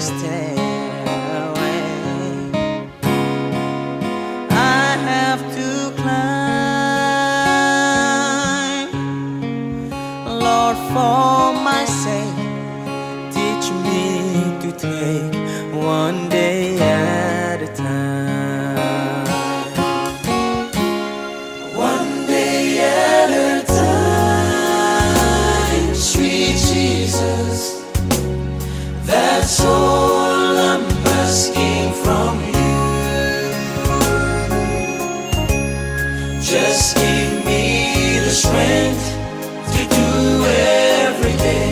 stairway I have to climb. Lord, for my sake, teach me to take one day at a time. One day at a time, sweet Jesus. That's all I'm asking from you. Just give me the strength to do every day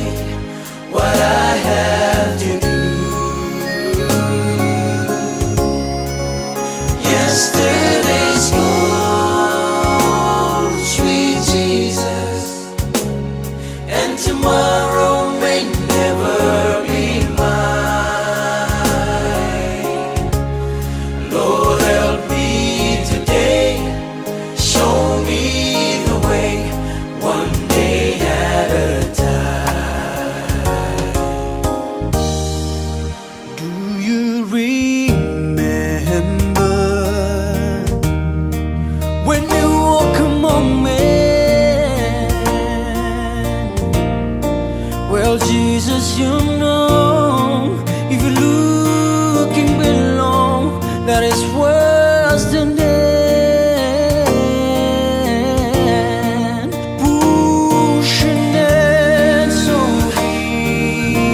what I have to do. Yesterday's gone, sweet Jesus, and tomorrow may never be mine. Lord, help me today, show me the way, one day at a time. Do you remember when you walk among men? Well, Jesus, you know, if you're looking below, that is worse than dead. Pushing it so deep,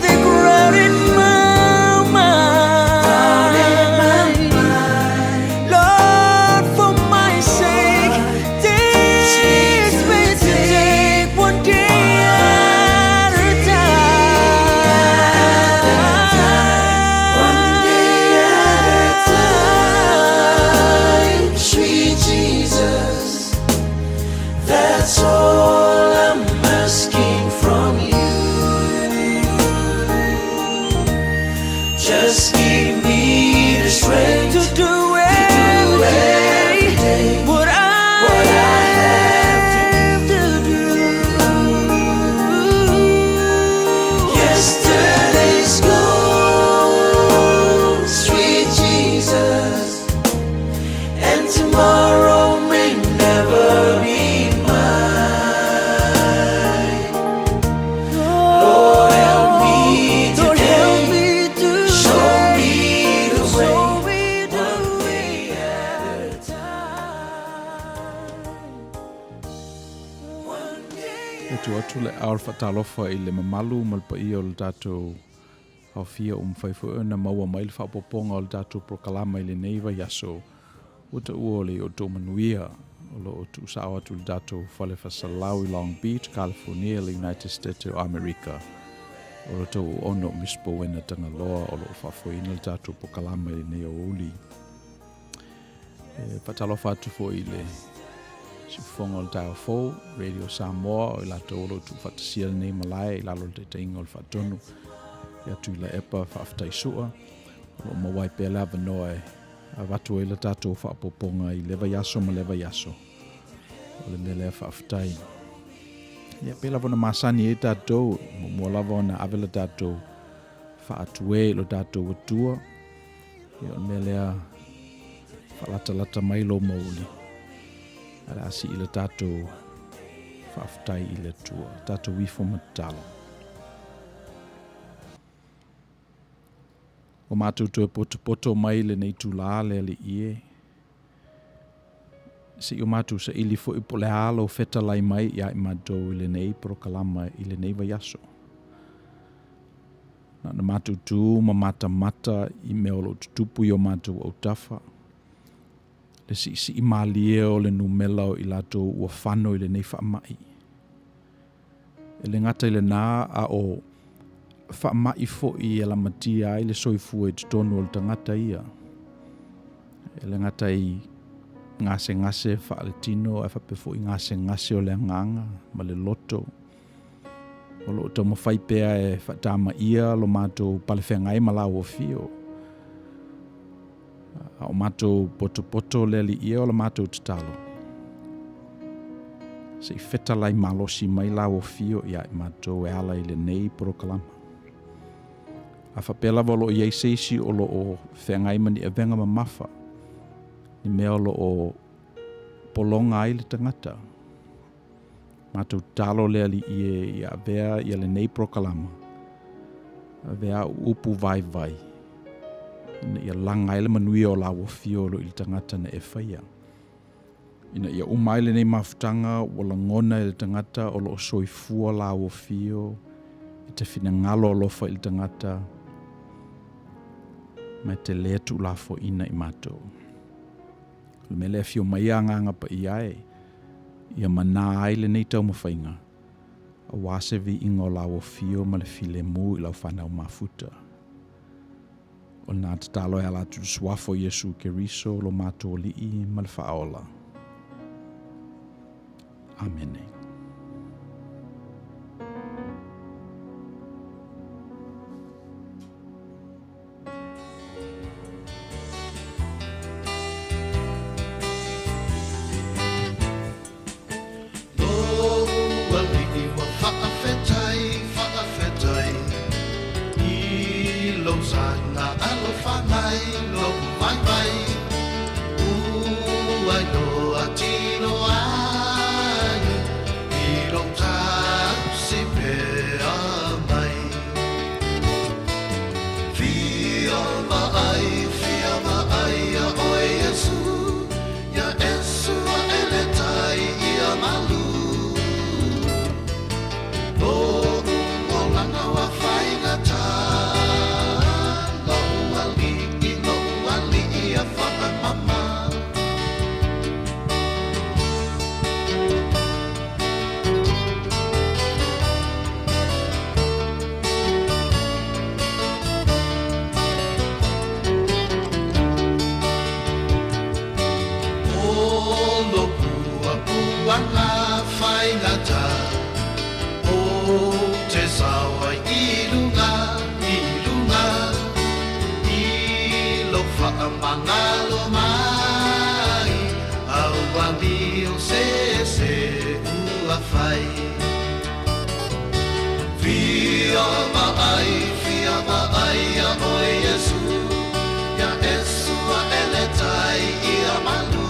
they crowded my mind. Lord, for my sake, teach me to take one day at a time. One day at a time, sweet Jesus. That's all I'm asking from you. Just give me the strength to do every day what I have to do. Yesterday's gone, sweet Jesus, and tomorrow may never be mine. Lord, help me today. Show me the way. One day at a time. One day. E tu atu le ao le faatalofa i le mamalu ma le paia o le tatou aofia ua mafai foi ona maua mai le faaopoopoga o le tatou polokalama i lenei vaiaso ua taua o le outou manuia o lo o tuusao atu i le tatou fale faasalau i Long Beach, California, le United States o Amerika. O lo outou auauna o Miss Bowena Tagaloa o lo o faafoeina le tatou polokalama i lenei aoauli. E faatalofa atu foi i le siufofoga o le taeao fou, Radio Samoa, o i latou o lo o tuufaatasia lenei malae i lalo o le taitaiga o le Faatonu ia Tuilaepa Faafetai Sua. O lo o maua ai pea le avanoa e avatu ai le tatou faaopoopoga i lea vaiaso ma lea vaiaso. O le mea lea faafetai. Ia, pei lava ona masani ai tatou, muamua lava ona ave le tatou faatue i lo tatou Atua. Ia, o le mea lea faalatalata mai lou mauli. Ae le a sii le tatou faafetai i le Atua. Tatou ifo ma tatalo. Ua matou toe potopoto mai lenei itulā le Alii e. Se i o matou saili foi po o le a lou fetalai mai ia i matou i lenei polokalama i lenei vaiaso. Na ona matou tu ma matamata i mea o lo o tutupu i o matou autafa, le siisii malie o le numela o i latou ua fano i lenei faamai. E le gata i lenā, a o faamai foi e lamatia ai le soifua i totonu o le tagata ia. E le gata i gasegase faaletino ae faapea foi gasegase o le agaga ma le loto. O lo o taumafai pea e faatamaia lo matou palefeagai ma lauofio. A o matou potopoto le Alii e o la matou tatalo. Se i fetalai malosi mai lauofio ia i matou e ala i lenei polokalama. A faapea lava o lo o i ai se isi o lo o feagai ma ni avega mamafa, ni mea o lo o pologa ai le tagata, matou tatalo le Alii e ia avea ia lenei polokalama, avea au upu vaivai, ina ia laga ai le manuia o lau afio o lo o i le tagata na e faia. Ina ia uma ai lenei mafutaga ua lagona e le tagata o lo o soifua lau afio i te finagalo alofa i le tagata ma e te lē tuulafoaiina i matou. O le mea lea e afio mai ia Agaga Paia e, ia manā ai lenei taumafaiga, aua se viiga o lau afio ma le filemu i lau fanau mafuta. O lena tatalo e ala atu i le Suafa o Iesu Keriso lo matou Alii ma le Faaola. Amene. Lou alii ua faafetai, faafetai I lou saga alofa mai, lou vaivai Ua iloa tino ai I lou tausi pea mai Fia vaai, fia vaai ia oe Iesu Ia Iesu ae le tai ia malu Lo'u olaga ua faigata Lo'u alii, lo'u alii ia faamama. O lo puapuaga faigata O te saoa i luga, i luga I lou faamagalo mai A ua mio se se ua fai Fia vaai, fia vaai ia oe Iesu Ia Iesu ae le tai ia malu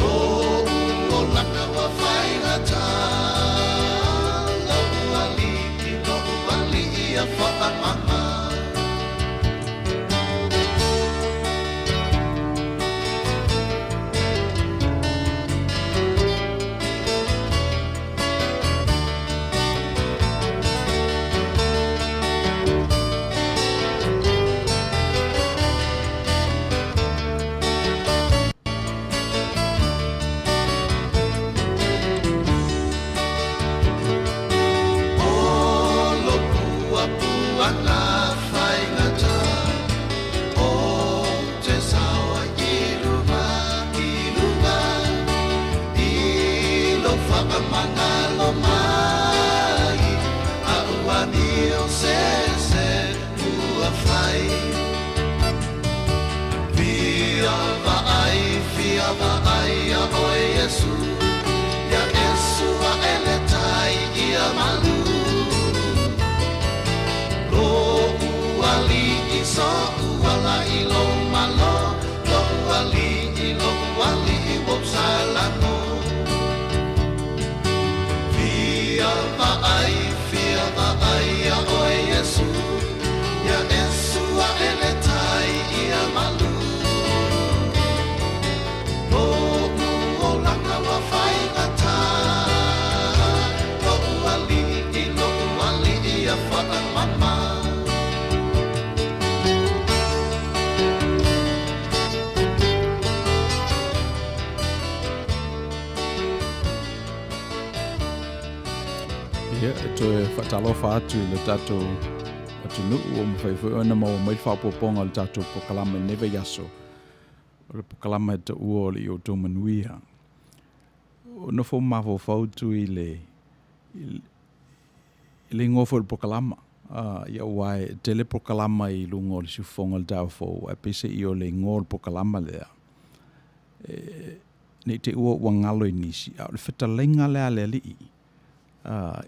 Lo'u olaga ua faigata Lo'u alii, lo'u alii ia faamama. O lo puapuaga faigata O te saoa i luga, i luga I lou faamagalo mai A ua amio se se ua fai Fia vaai, fia vaai ia oe Iesu Ia Iesu ae le tai ia malu Lo'u alii so'u ala i lou malo Lo'u alii, lo'u alii ua ou salamo Fia vaai, fia vaai ia oe Iesu Ia Iesu ae le tai ia malu Lo'u olaga ua faigata Lo'u alii, lo'u alii ia faamama. Ia, e toe faatalofa atu i le tatou atunuu ua mafai foi ona maua mai le faaopoopoga o le tatou polokalame i lenei vaiaso. O le polokalame e taua o le i outou manuia. O nofo mafaufau tu i le, i le igoa foi o le polokalama. Ia aua e tele polokalama i luga o le siufofoga o le taeao fou, ae peiseai o le igoa o le polokalama lea, e, ne i te i ua ua galo i nisi, a o le fetalaiga lea a le Alii,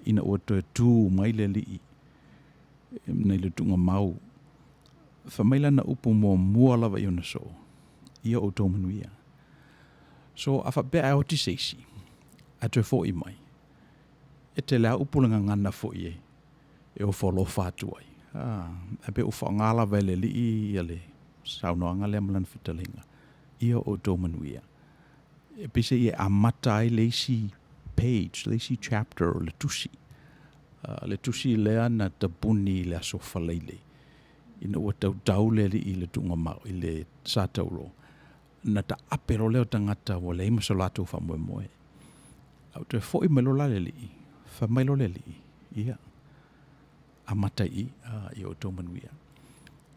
ina ua toe tu mai le Alii. Nai le tuugamau. Fai mai lana upu muamua lava i ona soo, Ia outou manuia. So, a faapea ae oti se isi, ae toe fo'i mai, e tele a upu le gagana foi e e ofo alofa atu ai. A, ae pei ua faaaoga lava e le Alii ia le saunoaga lea ma lana fetalaiga, Ia outou manuia. E peiseai e amata ai le isi page, le isi chapter o le tusi. Le tusi lea na tapuni i le aso Faraile ina ua tautau le Alii i le tuugamau i le sa taulo, na taape loa lea o tagata ua leai ma so latou faamoemoe. A ua toe foi mai loa la le Alii, fai mai loa le Alii, Ia, amata i i, ia outou manuia.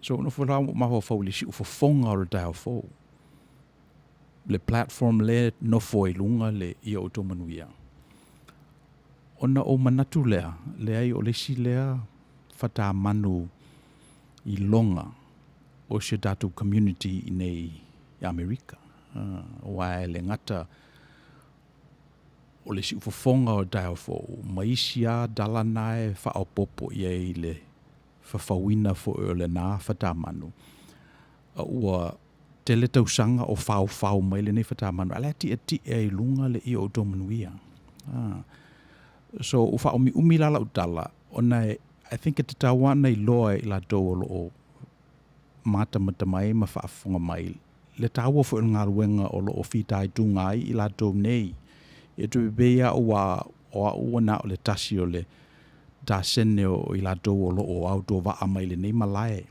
So, nofo la mafaufau i le siufofoga o le taeao fou, le platform lea e nofo ai i luga le ia outou manuia. Ona ou manatu lea, leai o le isi lea fatamanu iloga o si o tatou community i inei i Amerika. Aua e le gata o le siufofoga o taeao fou ma isi lava dala na e faaopoopo i ai i le fafauina foi o lena fatamanu, a ua tele tausaga o faofao mai lenei fatamanu, a o la e tietie i luga le ia o outou manuia. So ua faaumiumi la lau tala, ona e, I think e tatau lava ona iloa e i latou o lo o matamata mai ma faafofoga mai le taua foi o le galuega o lo o fitaituga ai i latou nei. E toe pei lava ua o au ua na o le tasi o le tasene o i latou o lo o autovaa mai i lenei malae.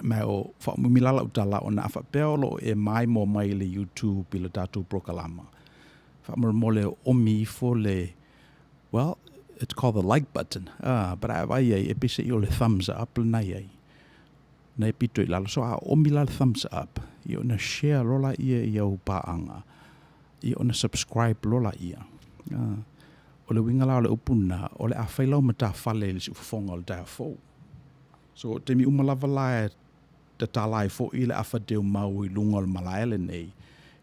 Ma o faaumuumi la lau tala ona a faapea o lo o e maimoa mai i le YouTube i le tatou polokalama, faamolemole oomi ifo le, well, it's called the like button, but a e vaai i ai, e peiseai o le thumbs up lena e i ai, na e pito i lalo. So a oomi la le thumbs up, ia ona share loa laia i au paaga, ia ona subscribe loa laia. O le uiga la o le upu lena, o le a fai lau matafale i le siufofoga o le taeao fou. So, taimi uma lava la e tatala ai foi le afa teumau i luga o le malae lenei,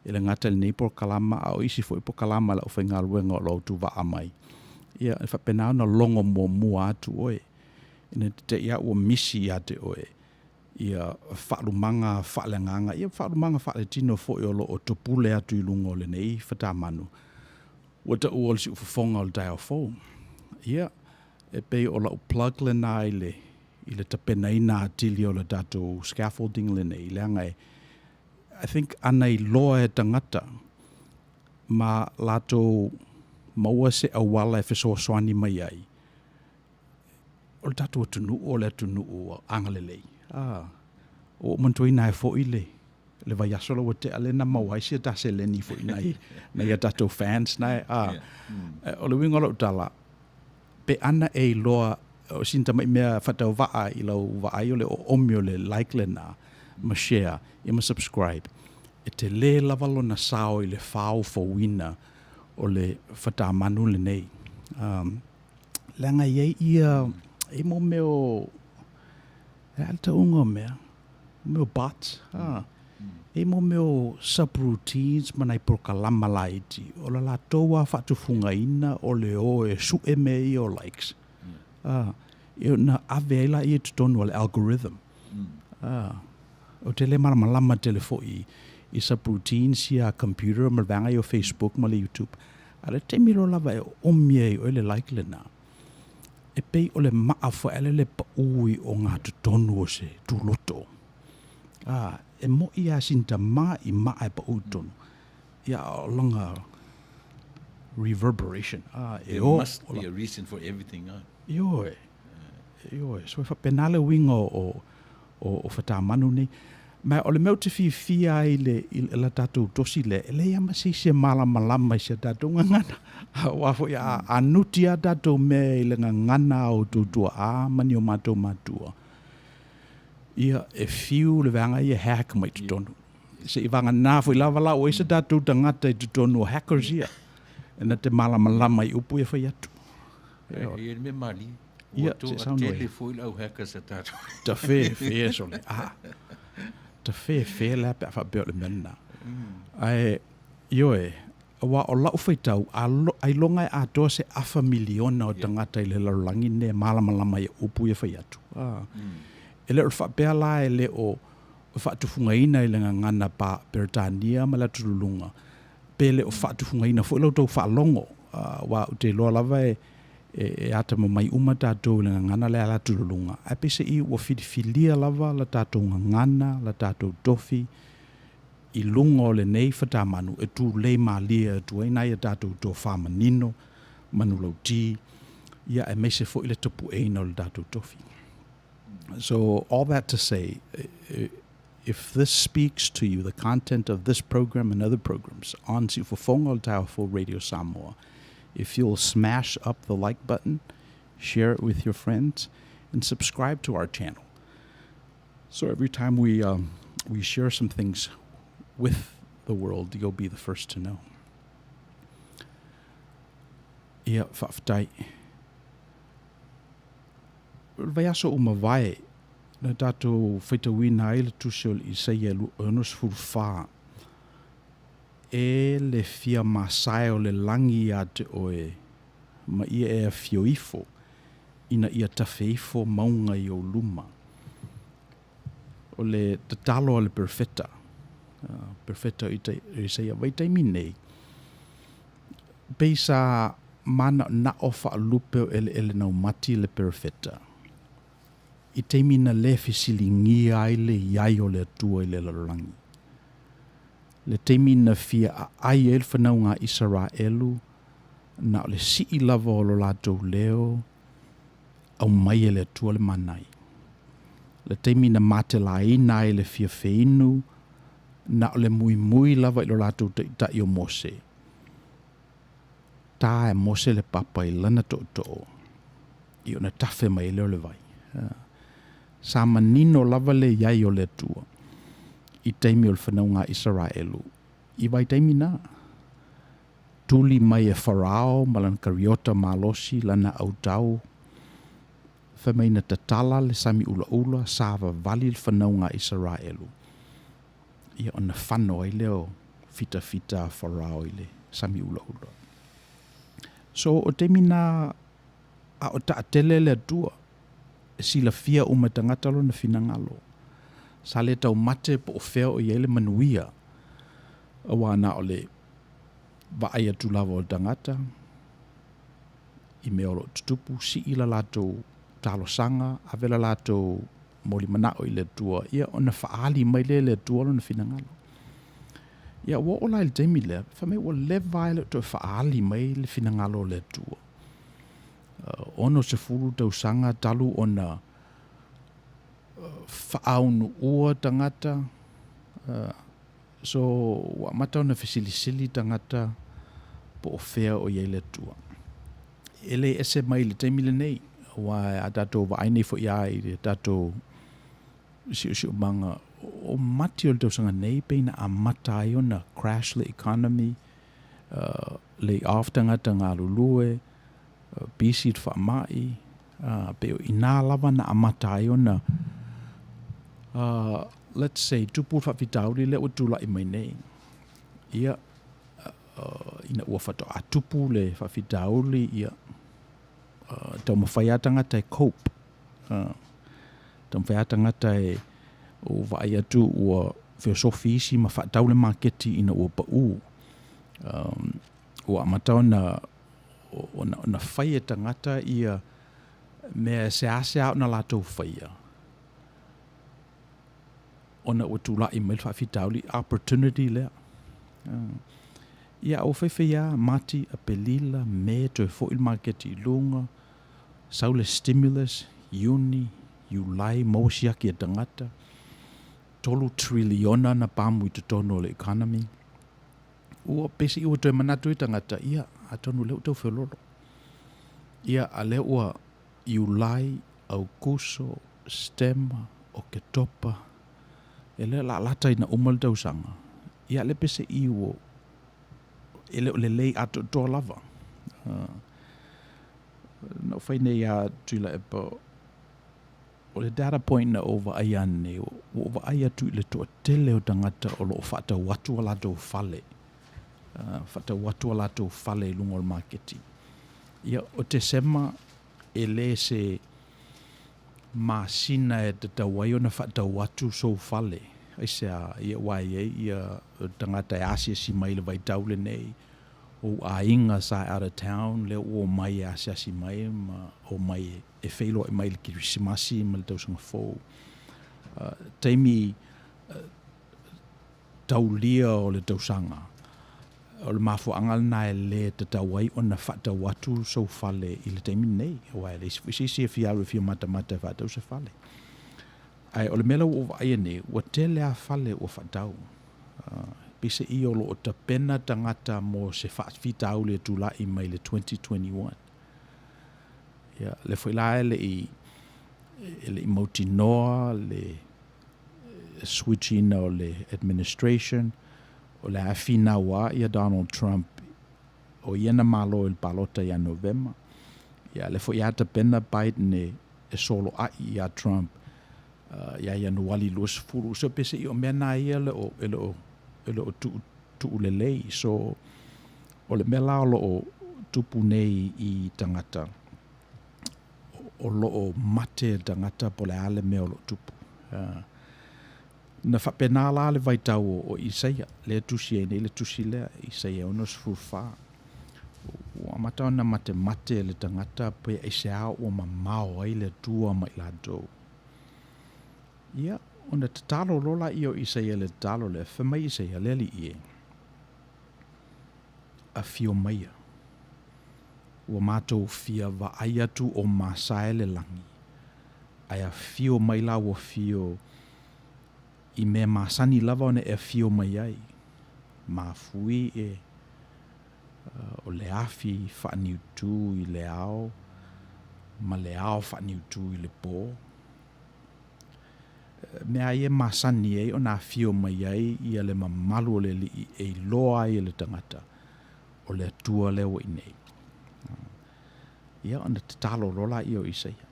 e le gata i lenei polokalama a o isi foi polokalama a le aufaigaluega o lo o autuvaa mai, ia, e faapena ona logo muamua atu oe, ina te te i lava ua misi ia te oe ia faalumaga faaleagaga, ia faalumaga faaletino foi o lo o topule atu i luga o lenei fatamanu, ua taua o le siufofoga o le taeao fou. Ia, e pei o lau plug lena i le, i le tapenaina atili o le tatou scaffolding lenei, leaga e, I think ana iloa e tagata ma latou maua se auala e fesoasoani mai ai, o le tatou atunuu o le atunuu agalelei. Ah, ua ou manatuaina ai foi le, le vaiaso la ua tea lea na maua ai sia ta seleni foi nai, nai a tatou fans nae. Ah, yeah. O le uiga o lau tala, pe ana e iloa o sina tamai mea faatauvaa i lau vaai o le oomi o le like lena ma share ia ma subscribe, e tele lava lona sao i le faofouina o le fatamanu lenei. Um, leaga e i ai ia, e i ai mo mea o, e a le tauga o mea, mea o bots, ah. E i ai mo mea o subroutines ma nai polokalama laiti, o le latou lava faatufugaina o le o e sue mea ia o likes. Ah, e ona ave ai laia i totonu o le algorithm. Ah, ou te le malamalama tele foi i subroutines ia a computer ma le vaega ia o Facebook ma le YouTube. A o le taimi loa lava e oomi ai oe le like lena, e pei o le maa foi ale le paū i ogatotonu o se tuloto. A, e moʻi lava sina tama i maa e paū i totonu. Ia, o lona reverberation, a, e There o. must be a reason for everything, a. Ioe, ioe. So e faapena le uiga o, o, o fatamanu nei. Ma o le mea ou te fiafia ai i le, i la tatou tosi lea, e leai lava ma se isi e malamalama i si a tatou gagana. Aua foi a, a nuti lava tatou mea i le gagana a outou tuaa ma ni o matou matua, ia, e fiu le vaega ia e hack mai totonu. Seivagana foi lava la ua i ai se tatou tagata i totonu o hackers ia, e na te malamalama i upu ia fai atu. E i ai le mea malie. Ia, Ua se toa saunoa tele ia. foi le au hackers a tatou. Tafefea sole. Ah, tafefea la pe a faapea o le mea lena. Ae, ioe, Auā o la'u faitau, ailoga e atoa se afa miliona o tagata i le lalolagi lenei e malamalama i upu ia fai atu. E le o le faapea la e le o faatufugaina i le gagana pa Peretania ma le atululuga, pe le o faatufugaina foi la outou faalogo, aua ou te iloa lava e e atamamai uma tatou i le gagana lea a le atululuga, ae peiseai ua filifilia lava la tatou gagana, la tatou tofi i luga o lenei fatamanu e tulei malie atu ai nai a tatou tofa manino, manulauti, ia aemaise foi le tapueina o le tatou tofi. So all that to say, if this speaks to you, the content of this program and other programs on Siufofoga o le Taeao Fou Radio Samoa, if you'll smash up the like button, share it with your friends, and subscribe to our channel. So every time we we share some things with the world, you'll be the first to know. Ia, faafetai. O le vaiaso ua mavae, na tatou faitauina ai le tusi o le Isaia 64, E le fia masae o le lagi iā te oe, ma ia e afio ifo, ina ia tafe ifo mauga i ou luma. O le tatalo a le perofeta, perofeta o Isaia vaitaimi nei, pei sa manaonao faalupe o eleele naumati le perofeta, i taimi na lē fesiligia ai le i ai o le Atua i le lalolagi. Le taimi na fia aai ai le fanauga a Isaraelu, na o le sii lava o lo latou leo, aumai e le Atua le manai. Le taimi na matelaina ai le fia feinu, na o le muimui lava i lo latou taitai o Mose. Tā e Mose le papa i lana tootoo, i ona tafe mai ai lea o le vai. Sa manino lava le i ai o le Atua i taimi o le fanauga a Isaraelu i vaitaimi na. Tuli mai e Farao ma lana kariota malosi lana autau, fai mai na tatala le sami ulaula, sa vavali le fanauga a Isaraelu, ia ona fano ai lea o fitafita a Farao i le sami ulaula. So o taimi na a o taatele le Atua, e silafia uma e tagata lona finagalo. Sa le taumate po o fea o i ai le manuia, auā na o le vaai atu lava o le tagata i mea o lo o tutupu, sii la latou talosaga, ave la latou molimanao i le Atua, ia ona faaali mai lea e le Atua lona finagalo. Ia ua oo la i le taimi lea, fai mai ua leva lava e le o toe faaali mai le finagalo o le Atua. 60 tausaga talu ona faaunuua tagata, so ua amata ona fesilisili tagata po o fea o i ai le Atua. E le ese mai i le taimi lenei, aua a tatou vaai nei foi lava i le tatou siosiomaga o Mati o le tausaga nei pei na amata ai ona crash le economy, lay off tagata galulue, pisi le faamai, pei o inā lava na amata ai ona, let's say, tupu le faafitauli lea ua tulai mai nei. Ia, ina ua faatoa tupu le faafitauli, ia, taumafai lava tagata e cope, taumafai lava tagata e vaai atu ua feosofi isi ma faatau le maketi ina ua pau. Ua amata ona ona fai e tagata ia mea e seasea ona latou faia, ona ua tulai mai le faafitauli, opportunity lea. Ia, ua faifai lava Mati, Apelila, Me, toe foi le maketi i luga, sau le stimulus, Iuni, Iulai, maua siaki e tagata, tolu triliona na pamu i totonu o le economy. Ua peiseai ua toe manatu ai tagata, ia, atonu o lea ua tau feololo. Ia, a lea ua Iulai, Aukuso, Setema, Oketopa, ia lea o le a lata ina uma le tausaga, ia lea peiseai ua e le o lelei atoatoa lava. Na ou fai nei ia Tuilaepa, o le data point na ou vaai ananei, ua ou vaai atu i le toatele o tagata o lo o faatau atu a latou fale. Faatau atu a latou fale i luga o le maketi. Ia, o Tesema e le se masina e tatau ai ona faatau atu sou fale. Aisea? Ia, aua e i ai ia tagata e asiasi mai i le vaitau lenei, ou aiga sa out of town lea ua omai e asiasi mai ma omai e feiloai mai i le Kerisimasi ma le tausaga fou. Taimi taulia o le tausaga, o le mafuaaga lena e le tatau ai ona faatau atu sou fale i le taimi lenei, aua e leai foi se isi e fia alu e fia matamata e faatau se fale. Ae o le mea la ua ou vaaia nei, ua tele lava fale ua faatau. Peiseai o lo o tapena tagata mo se faafitauli e tulai mai le 2021. Ia, lea foi la e le i e le i mautinoa le switch ina o le administration, o le a finau lava ia Donald Trump o ia na malo i le palota ia Novema. Ia, lea foi a tapena Biden e e soloai ia Trump ia Ianuali 20. So peiseai o mea na ia le o e le o e le o tuu tuu lelei. So o le mea la o lo o tupu nei i tagata o lo o mate tagata po o le a le mea o lo o tupu. Na faapena la le vaitau o Isaia, lea e tusi ai nei le tusi lea, Isaia 64. Ua amata ona matemate le tagata pe aisea ua mamao ai le Atua ma i latou. Ia, ona tatalo loa laia o Isaia i le tatalo lea, fai mai Isaia, Le Alii e, afio maia, ua matou fia vaai atu o masae le lagi, ae afio mai la ua fio i mea masani lava ona e afio mai ai, mafui e o le afi faaniutu i le ao ma le ao faaniutu i le po. Mea ia e masani ai ona afio mai ai ia le mamalu o le Alii e iloa ai e le tagata o le Atua lea ua i inei. Ia ona tatalo loa laia o Isaia.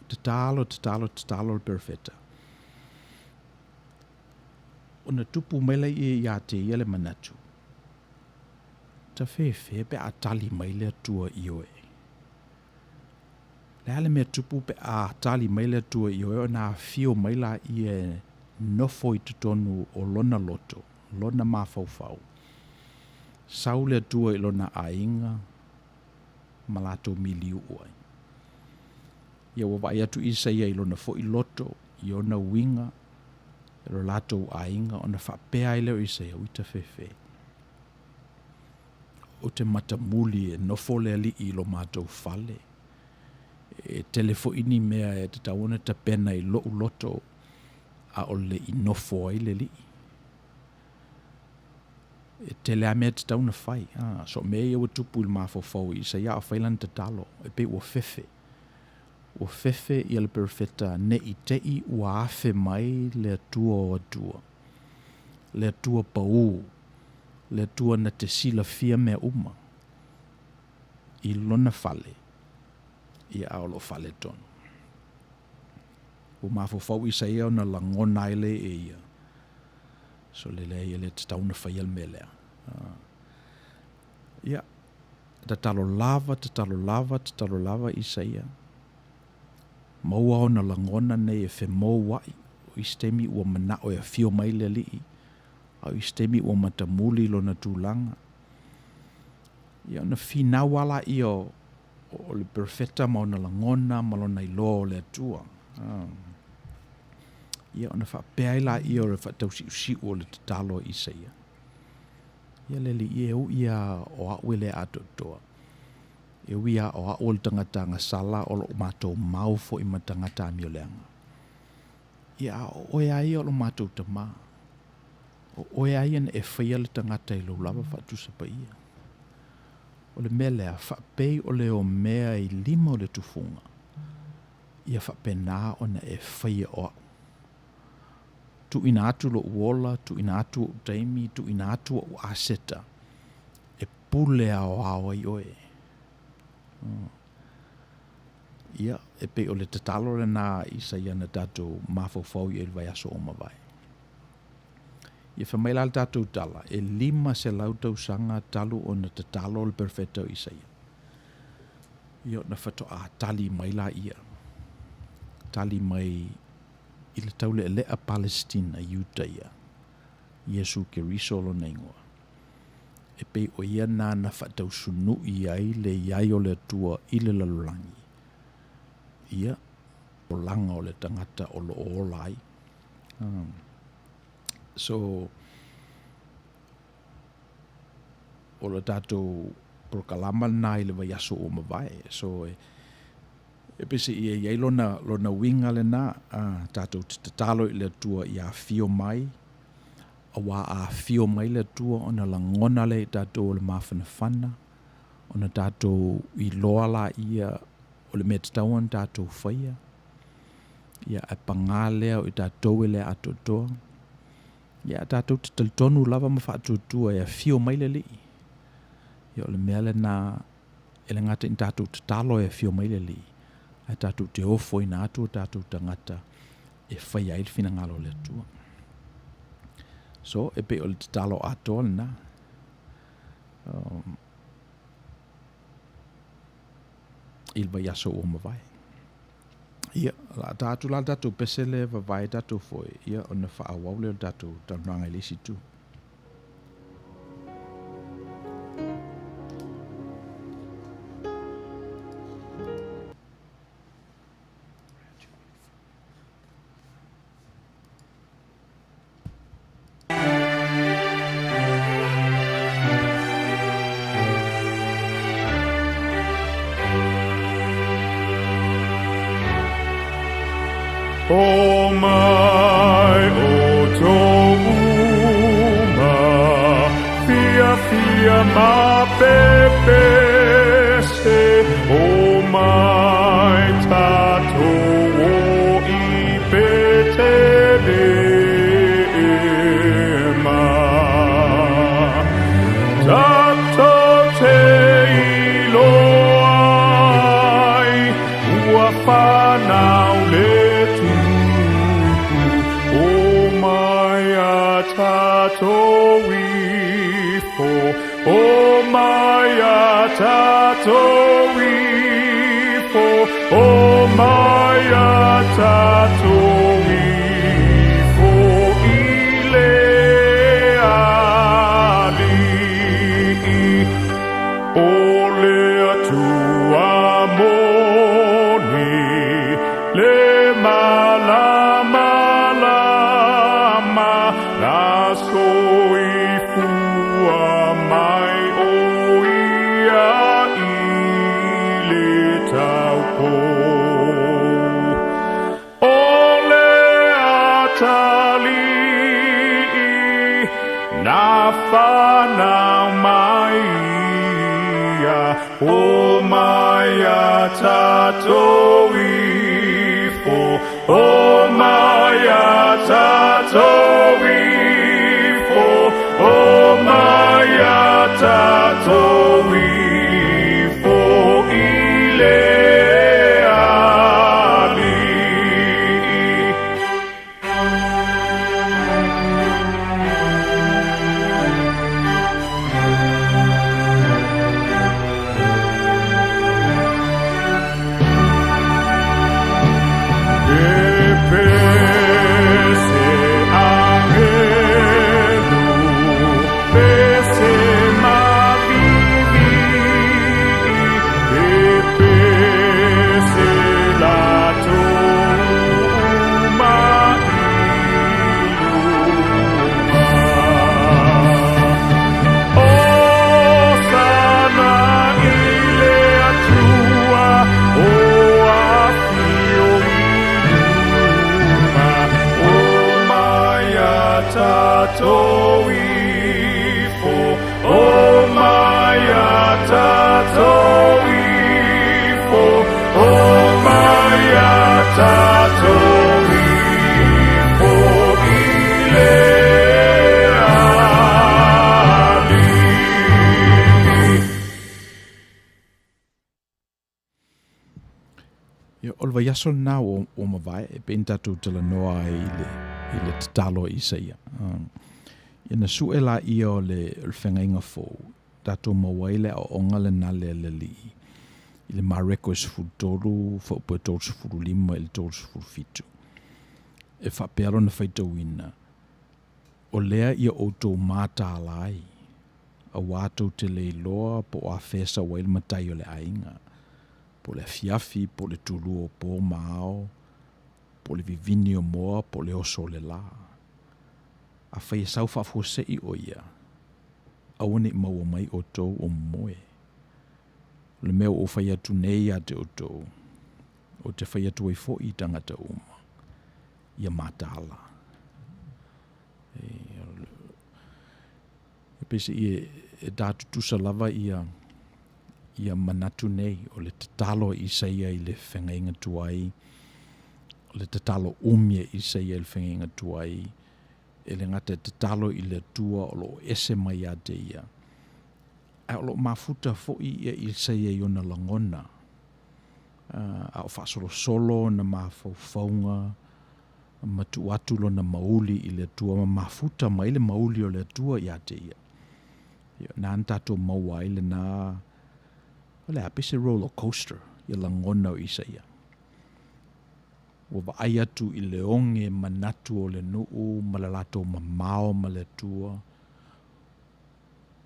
Tatalo, tatalo, tatalo le perofeta. Ona tupu mai laia ia te ia le manatu, Tafefe pe a tali mai le Atua i oe. Le a le mea tupu pe a tali mai le Atua i oe ona afio mai laia e nofo i totonu o lona loto, lona mafaufau. Sau le Atua i lona aiga ma latou miliu'u ai. Ia ua vaai atu Isaia i lona foi loto, i ona uiga, i lo latou aiga, ona faapea ai lea o Isaia, Ui tafefe, ou te matamuli e nofo le Alii i lo matou fale, e tele foi ni mea e tatau ona tapena i lo'u loto a o le i nofo ai le Alii. E tele a mea e tatau ona fai. So o mea ia ua tupu i le mafaufau o Isaia a o fai lana tatalo, e pei ua fefe. Ua fefe ia le perofeta ne i te i ua afe mai le Atua o Atua, le Atua paū, le Atua na te silafia mea uma i lona fale, ia a o lo o faaletonu. Ua mafaufau Isaia ona lagona ai lea e ia, So le leai e le tatau ona faia le mea lea. Ia, tatalo lava, tatalo lava, tatalo lava Isaia. Maua ona lagona nei e femoua'i, o isi taimi ua mana'o e afio mai le Alii, a o isi taimi ua matamuli i lona tulaga. Ia, ona finau lava laia o, o le perofeta ma ona lagona ma lona iloa o le Atua. Ia, ona faapea ai laia o le faatausiusiu o le tatalo a Isaia. Ia le Alii e ui lava o a'u e le atoatoa, e ui lava o a'u o le tagata agasala o lo'u matou mau foi ma tagata amioleaga. Ia, a o oe lava ia o lo matou Tamā. O oe lava ia na e faia le tagata i lou lava faatusa paia. O le mea lea, faapei o le omea i lima o le tufuga, ia faapena ona e faia o a'u. Tuuina atu lo'u ola, tuuina atu o'u taimi, tuuina atu o'u aseta, e pule aoao ai oe. Ia, e pei o le tatalo lena a Isaia na tatou mafaufau i ai i le vaiaso ua mavae. Ia fai mai la le tatou tala, e 500 tausaga talu ona tatalo le perofeta o Isaia. Ia ona faatoa tali mai laia, tali mai i le taulealea Palesitina, Iutaia, Iesu Keriso lona igoa. E pei o ia nana faatausunu'i ai le i ai o le Atua i le lalolagi, ia, olaga o le tagata o lo o ola ai. So, o le tatou polokalama lena i le vaiaso ua mavae. So, e, e pese ia i ai lona, lona uiga lena, a, tatou te tatalo i le Atua ia afio mai, auā a afio mai le Atua ona lagona lea i tatou o le mafanafana, ona tatou iloa laia o le mea tatau ona tatou faia, ia, ae pagā lea o i tatou e le atoatoa, ia, tatou te talitonu lava ma faatuatua e afio mai le Alii. Ia, o le mea lena e le gata ina tatou tatalo e afio mai le Alii, ae tatou te ofoina atu o tatou tagata e faia ai le finagalo o le Atua. So, e pei o le tatalo atoa lena. I le vaiaso ua mavae. Ia, o le a ta atu la le tatou pese lea e vavae tatou foe, ia, ona faaauau lea o le tatou talanoaga i le isi itu. O mai outou uma, fiafia ma pepese, o mai tatou o i Petelema. Tatou te iloa ai, ua fanau le tupu, o mai a tatou ifo, o mai a tatou ifo, o mai a tatou ifo i le Alii. O le Atua moni, le malamalama, na soifua mai o ia i le taupou. O le Atalii na fanau mai ia, o mai a tatou ifo, o mai a tatou ifo, o mai a tatou ifo i le Alii. E pese angelu, pese mavivii, e pese latou uma i luma. Hosana i le Atua, o afio i luma, o mai a tatou ifo, o mai a tatou ifo, o mai a tatou ifo i le Alii. Ia, o le vaiaso lena ua, ua mavae, e pei ona tatou talanoa ai i le, i le tatalo a Isaia. Um, Ia na suʻe laia o le Feagaiga Fou, tatou maua ai le aoaoga lena le le Alii i le Mareko e 13, faupu e 35 i le 37. E faapea lona faitauina, O lea ia outou mataala ai, auā tou te le iloa po o afea sau ai le matai o le aiga, po o le afiafi, po o le tulua o po ma ao, po o le vivini o moa, po o le oso o le lā. Afai e sau faafuasei ʻo ia, aua ne i maua mai ʻoutou o momoe. O le mea ua ou fai atu nei iā te ʻoutou, ou te fai atu ai foʻi i tagata uma, ia mataala. E peiseai e, e tā tutusa lava ia, ia manatu nei, o le tatalo a Isaia i le feagaiga tuai, o le tatalo umi a Isaia i le feagaiga tuai, e le gata e tatalo i le Atua o lo o ese mai ia te ia, ae o lo o mafuta foi ia Isaia i ona lagona, a o faasolosolo ona mafaufauga ma tuu atu lona mauli i le Atua ma mafuta mai le mauli o le Atua ia te ia. Ia, na na tatou maua ai lena, o le a, pei se roller coaster ia lagona o Isaia. Ua vaai atu i le oge manatu o le nuu ma le latou mamao ma le Atua,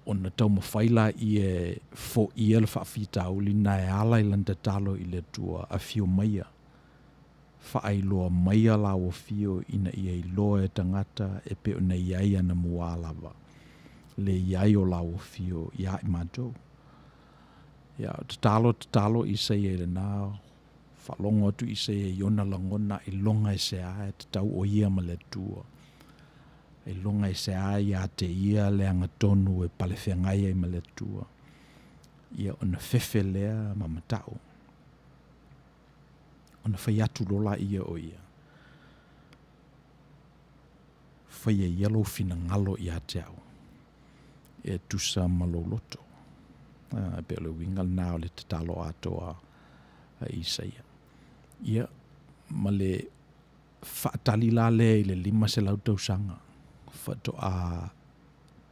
ona taumafai laia e foia le faafitauli na e ala i lana tatalo i le Atua, Afio maia, faailoa maia lau afio ina ia iloa e tagata e pei ona i ai ana muā lava, le i ai o lau afio iā i matou. Ia, tatalo, tatalo Isaia i lena, faalogo atu Isaia i ona lagona ailoga e se a e tatau ʻo ia ma le Atua. Ailoga e se a iā te ia le agatonu e palefeagai ai ma le Atua. Ia ona fefe lea ma mataʻu. Ona fai atu loa laia o ia. Faia ia lou finagalo iā te au e tusa ma lou loto. E pei o le uiga lena o le tatalo atoa a Isaia. Ia, ma le faatali la lea i le 500 tausaga faatoa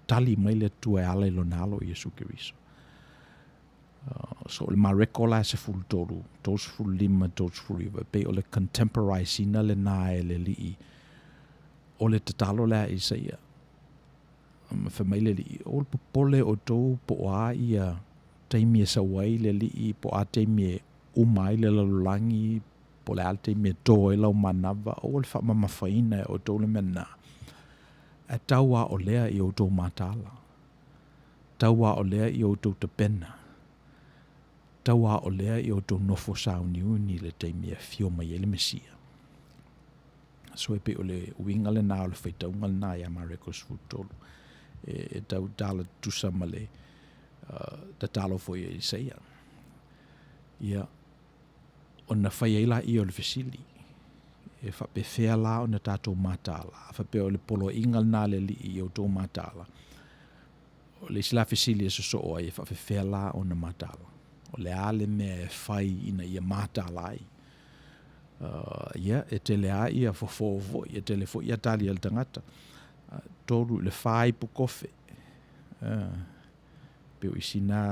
tali mai le Atua e ala i lona Alo Iesu Keriso. So o le Mareko la e 13, 35, 39, e pei o le contemporise ina lena e le Alii o le tatalo lea a Isaia. Ma fai mai le Alii, o le popole outou po o a ia taimi e sau ai le Alii, po o a taimi e uma ai le lalolagi, po o le a le taimi e tō ai lau manava, aua le faamamafaina e outou le mea lena. Ae tau lava o lea i outou mataala. Tau lava o lea i outou tapena. Tau lava o lea i outou nofo sauniuni i le taimi e afio mai ai le Mesia. So e pei o le uiga lena o le faitauga lena ia Mareko 13. E, e tau tala tutusa ma le uh, tatalo foi a Isaia. Ia, ona fai ai laia o le fesili, E faapefea la ona tatou mataala? A faapea o le poloaiga lena a le Alii i outou mataala, o le isi la fesili e sosoo ai, e faapefea la ona mataala? O le a le mea e fai ina ia mataala ai? Uh, ia, e tele a ia fofo foi, e tele foi ia tali a le tagata. Uh, tolu i le whā ipu kofe. Uh, Pei o isi nā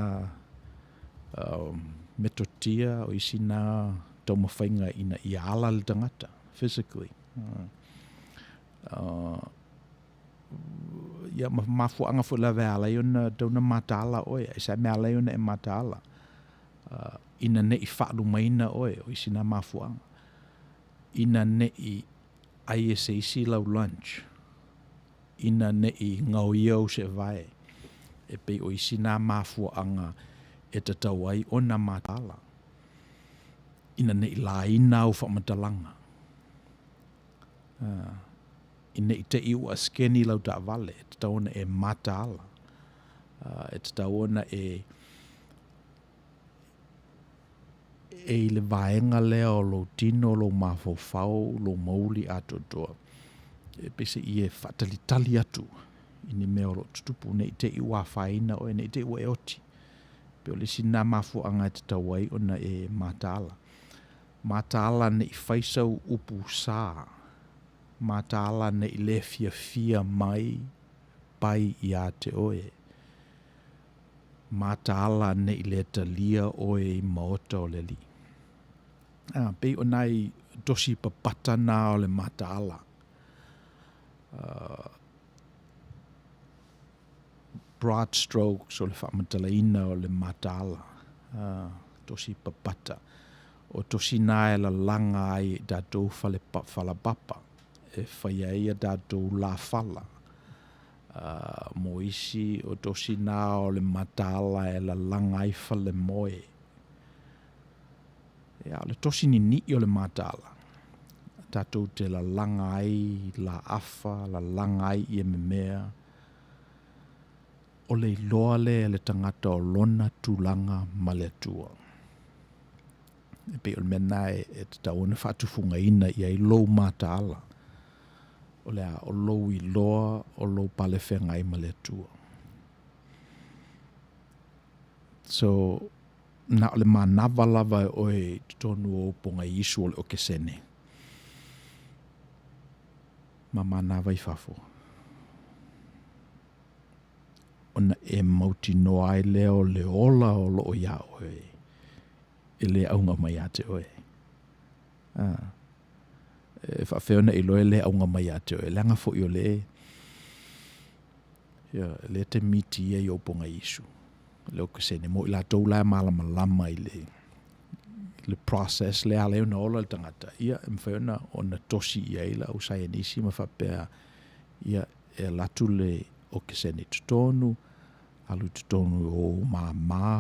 metotia, o isi nā taumafaiga ina ia ala le tagata, physically. Uh, ia ma mafuaaga foi lava e ala ai ona tau na mataala oe, ai sa mea ala ai ona e mataala. Uh, ina ne i faalumaina oe, o isi nā mafuaaga. Ina ne i ai e se isi lau lunch, ina ne i gaoia ou seʻevae, e pei o isi nā mafuaaga e tatau ai ona mataala, ina ne i lāina au faamatalaga, ina ne i te i ua askeni lau taavale, e tatau ona e mataala, e tatau ona e e i le vaega lea o lou tino, lou mafaufau, lou mauli atoatoa, e peiseai e faatalitali atu i ni mea o lo o tutupu, ne i te i ua afaina oe, ne i te i ua e oti. Pei o le isi lena mafuaaga e tatau ai ona e mataala. Mataala ne i fai sau upu sa, mataala ne i le fiafia mai. papai iā te oe. Mataala ne i le talia oe i maota o le Alii. A, pei o nai tosi papata na o le mataala. Broad strokes o le faamatalaina o le mataala. Tosi papata. O tosi na e lalaga ai i tatou fale falapapa e faia ai a tatou lafala. Mo isi o tosi na o le mataala e lalaga ai fale moe. Ia, o le tosi nini'i o le mataala, tatou te lalaga ai laafa, lalaga ai ia memea, o le iloa lea e le tagata o lona tulaga ma le Atua. E pei o le mea lena e tatau ona faatufugaina i ai lou mataala, o le a? O lou iloa o lou palefeagai ma le Atua. So, na o le manava lava e oe i totonu o ou pogaiisu o le okesene, ma manava i fafo, ona e mautinoa ai lea o le ola o loo iā oe e le auga mai ia te oe. E faafefea ona e iloa e le auga mai ia te oe, leaga foi o le ia, lea e te miti ia i ou pogaiisu, le okesene, mo i latou la e malamalama i le le process lea ala ai ona ola le tagata, ia, e mafai ona ona tosi i ai le au saienisi ma faapea, ia, e alu atu le okesene i totonu, alu i totonu o ou māmā,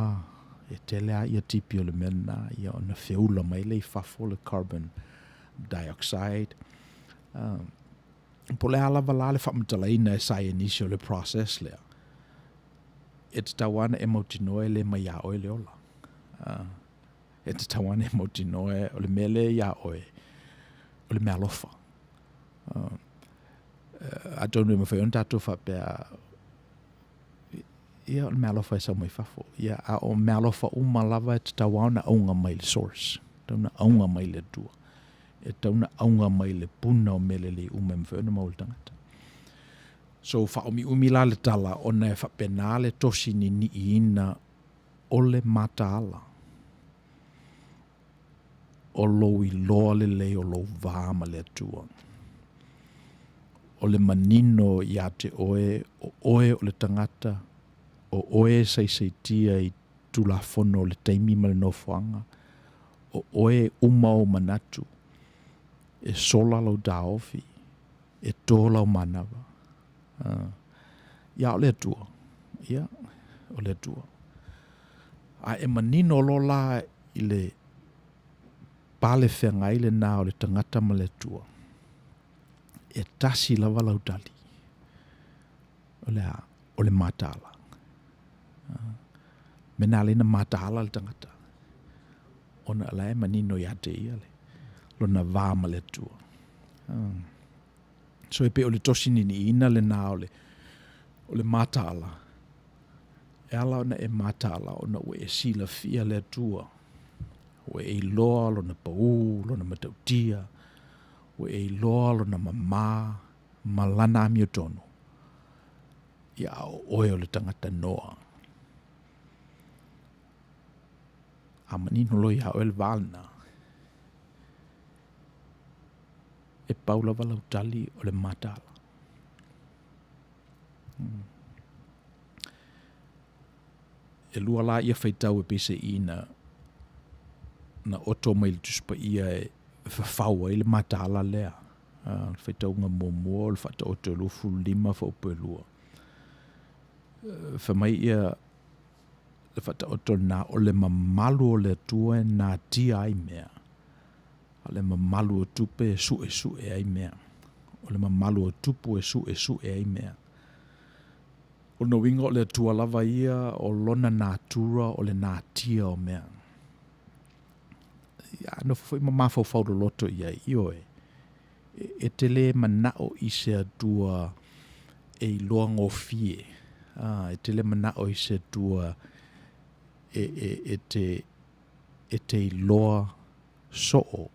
e tele lava ia tipi o le mea lena, ia ona feula mai lea i fafo le carbon dioxide. Po o le a lava la le faamatalaina e saienisi o le process lea, e tatau lava ona e mautinoa e le mai iā oe le ola. E tatau lava ona e mautinoa o le mea lea iā oe, o le meaalofa. Atonu e mafai ona tatou faapea, ia o le meaalofa e sau mai fafo. Ia, a o meaalofa uma lava e tatau lava ona auga mai le source, tatau ona auga mai le Atua. E tatau ona auga mai le puna o mea lelei uma e mafai ona maua e le tagata. So, faaumiumi la le tala ona e faapena le tosi niniiina o le mataala o lou iloa lelei o lou va ma le Atua. O le manino iā te oe, o oe o le tagata, o oe e saisaitia i Tulafono o le taimi ma le nofoaga, o oe e uma ou manatu, e sola lou taofi, e tō lau manava. Ia, o le Atua. Ia, o le Atua. A e manino loa la i le pale feagai lena o le tagata ma le Atua, e tasi lava lau tali. O le a? O le mataala. Mea na ala ai ona mataala le tagata, ona o la e manino ia te ia le lona va ma le Atua. So e pei o le tosi niniina lena o le, o le mataala. E ala ona e mataala ona ua e silafia le Atua. Ua e iloa lona pau, lona matautia, ua e iloa lona mama ma lana amiotonu. Ia a o oe o le tagata noa. A manino loa iā oe le va lena, e pau lava lau tali o le mataala. E lua la ia faitau e peiseai na na oto mai le Tusi Paia e fafau ai le mataala lea. Le faitauga muamua o le Faataoto e 25 faaopo e lua. Fai mai ia le Faataoto lena, o le mamalu o le Atua e natia ai mea, a o le mamalu o tupe e suesue ai mea. O le mamalu o tupu e suesue ai mea. O lona uiga o le Atua lava ia o lona natura o le natia o mea. Ia, nofo foi ma mafaufau loloto i ai, ioe, e te lē manao i se Atua e iloa gofie, a, e te lē manao i se Atua e, e, e te, e te iloa soo,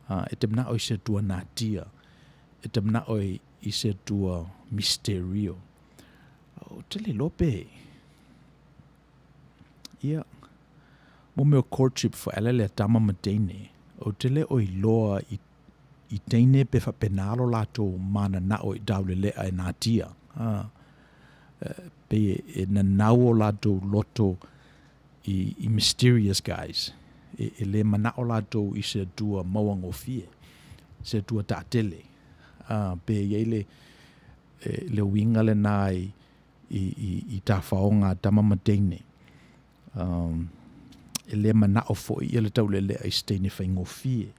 a, e te manao i se Atua natia, e te manao i se Atua misterio. Ou te le iloa pe, ia, mo mea o courtship foi ala lea tama ma teine, ou te le o iloa i, i teine pe faapena lo latou mananao i taulelea e natia. A, pei e, e nanau o latou loto i, i mysterious guys. E, e le manao latou i se Atua mauagofie, se Atua taatele. A, pe i ai le, e, le uiga lena i, i, i, i tafaoga a tama ma teine. Um, e le manao foi ia le taulelea i se teine faigofie.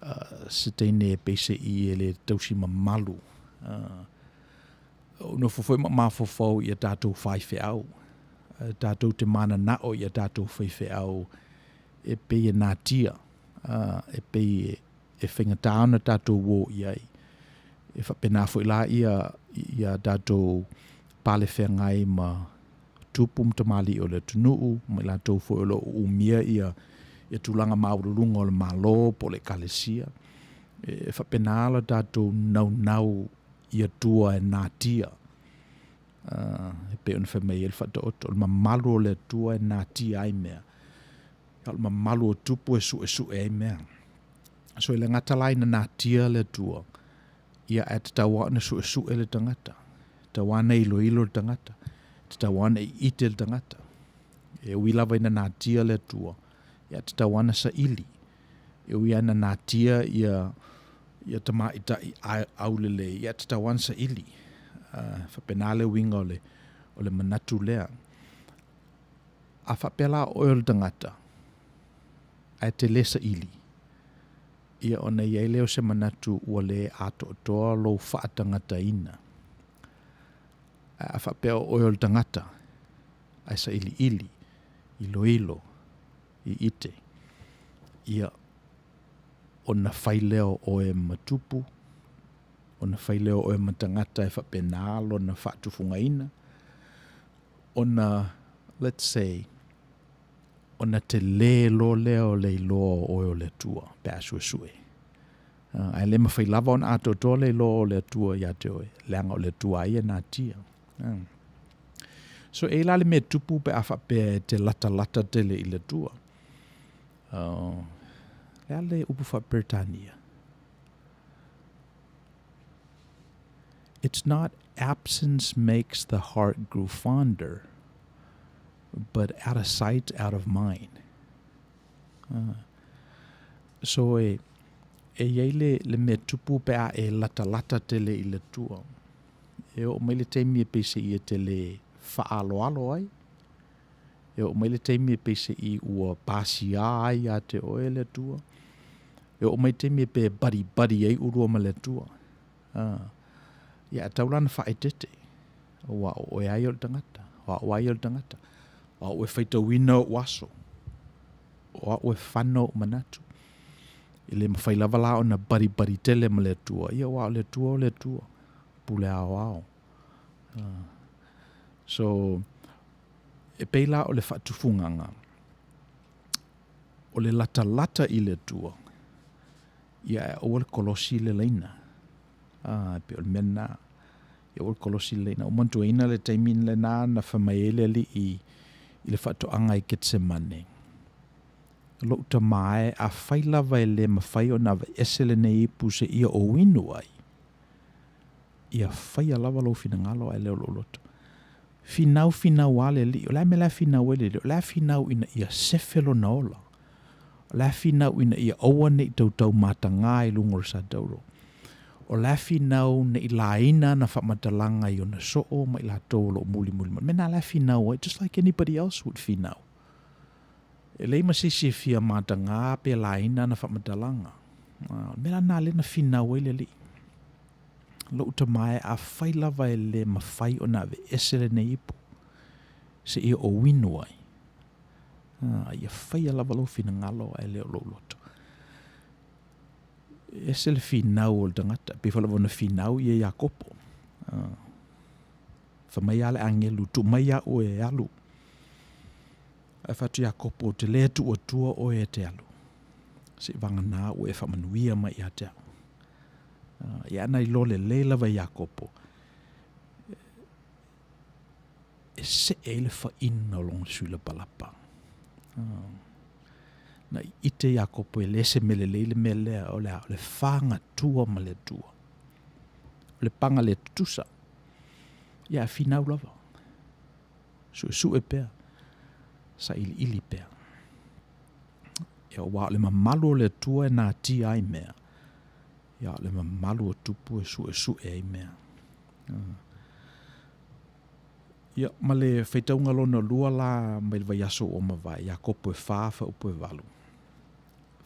Uh, se teine e peise i e le tausi mamalu. Uh, o nofo foi ma mafaufau i a tatou faifeau. Uh, tatou te mananao i a tatou faifeau e pei e natia, uh, e pei e, e faigata ona tatou o i ai. E faapena foi la ia, ia tatou pale feagai ma tupu ma tamalii o le atunuu, ma i latou foi o lo o umia ia, ia tulaga maualuluga o le Malo po o le Ekalesia. E faapena la tatou naunau i Atua e natia. Uh, e pei ona fai mai ai le Faataoto, o le mamalu o le Atua e natia ai mea. A o le mamalu o tupu e suesue ai mea. So e le gata la ina natia le Atua, ia ae tatau lava ona suesue le tagata. Tatau lava ona iloilo le tagata. Tatau lava ona iite le tagata. E ui lava ina natia le Atua, ia tatau lava ona saili. E ui lava ina natia ia ia tamaitai aulelei, ia tatau lava ona saili. Uh, faapena le uiga o le, o le manatu lea. A faapea la o oe o le tagata, ae te le saili, ia ona i ai lea o se manatu ua le atoatoa lou faatagataina. Ae a faapea o oe o le tagata, ae sailiili, iloilo, iite, ia ona fai lea o oe ma tupu, ona fai lea o oe ma tagata e faapena lona faatufugaina, ona, let's say, ona telē loa lea o le iloa o oe o le Atua pe a suesue. Ae le mafai lava ona atoatoa le iloa o le Atua ia te oe, leaga o le Atua a ia e natia. So e i la le mea tupu pe a faapea e te latalata tele i le Atua. Uh, le a le upu faa-Peretania? It's not absence makes the heart grew fonder, but out of sight, out of mind. Uh, so e, e iai le, le mea tupu pe a e latalata tele i le Atua. E oo mai le taimi e peiseai e te le faaaloalo ai, E oo mai le taimi e peiseai ua pasia ai ia te oe le Atua. E oo mai taimi e pe buddy buddy ai ulua ma le Atua. A, ia e tatau la ona faaeteete, aua o oe lava ia o le tagata, o au lava ia o le tagata, o au e faitauina ou aso, o au e fana ou manatu. E le mafai lava la ona buddy buddy tele ma le Atua, ia aua o le Atua o le Atua, pule aoao. So, E pei la o le faatufugaga, o le latalata i le Atua, ia e aua le kolosi le laina. A, e pei o le mea lena. Ia aua le kolosi le laina. Ua manatuaina le taimi lena na fai mai ai le Alii i le faatoaga i Ketsemane, Lou tama e, afai lava e le mafai ona aveese lenei ipu seia ou inu ai, ia faia lava lou finagalo ae le o lou loto. Finau finau a le Alii. O le a mea la e finau ai le Alii? O le a finau ina ia sefe lona ola. O le a finau ina ia aua ne i tautaumatagā i luga o le satauro. O le a finau ne i laina ana faamatalaga i ona soo ma i latou o lo o mulimuli mai. O le mea lena la e finau ai, just like anybody else would finau. E leai ma se isi e fia matagā pe laina ana faamatalaga. O le mea la lena lea na finau ai le Alii. Lou tama e, afai lava e le mafai ona aveese lenei ipu, seia ou inu ai, a ia faia lava lou finagalo ae le o lou loto. E ese le finau o le tagata, pei foi lava ona finau ia Iakopo. Fai mai lava le agelu, tuu mai au e alu. Ae fai atu Iakopo, ou te le tuu atua oe e te alu, seivagana ua e faamanuia mai ia te au. Ia ana iloa lelei lava e Iakopo. e see ai le faina o lona sui lapalapa. Na i ite Iakopo e le se mea lelei le mea lea, o le a, o le fagatua ma le Atua. O le paga le tutusa. Ia, e finau lava. Suesue pea, sailiili pea. Ia, aua o le mamalu o le Atua e natia ai mea. Ia, o le mamalu o tupu e suesue ai mea. Ia, ma le faitauga lona lua la mai le vaiaso ua mavae, Iakopo e fa, faaupu e valu.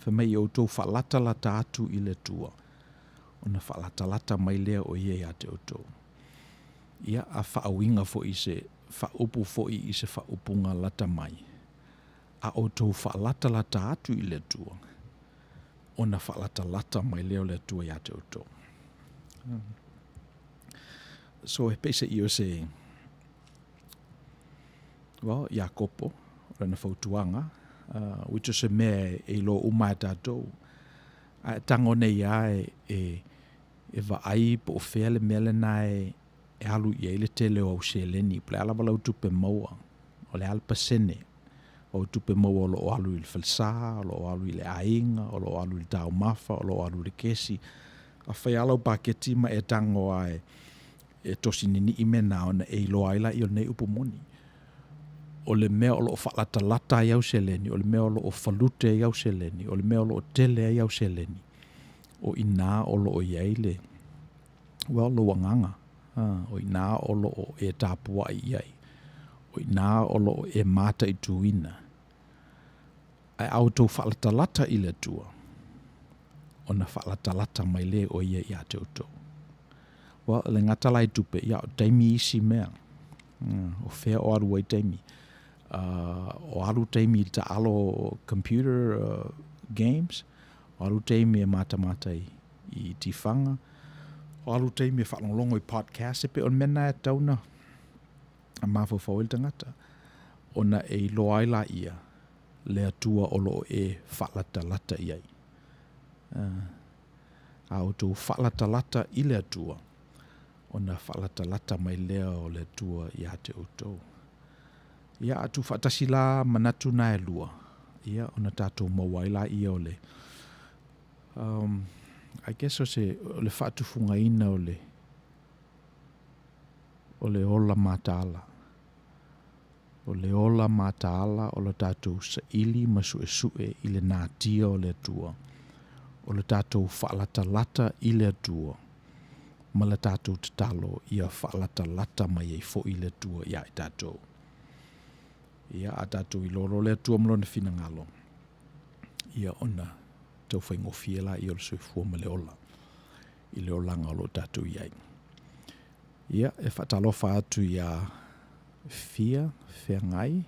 Fai mai ia outou faalatalata atu i le Atua, ona faalatalata mai lea o ia ia te outou. Ia, a faauiga foi i se faaupu foi i se faaupuga lata mai, a outou faalatalata atu i le Atua, ona faalatalata mai lea o le Atua ia te outou. So, he pei se i o se, well, Iakopo, o lana fautuaga, which o se mea e iloa uma e tatou, a e tago nei lava e, e, e vaai po o fea le mea lena e, e alu i ai le tele o au seleni, po o le a lava lau tupe maua, o le a le pasene o au tupe maua o lo o alu i le falesa, o lo o alu i le aiga, o lo o alu i le taumafa, o lo o alu i le kesi. Afai lava lau paketi ma e tago lava e, e tosi ninii mea na ona e iloa ai laia o lenei upu moni. O le mea o lo o faalatalata ai au seleni, o le mea o lo o falute ai au seleni, o le mea o lo o tele ai au seleni, o i inā o lo o i ai le, well, lou agaga, o i inā o lo o e tapuai i ai, o i inā o lo o e mataituina. Ae a outou faalatalata i le Atua, ona faalatalata mai lea o ia ia te outou. Well, e le gata la i tupe, ia o taimi isi mea. O fea o alu ai taimi. O alu taimi i le taalo computer games, o alu taimi e matamata i, i tifaga, o alu taimi e faalogologo i podcast, e pei o le mea lena e tatau ona mafaufau ai le tagata, ona e iloa ai laia le Atua o lo o e faalatalata i ai. A outou faalatalata i le Atua, ona faalatalata mai lea o le Atua ia te outou. Ia, a tuufaatasi la manatu na e lua, ia, ona tatou maua ai laia o le, I guess o se, o le faatufugaina o le, o le ola mataala. O le ola mataala o le tatou saili ma suesue i le natia o le Atua, o le tatou faalatalata i le Atua, ma le tatou tatalo ia faalatalata mai ai foi le Atua ia i tatou. Ia, a tatou iloa loa le Atua ma Lona finagalo, ia ona tau faigofie laia o le soifua ma le ola i le olaga o lo o tatou i ai. Ia, e faatalofa atu iā Fia Feagai,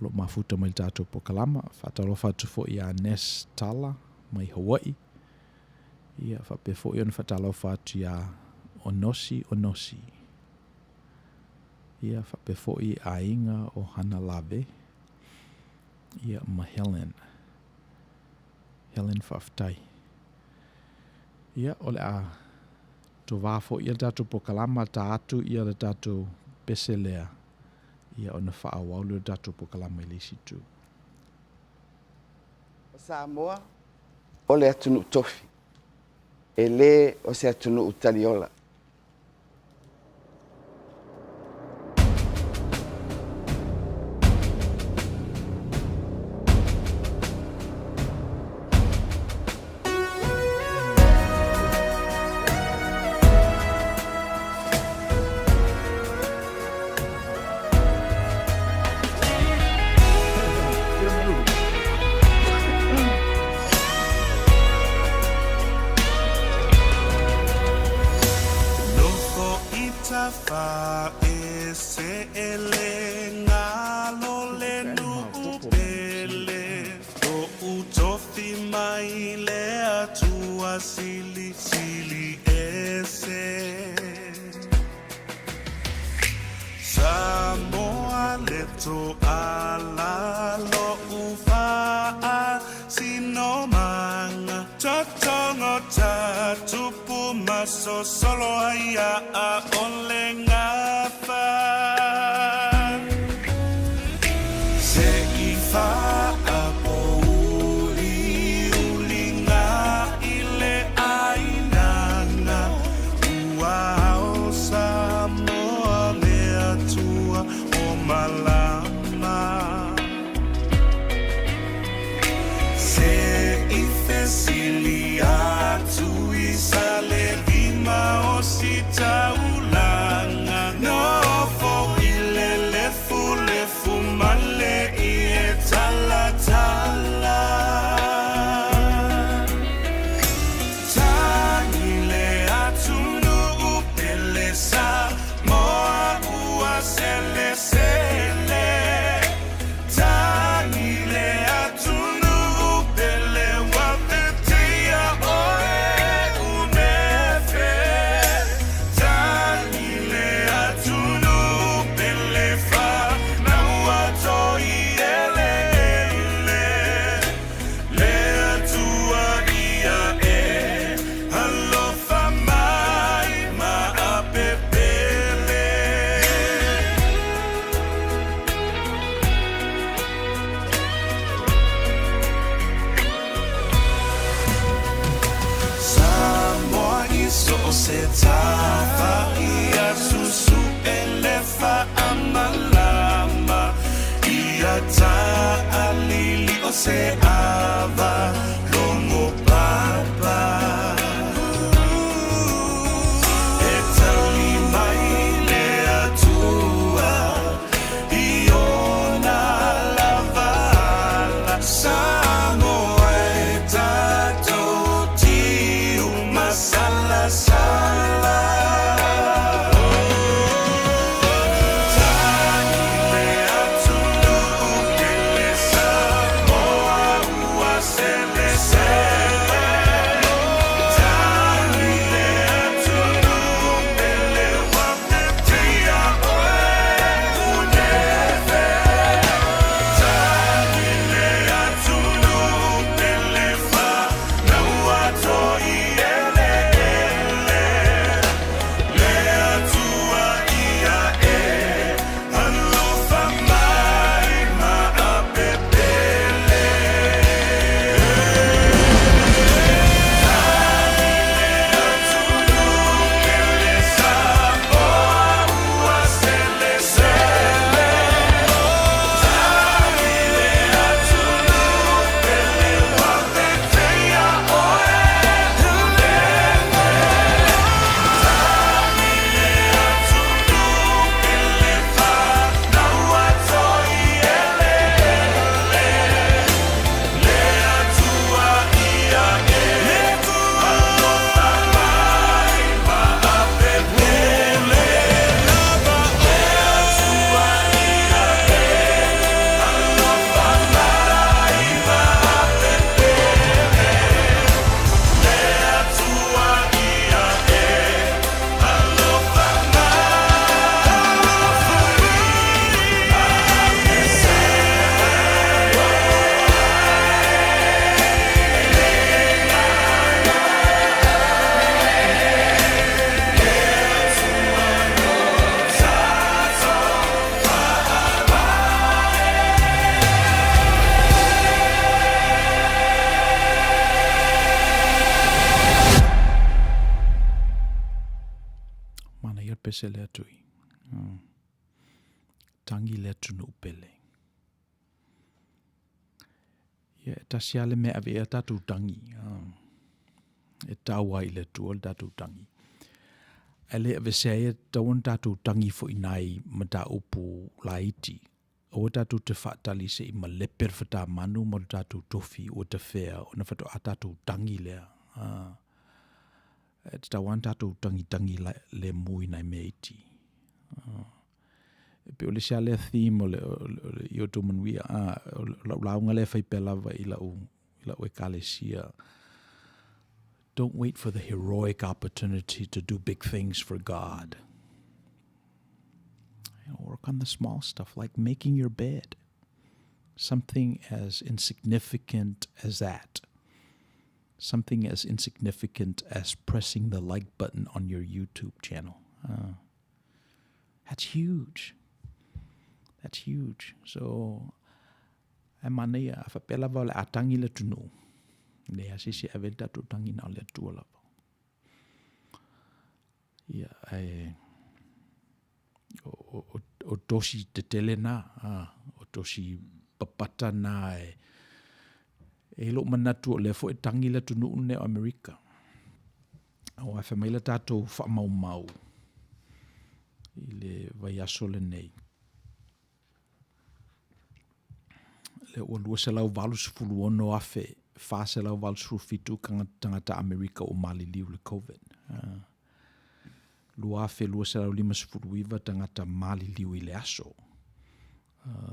o lo o mafuta mai le tatou polokalama. Faatalofa atu foi iā Ness Tala mai Hawaii. Ia, faapea foi ona faatalofa atu iā Onosi Onosi. Ia, faapea foi aiga o Hanalave, ia, ma Helen. Helen, faafetai. Ia, o le a tovā foi ia le tatou polokalama, ta atu ia le tatou pese lea, ia ona faaauau lea o le tatou polokalama i le isi itu. O Samoa o le atunuu tofi, e le o se atunuu taliola. Nofo i tafa e se ele ngalo le nuu pele Toʻu tofi mai le Atua silisili ese Samoa le toala loʻu faasinomaga Totogo ta tupu ma sosolo ai a ʻaʻole gafa. malama. Se i fesili atu i sa le lima o sitaulaga. Nofo i le lefulefu ma le ie talatala. Tagi le atunuu pele Samoa ua selesele. Tagi le atunuu pele ua vetea oe unefe. Tagi le atunuu pele fanau toi eleele. Le Atua ia e alofa mai ma apepele. Samoa i so o se tafa ia susu'e le faamalama ia ta'alili o se ava logo papa. E tali mai le Atua i ona lava ala. Samoa e tatou tiu masalasala. Tagi le atunuu pele Samoa ua selesele. Tagi le atunuu pele ua vetea oe unefe. Tagi le atunuu pele fanau toi eleele. Le Atua ia e alofa mai ma apepele. Tagi le atunuu pele Samoa ua selesele. Tagi le atunuu pele ua vetea oe unefe. Tagi le atunuu pele fanau toi eleele. Le Atua ia e alofa mai ma apepele. Le Atua ia e alofa mai ma apepele. Le Atua ia e alofa mai ma apepele. Manaia le pese lea tui. Tagi le atunuu pele. Ia, e tasi lava le mea e ave i ai a tatou tagi. E tau ai i le Atua le tatou tagi. Ae le aveesea ai e tatau ona tatou tagi foi nai mataupu laiti. Aua tatou te faatali se i malepe le fatamanu ma lo tatou tofi ua tafea ona faatoa tatou tagi lea. E tatau lava ona tatou tagitagi lemu i nai mea iti. E pei o le isi lava lea theme o le, o le, o le i o outou manuia, o lau lauga lea e fai pea lava i lau, i lau ekalesia. Don't wait for the heroic opportunity to do big things for God. You know, work on the small stuff, like making your bed. Something as insignificant as that. Something as insignificant as pressing the like button on your YouTube channel. That's huge. That's huge. So, e manaia, a faapea lava o le a tagi le atunuu. Leai lava se isi e ave le tatou tagi na o le Atua lava. Ia, ae... O, o, o tosi tetele na, a, o tosi papata na e, e lou manatu o lea foi e tagi le atunuu lenei o Amerika. Aua e fai mai le tatou faamaumau i le vaiaso lenei. Lea ua 286,487 tagata Amerika ua maliliu i le Covid. 2,259 tagata maliliu i le aso.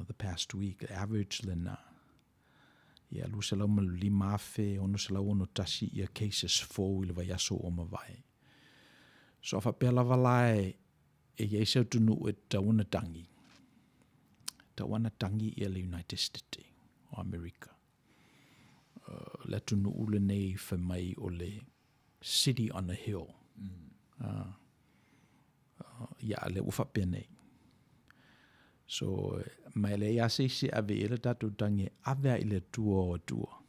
The past week, average lena. Ia, 205,661 ia cases fou i le vaiaso ua mavae. So a faapea lava la e e i ai se atunuu e tatau ona tagi, e tatau ona tagi ia le United States o Amerika. Le atunuu lenei fai mai o le city on a hill. Ia, lea ua faapea nei. So, ma e leai lava se isi e ave i ai le tatou tagi e ave lava i le Atua o Atua.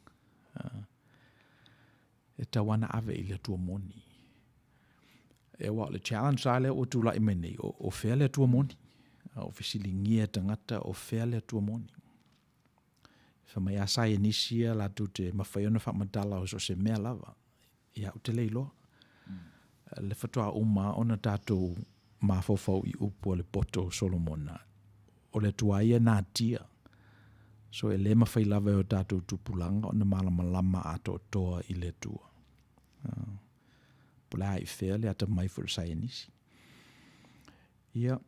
E tatau lava ona ave i le Atua moni. E aua o le challenge la lea ua tulai mai nei, o, o fea le Atua moni? O fesiligia e tagata o fea le Atua moni? Fai mai a saienisi ia latou te mafai ona faamatala o so o se mea lava. Ia ou te le iloa. Le faatoa uma ona tatou mafaufau i upu a le poto o Solomona, o le Atua ia e natia. So e le mafai lava e o tatou tupulaga ona malamalama atoatoa i le Atua. Po o le a i fea le atamai foi o le saienisi. Ia,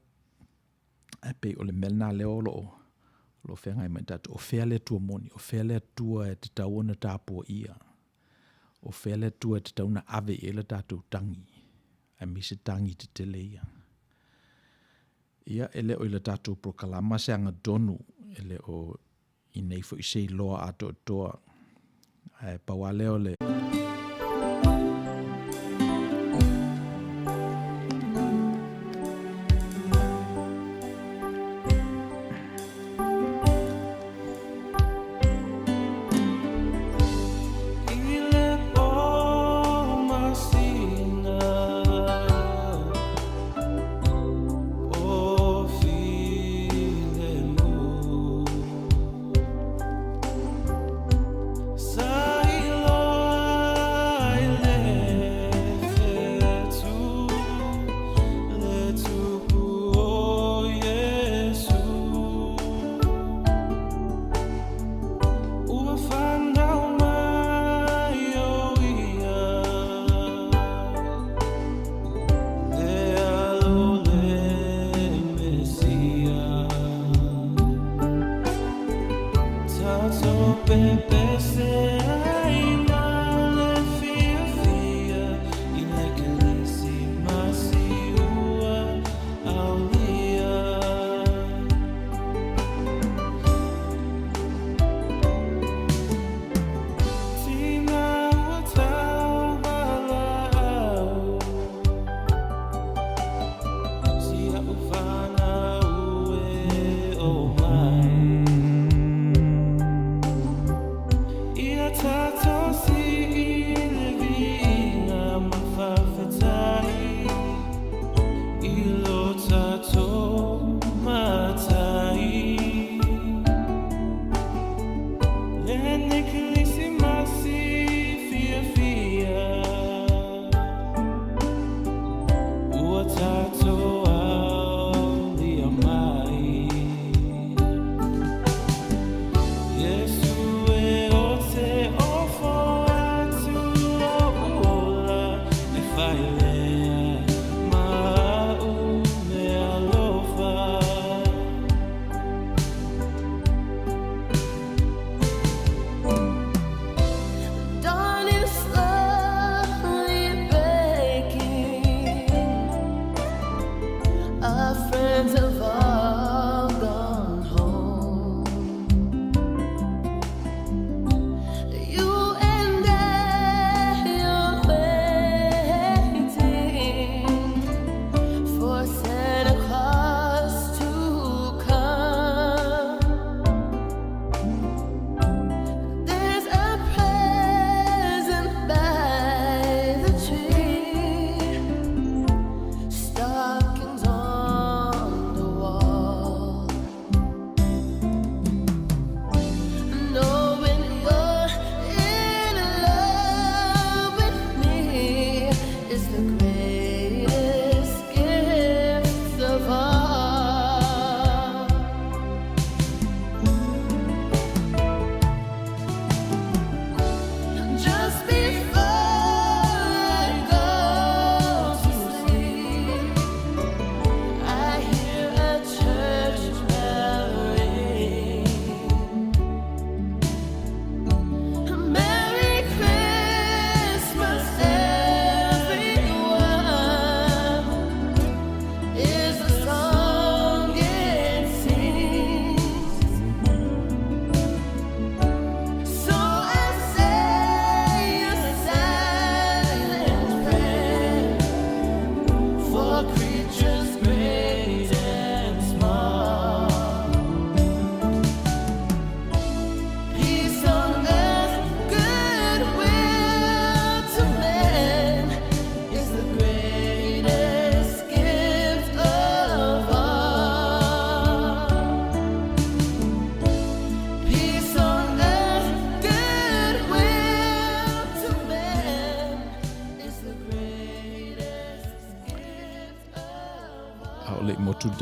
ae pei o le mea lena lea o lo o lo o feagai ma i tatou. O fea le Atua moni? O fea le Atua e tatau ona tapuaia? O fea le Atua e tatau ona ave i ai le tatou tagi, aemaise tagi tetele ia? Ia, e le o i le tatou polokalama se agatonu, e le o i nei foi se iloa atoatoa, ae pau lava lea o le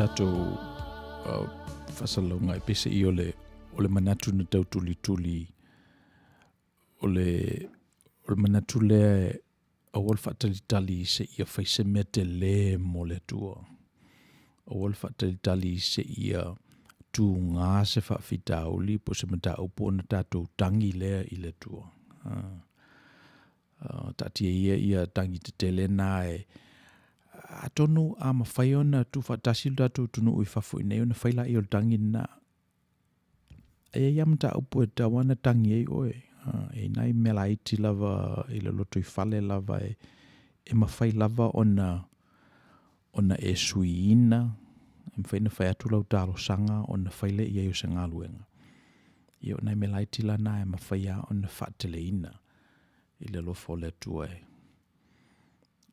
tatou faasalalauga e peiseai o le o le manatu na tau tulituli o le o le manatu lea aua le faatalitali seia fai se mea telē mo le Atua. Aua le faatalitali seia tugā se faafitauli po o se mataupu ona tatou tagi lea i le Atua. Taatia ia ia tagi tetele na e atonu a mafai ona tuufaatasi le tatou atunuu i fafo i inei ona fai laia o le tagi lena. E i ai lava mataupu e tatau lava ona tagi ai oe. E i ai nai mea laiti lava i le lotoifale lava e, e mafai lava ona, ona e suiina, e mafai ona fai atu lau talosaga ona fai lea i ai o se galuega. Ia o nai mea laiti la na e mafai lava ona faateleina i le alofa o le Atua e,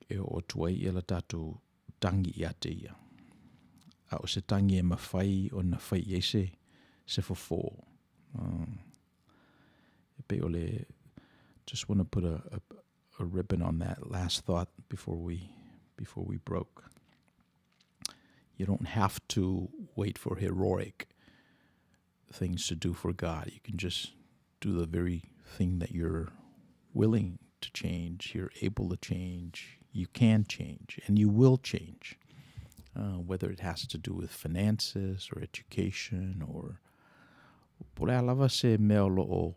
e oo atu ai ia le tatou tagi ia te ia. A o se tagi e mafai ona fai i ai se, se fofo. E pei o le, just want to put a, a, a ribbon on that last thought before we, before we broke. You don't have to wait for heroic things to do for God. You can just do the very thing that you're willing to change, you're able to change, you can change, and you will change. Whether it has to do with finances or education or po o le a lava se mea o lo o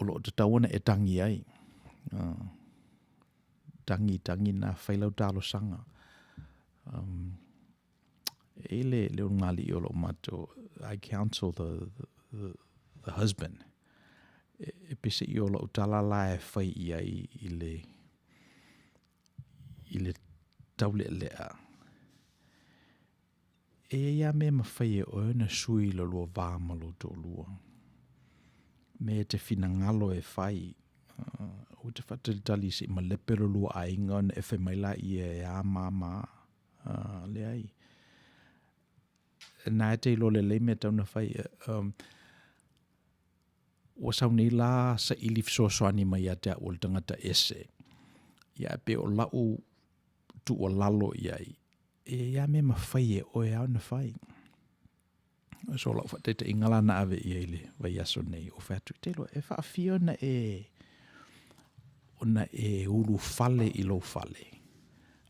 o lo o tatau ona e tangi ai. Tangi, tangi nā, fai lau talosaga. E i le, le ulugalii o lo o matou, I counsel the, the, the husband. E, e peiseai o lau tala la e fai i ai i le, i le taulealea. E i ai lava mea e mafai e oe ona sui i lo lua va ma lou toalua. Mea e te finagalo e fai, aua te faatalitali se i malepe lo lua aiga ona e fai mai laia e a ma ma a. Leai. Na e te iloa lelei mea e tatau ona fai. Ua sau nei la saili fesoasoani mai ia te au o le tagata ese. Ia ae pei o lau tuualalo i ai, e i ai lava mea e mafai e oe lava ona fai. So lau faataitaiga la na ave i ai i le vaiaso nei, o fai atu, e te iloa, e faafia ona e, ona e ulufale i lou fale,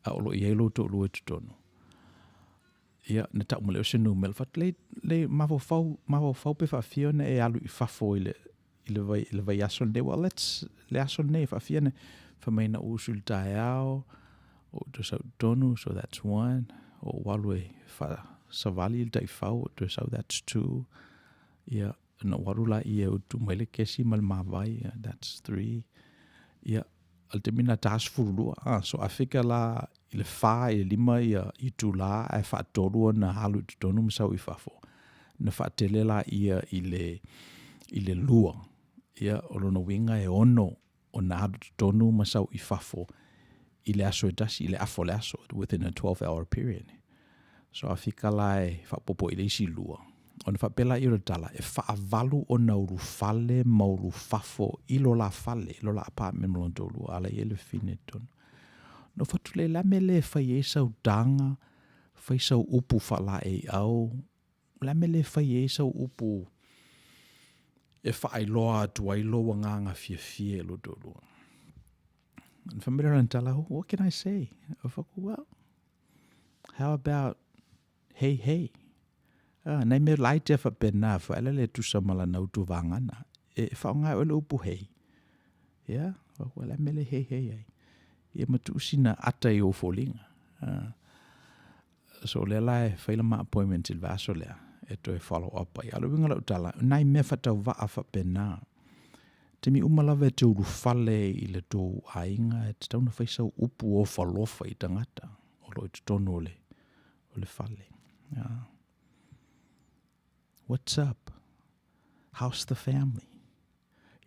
a o lo o i ai lou toalua i totonu. Ia, na tau mai lea o se numera, fai atu, le, le mafaufau, mafaufau pe faafia ona e alu i fafo i le, i le, vai, i le vaiaso lenei, well, let's, le aso lenei, faafia ona, fai mai na ou usu i le taeao, ou toe sau i totonu, so that's one, ou alu e faasavali le taifau, ou toe sau, that's two, ia, ona ou alu laia e utu mai le kesi ma le mavae, yeah, that's three, ia, o le taimi lena ta 12, ah, so a fika la i le 4 i le 5 ia itulā ae faatolu ona alu i totonu ma sau i fafo, na faatele laia i le i le lua, ia, o lona uiga e ono ona alu i totonu ma sau i fafo i le aso e tasi, i le afa o le aso, within a 12 hour period. So a fika la e faaopoopo i le isi lua, ona faapea laia o le tala, e faavalu ona ulufale ma ulufafo i lo la fale, i lo la apartment ma lona toalua, a la i ai le fafine i totonu. Nofo atu lea, o le a mea le fai ai sau taga, fai sau upu faalaeiau, o le a mea le fai ai sau upu e faailoa atu ai lou agaga fiafia i lou toalua. Ona fai mai lea o lana tala, what can I say? Ou fai atu, well, how about hey hey? Ah, nai mea laiti a faapena, fai le tusa ma lana utuvaga E faaaoga e oe le upu hey. Ia, o le a mea le hey hey ai. Ia ma tuu sina ata i ou foliga. Ah. So lea la e fai la ma appointment i le vaiaso lea e toe follow up ai. A o le uiga o lau tala, o nai mea faatauvaa faapena. Taimi uma lava e te ulufale i le tou aiga, e tatau ona fai sau upu ofalofa i tagata o lo o i totonu o le, o le fale. Yeah. What's up? How's the family?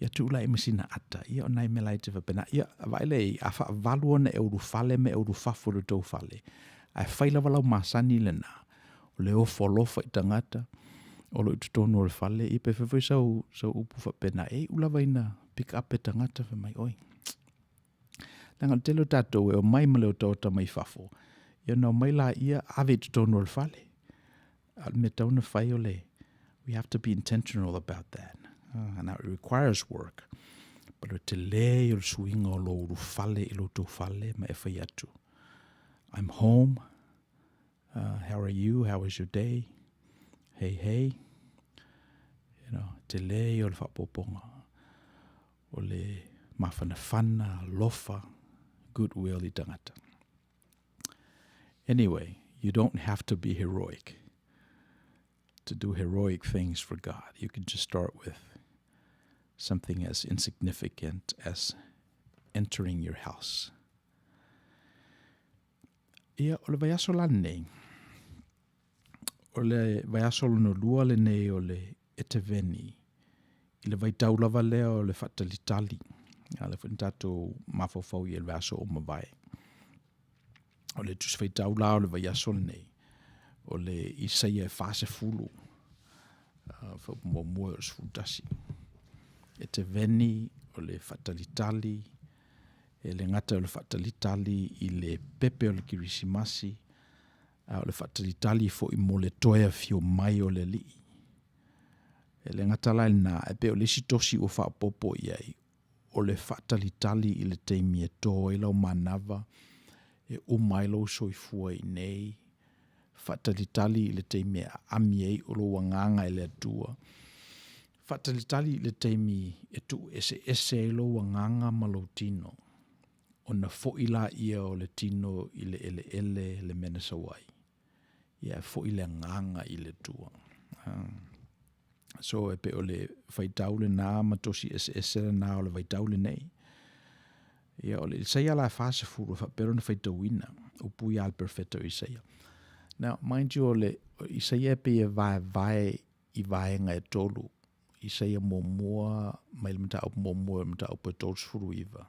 Ia tuu laia ma sina ata, ia o nai mea laiti faapena. Ia, vaai lea i ai, a faavalu ona e ulufale ma e ulufafo i le tou fale, ae fai lava lau masani lena, o le ofo alofa i tagata o lo o i totonu o le fale, ia pe fai foi sau, sau upu faapena, e iu lava ina pick up e tagata fai mai, oi, leaga o le tele o tatou e omai ma le otaota mai fafo, Ia ona omai laia ave i totonu o le fale. A o le mea e tatau ona fai o le, we have to be intentional about that. Now it requires work, but o le tele ia o le suiga o lou ulufale i lo outou fale ma e fai atu, I'm home, how are you, how was your day, hey hey, you know, tele ia o le faaopoopoga o le mafanafana, alofa, goodwill i tagata. Anyway, you don't have to be heroic to do heroic things for God. You can just start with something as insignificant as entering your house. Ia, o le vaiaso la lenei, o le vaiaso lona lua lenei o le Eteveni, i le vaitau lava lea o le faatalitali, a lea foi na tatou mafaufau i ai i le vaiaso ua mavae. O le Tusi Faitau la o le vaiaso lenei, o le Isaia e 40, faaupu muamua o le 11. Eteveni o le faatalitali, e le gata o le faatalitali i le pepe o le Kerisimasi, a o le faatalitali foi mo le toe afio mai o le Alii. E le gata la i lena, ae pei o le isi tosi ua faaopoopo i ai, o le faatalitali i le taimi e tō ai lau manava, e uma ai lou soifua i inei, faatalitali i le taimi e aami ai o lou agaga e le Atua, faatalitali i le taimi e tuu eseese ai lou agaga ma lou tino, ona foi laia o le tino i le eleele le mea na sau ai. Ia e foi le agaga i le Atua. So e pei o le faitau lena ma tosi eseese lena o le vaitau lenei. Ia o le Isaia la e 40 e faapea ona faitauina upu ia a le perofeta o Isaia. Now, mind you, o le Isaia e pei e vaevae i vaega e tolu. Isaia muamua mai le mataupu muamua i le mataupu e 39.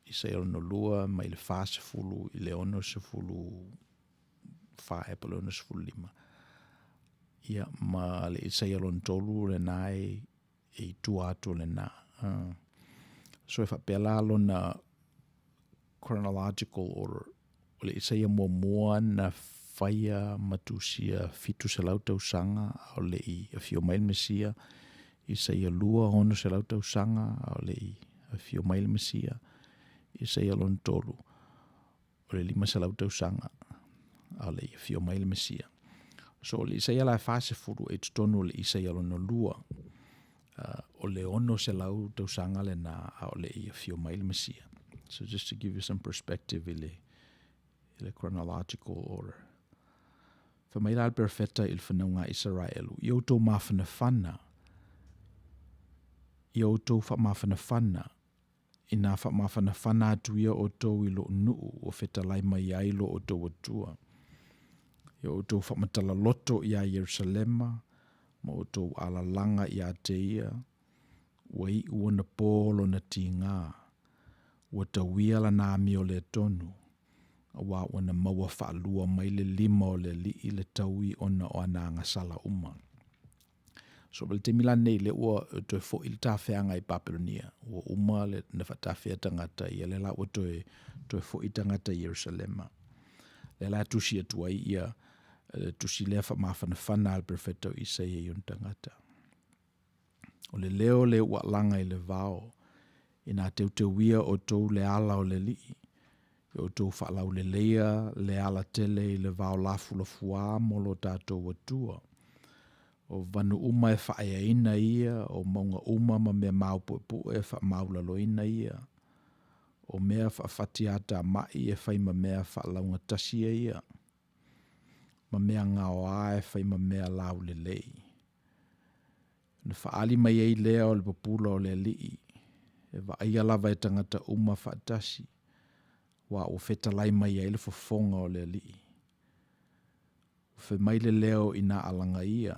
Isaia lona lua mai le 40 i le 64 ea po o le 65. Ia, ma le Isaia lona tolu lena e i tua atu o lena. So e faapea la lona chronological order. O le Isaia muamua na faia ma tusia 700 tausaga a o le i afio mai le Mesia. Isaia lua 600 tausaga a o le i afio mai le Mesia. Isaia lona tolu o le 500 tausaga a o le i afio mai le Mesia. So o le Isaia la e 40 e i totonu o le Isaia lona lua, o le 600 tausaga lena a o le i afio mai le Mesia. So just to give you some perspective i le, i le chronological order. Fai mai la le perofeta i le fanauga a Isaraelu, I outou mafanafana, i outou faamafanafana, Inā faamafanafana atu ia outou i lou nuu ua fetalai mai ai lo outou Atua. Ia outou faamatala loto iā Ierusalema, ma outou alalaga iā te ia, ua iʻu ona pō lona tigā, ua tauia lana amio lē tonu, auā ua na maua faalua mai le lima o le Alii le taui ona o ana agasala uma. So ma le taimi la lenei lea ua toe foi le tafeaga i Papelonia, ua uma le na faatafea tagata ia lea la ua toe toe foi tagata i Ierusalema. Lea la e tusi atu ai ia le tusi lea faamafanafana a le perofeta o Isaia i ona tagata. O le leo lea ua alaga i le vao, inā teuteuia outou le ala o le Alii, ia outou faalauleleia le ala tele i le vao lafulafuā mo lo tatou Atua. O vanu uma e faaeaina ia, o mauga uma ma mea maopuepue e faamaualaloina ia. O mea faafatiatamai e fai ma mea faalaugatasi ia, ma mea gaoa e fai ma mea laulelei. Ona faaali mai ai lea o le pupula o le Alii, e vaaia lava e tagata uma faatasi, aua ua fetalai mai ai le fofoga o le Alii. Ua fai mai le leo inā alagaia,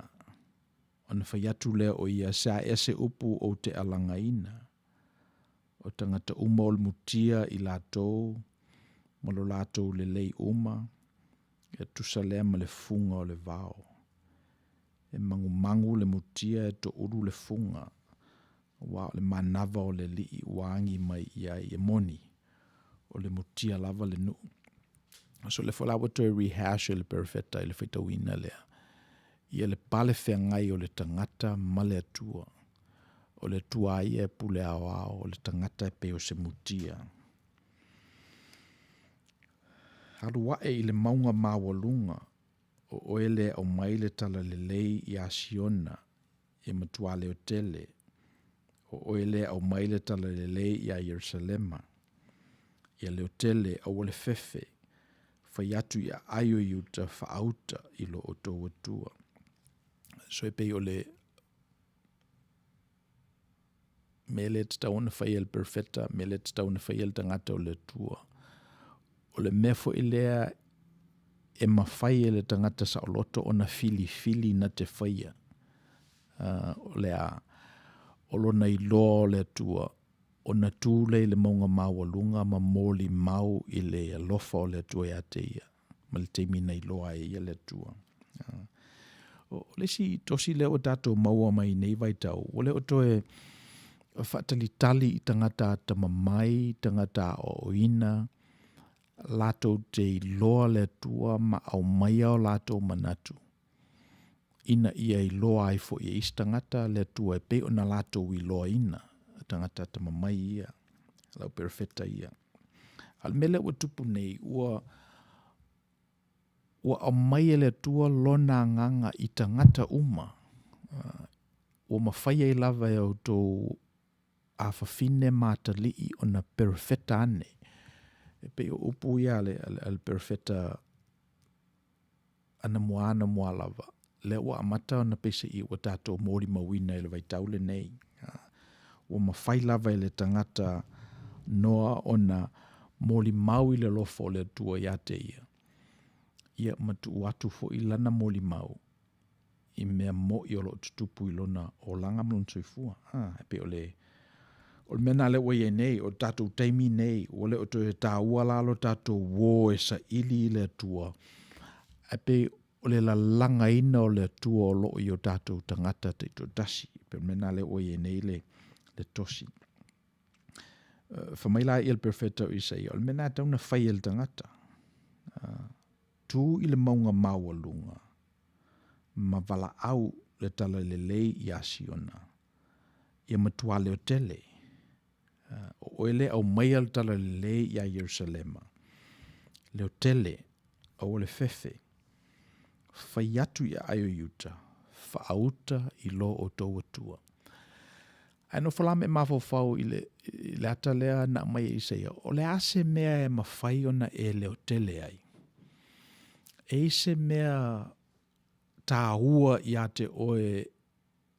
ona fai atu lea o ia, Se a ea se upu ou te alagaina? O tagata uma o le mutia i latou ma lo latou lelei uma, e tusa lea ma le fuga o le vao. E magumagu le mutia e toulu le fuga, aua o le manava o le Alii ua agi mai i ai, e moni, o le mutia lava le nuu. So le foi la ua toe rehash e le perofeta i le faitauina lea, ia le pale feagai o le tagata ma le Atua. O le Atua a ia e pule aoao, o le tagata e pei o se mutia. Alu ae i le mauga maualuga, o oe lea e aumai le talalelei iā Siona, e matua leotele, o oe lea e aumai le talalelei iā Ierusalema. Ia leotele, aua le fefe, fai atu i aai o Iuta faauta i lo outou Atua. So e pei o le mea lea e tatau ona faia e le perofeta, mea lea e tatau ona faia e le tagata o le Atua. O le mea foi lea e mafai e le tagata saoloto ona filifili na te faia. O le a? O lona iloa o le Atua, ona tu lea i le mauga maualuga ma molimau i le alofa o le Atua ia te ia, ma le taimi na iloa ai e ia le Atua. O le isi tosi lea ua tatou maua mai nei vaitau, ua le o toe faatalitali i tagata atamamai, tagata aoaoina, latou te iloa le Atua ma aumaia o latou manatu, ina ia iloa ai foi e isi tagata le Atua e pei ona latou iloaina tagata atamamai ia, lau perofeta ia. A o le mea lea ua tupu nei, ua ua aumai e le Atua lona agaga i tagata uma, ua mafai ai lava e outou afafine ma atalii ona perofeta ane. E pei o upu ia a le, a le, a le perofeta anamua anamua lava, lea ua amata ona peiseai ua tatou molimauina i le vaitau lenei. Ua mafai lava e le tagata noa ona molimau i le alofa o le Atua ia te ia, ia ma tuu atu foi lana molimau i mea moni o lo o tutupu i lona olaga ma lona soifua. E pei o le, o le mea lena lea ua i ai nei, o le tatou taimi nei, ua le o toe taua la lo tatou uō e saili i le Atua, ae pei o le lalagaina o le Atua o lo o i o tatou tagata taitoatasi. E pei o le mea lena lea ua i ai nei le, le tosi. Fai mai la ia le perofeta o Isaia, o le mea lena e tatau ona fai e le tagata. Tu i le mauga maualuga ma valaau le talalelei iā Siona, ia matua leotele. O oe lea e aumaia le talalelei iā Ierusalema, leotele, aua le fefe, fai atu i aai o Iuta, faauta i lo outou Atua. Ae nofo la ma e mafaufau i le, i le ata lea na aumai e Isaia, o le a se mea e mafai ona e leotele ai? E i se mea tāua iā te oe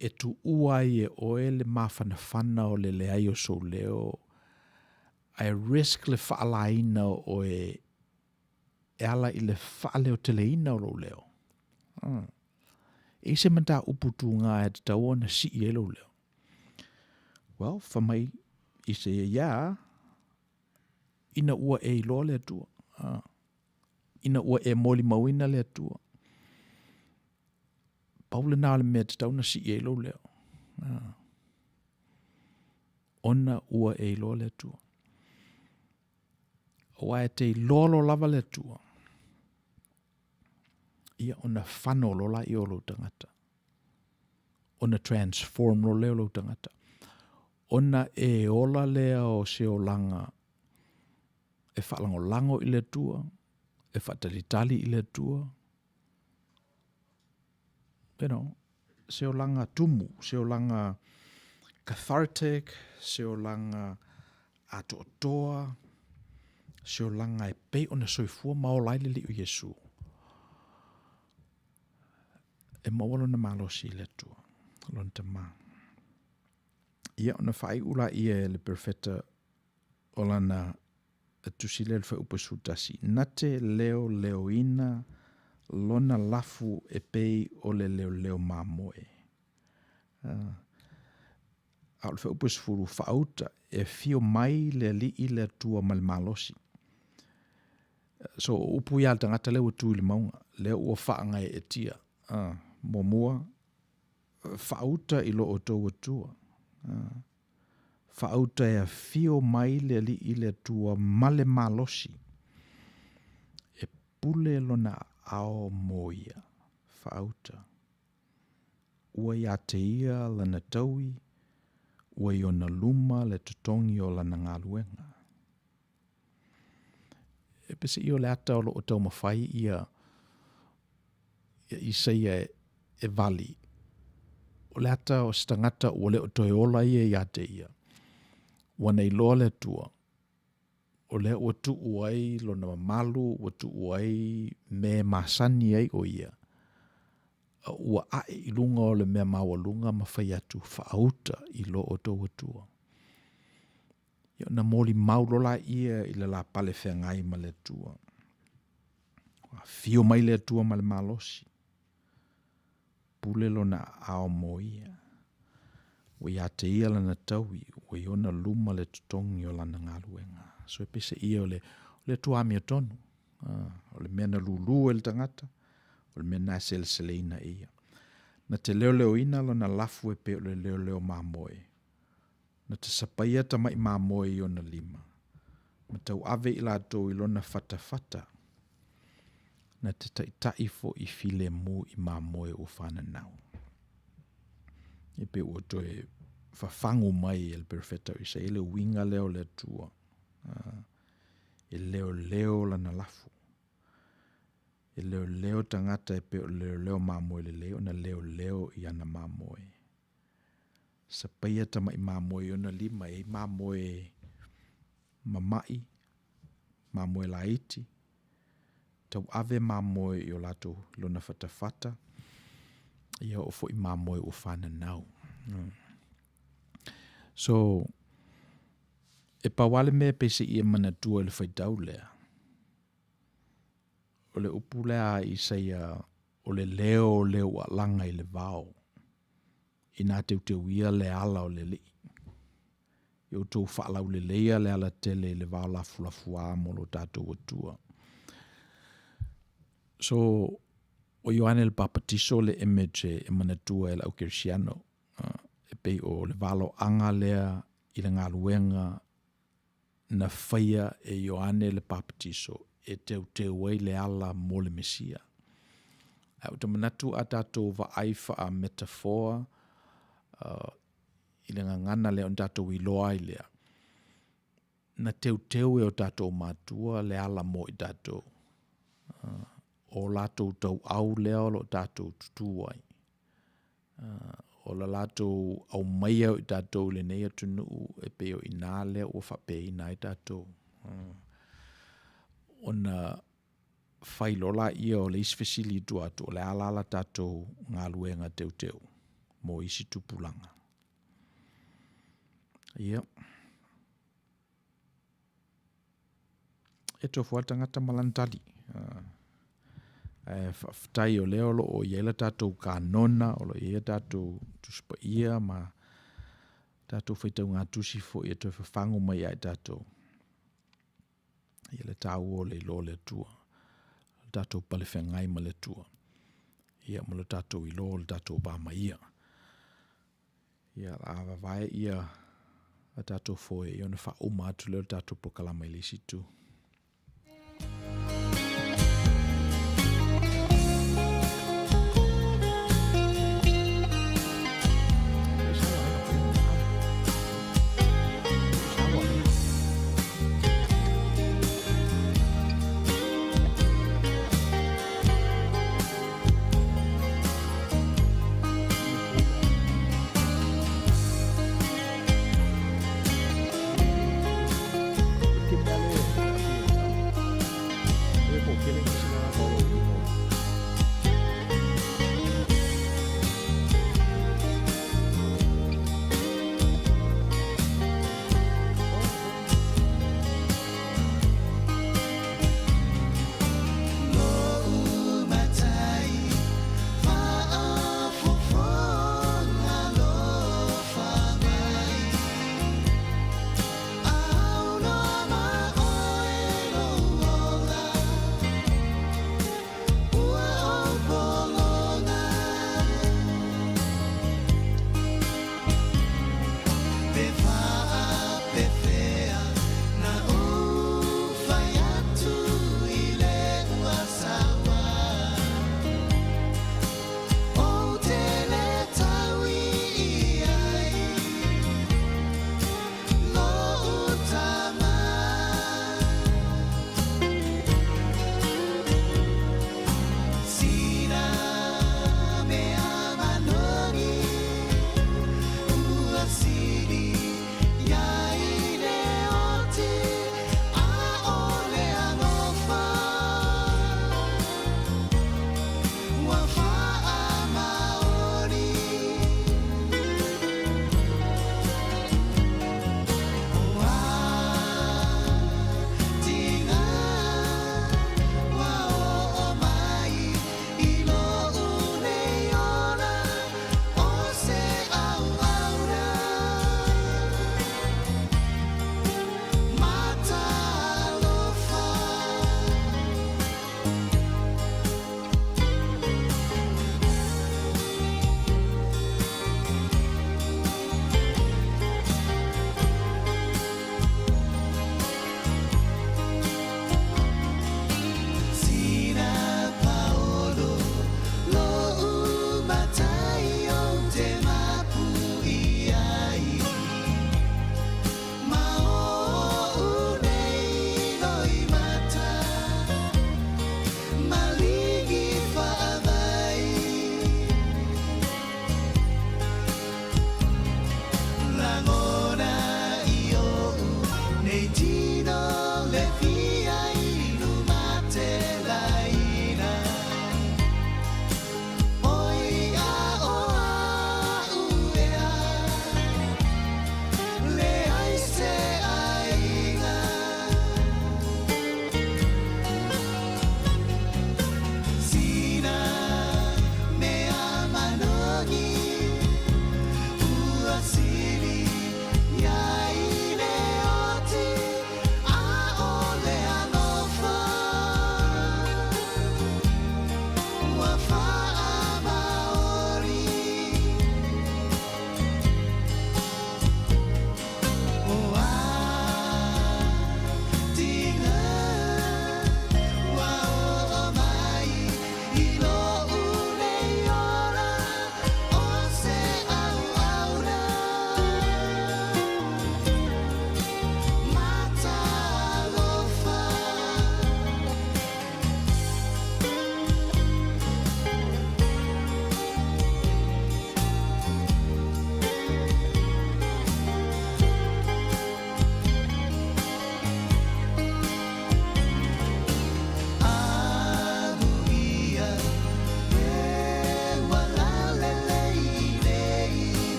e tuua ai e oe le mafanafana o le leai o sou leo, ae risk le faalaina o oe e ala i le faaleoteleina o lou leo. E i se mataupu tuga e tatau ona sii ai lou leo. Well, fai mai Isaia ia, ina ua e iloa le Atua. Ina ua e molimauina le Atua. Pau lena o le mea e tatau ona sii ai lou leo. Ona ua e iloa le Atua. Aua e te iloa loa lava le Atua, ia ona fano loa laia o lou tagata. Ona transform loa lea o lou tagata. Ona e ola lea o se olaga e faalagolago i le Atua, e faatalitali i le Atua, you know, se olaga tumu, se olaga cathartic, se olaga atoatoa, se olaga e pei ona soifua ma ola ai le Alii o Iesu. E maua lona malosi i le Atua, lona Tama. Ia, ona faaiu laia e le perofeta o lana tusi lea i le fuaiupu e 11, Na te leoleoina lona lafu e pei o le leoleo mamoe. A o le fuaiupu e 10, Faauta, e afio mai le Alii le Atua ma le malosi. So, o upu ia a le tagata lea ua tu i le mauga, lea ua faagaeetia. Muamua, faauta i lo outou Atua. Faauta e afio mai le Alii le Atua ma le malosi. E Pule lona aao mo ia, faauta. Ua ia te ia lana taui, ua i ona luma le totogi o lana galuega. E pese ia o le ata o loo taumafai ia ia Isaia e, e vali. O le ata o se tagata ua le o toe ola ia ia te ia. Ua na iloa le Atua, o lea ua tuu ai lona mamalu, ua tuu ai mea e masani ai o ia, a ua ae i luga o le mea maualuga ma fai atu faauta i lo outou Atua. Ia ona molimau loa laia i le la pale feagai ma le Atua. Afio mai le Atua ma le malosi. Pule lona aao mo ia. Ua ia te ia lana taui, ua i ona luma le totogi o lana galuega. So e pese ia o le, o le Atua amiotonu. Ah, o le mea na lulu e le tagata, o le mea na e seleseleina e ia. Na te leoleoina lona lafu e pei o le leoleo mamoe. Na te sapaia tamai mamoe i ona lima, ma tauave i latou i lona fatafata, na te taitai foi filemu i mamoe ua fananau. E pei ua toe fafagu mai e le perofeta o Isaia le uiga lea o le Atua, e leoleo lana lafu. E leoleo tagata e pei o le leoleo mamoe lelei ona leoleo i ana mamoe. Sapaia tamai mamoe i ona lima, e i ai mamoe mama'i, mamoe laiti, tauave mamoe i o latou lona fatafata, ia oo foi mamoe ua fananau. So, e pau lava le mea peiseai e manatua i le faitau lea, o le upu lea a Isaia, o le leo o le ua alaga i le vao, inā teuteuia le ala o le Alii. Ia outou faalauleleia le alatele i le vao lafulafuā mo lo tatou Atua. So, o Ioane le Papatiso le image e manatua e le au kerisiano, e pei o le valoaga lea i le galuega na faia e Ioane le Papatiso e teuteu ai le ala mo le Mesia. Ae ou te manatu a tatou vaai faa-metaphor i le gagana lea ona tatou iloa ai lea, na teuteu e o tatou matua le ala mo i tatou. O latou tauau lea o lo o tatou tutū ai. O le latou aumaia o i tatou i lenei atunuu e pei o i ina lea ua faapeina ai tatou. Ona fai loa laia o le isi fesili i tua atu, o le a la la tatou galuega teuteu mo isi tupulaga. Ia. E tofu lava le tagata ma lana tali. Ae faafetai o lea o lo o i ai le tatou kanona, o lo o i ai a tatou Tusi Paia ma tatou faitauga tusi foi e toe fafagu mai ia i tatou. Ia le taua o le iloa o le Atua, le tatou palefeagai ma le Atua, ia ma le tatou iloa o le tatou va ma Ia. Ia, a vavae ia a tatou foe, ia ona faauma atu lea o le tatou polokalama i le isi itu.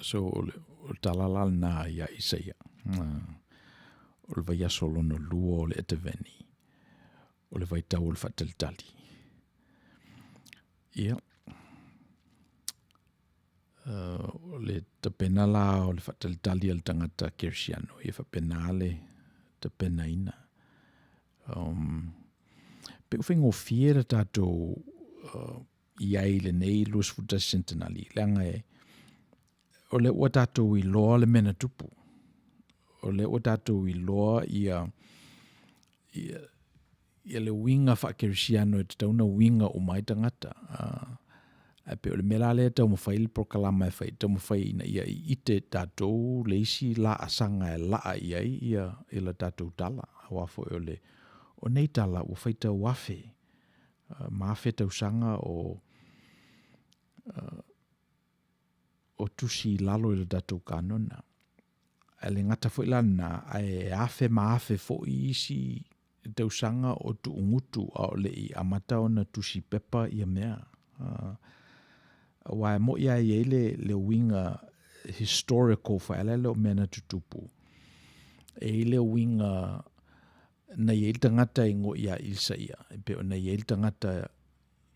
So o le, o le tala la lena ia Isaia. O le vaiaso lona lua o le Eteveni. O le vaitau o le faatalitali. Ia. O le tapena la o le faatalitali a le tagata kerisiano, ia faapena le tapenaina. Um, pe ua faigofie le tatou uh, i ai i lenei 21 sentenali, leaga e, o lea ua tatou iloa le mea na tupu. O lea ua tatou iloa ia, ia, ia le uiga faakerisiano e tatau ona uiga uma ai tagata. Uh, ae pei o le mea la lea e taumafai le polokalama e fai, taumafai ina ia ite tatou le isi laasaga e laa i ai ia, ia la tatou tala. Aua foi o le, o nei tala ua faitau afe, ma afe tausaga o, uh, o tusi i lalo i le tatou kanona. Ae le gata foi la lena, ae afe ma afe foi isi tausaga o tuugutu a o le i amata ona tusi pepa ia mea. Uh, aua e mo'i a i ai le, le uiga historical faaleale o mea na tutupu. E i le uiga na i ai le tagata e igoa ia Isaia, e pei ona i ai le tagata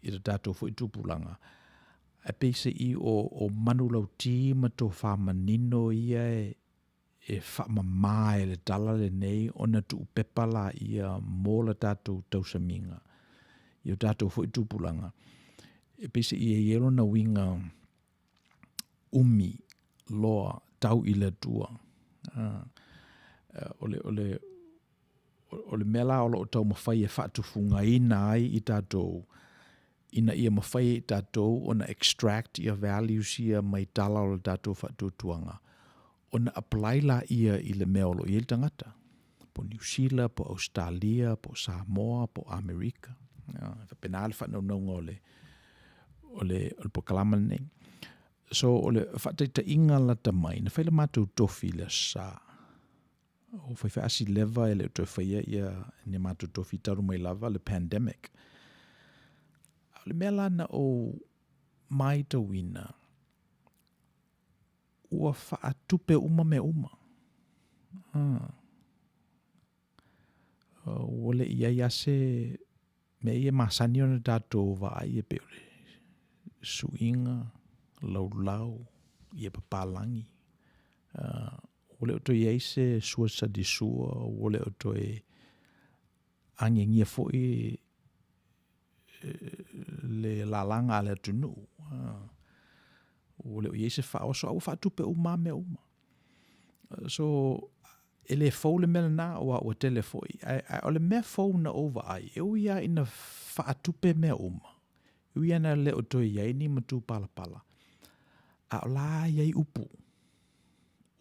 i le tatou foi tupulaga, ae peiseai o, o manulauti ma tofā manino ia e, e faamamā e le tala lenei ona tuupepa laia mo la tatou tausamiga i o tatou foi tupulaga. E peiseai e i ai lona uiga umi loa tau i le Atua. O le, o le, o le mea la o lo o taumafai e faatufugaina ai i tatou, ina ia mafai e i tatou ona extract ia values ia mai tala o le tatou faatuatuaga, ona apply laia i le mea o lo o i ai le tagata, po o Niu Sila, po o Ausetalia, po o Samoa, po o Amerika. E faapena le faanaunauga o le, o le, o le polokalama lenei. So, o le faataitaiga lata mai, na fai le matou tofi i le Aso Sa. O faifeasi leva e le o toe faia ia ni matou tofi talu mai lava le pandemic. A o le mea la na ou maitauina, ua faatupe uma mea uma. Ah. Ua le i ai lava se mea ia e masani ona tatou vaai e pei o le suiga, laulau, ia papalagi. Ua le o toe i ai se sua sali sua, ua le o toe agiagia foi le lalaga a le atunuu. Ua le o i ai se faaoso, a ua faatupe uma lava mea uma. So, e le fou le mea lena, aua ua tele foi. Ae, ae o le mea fou na ou vaai, e ui lava ina faatupe mea uma, e ui lava ina le o toe i ai ni matupalapala, a o la e i ai upu,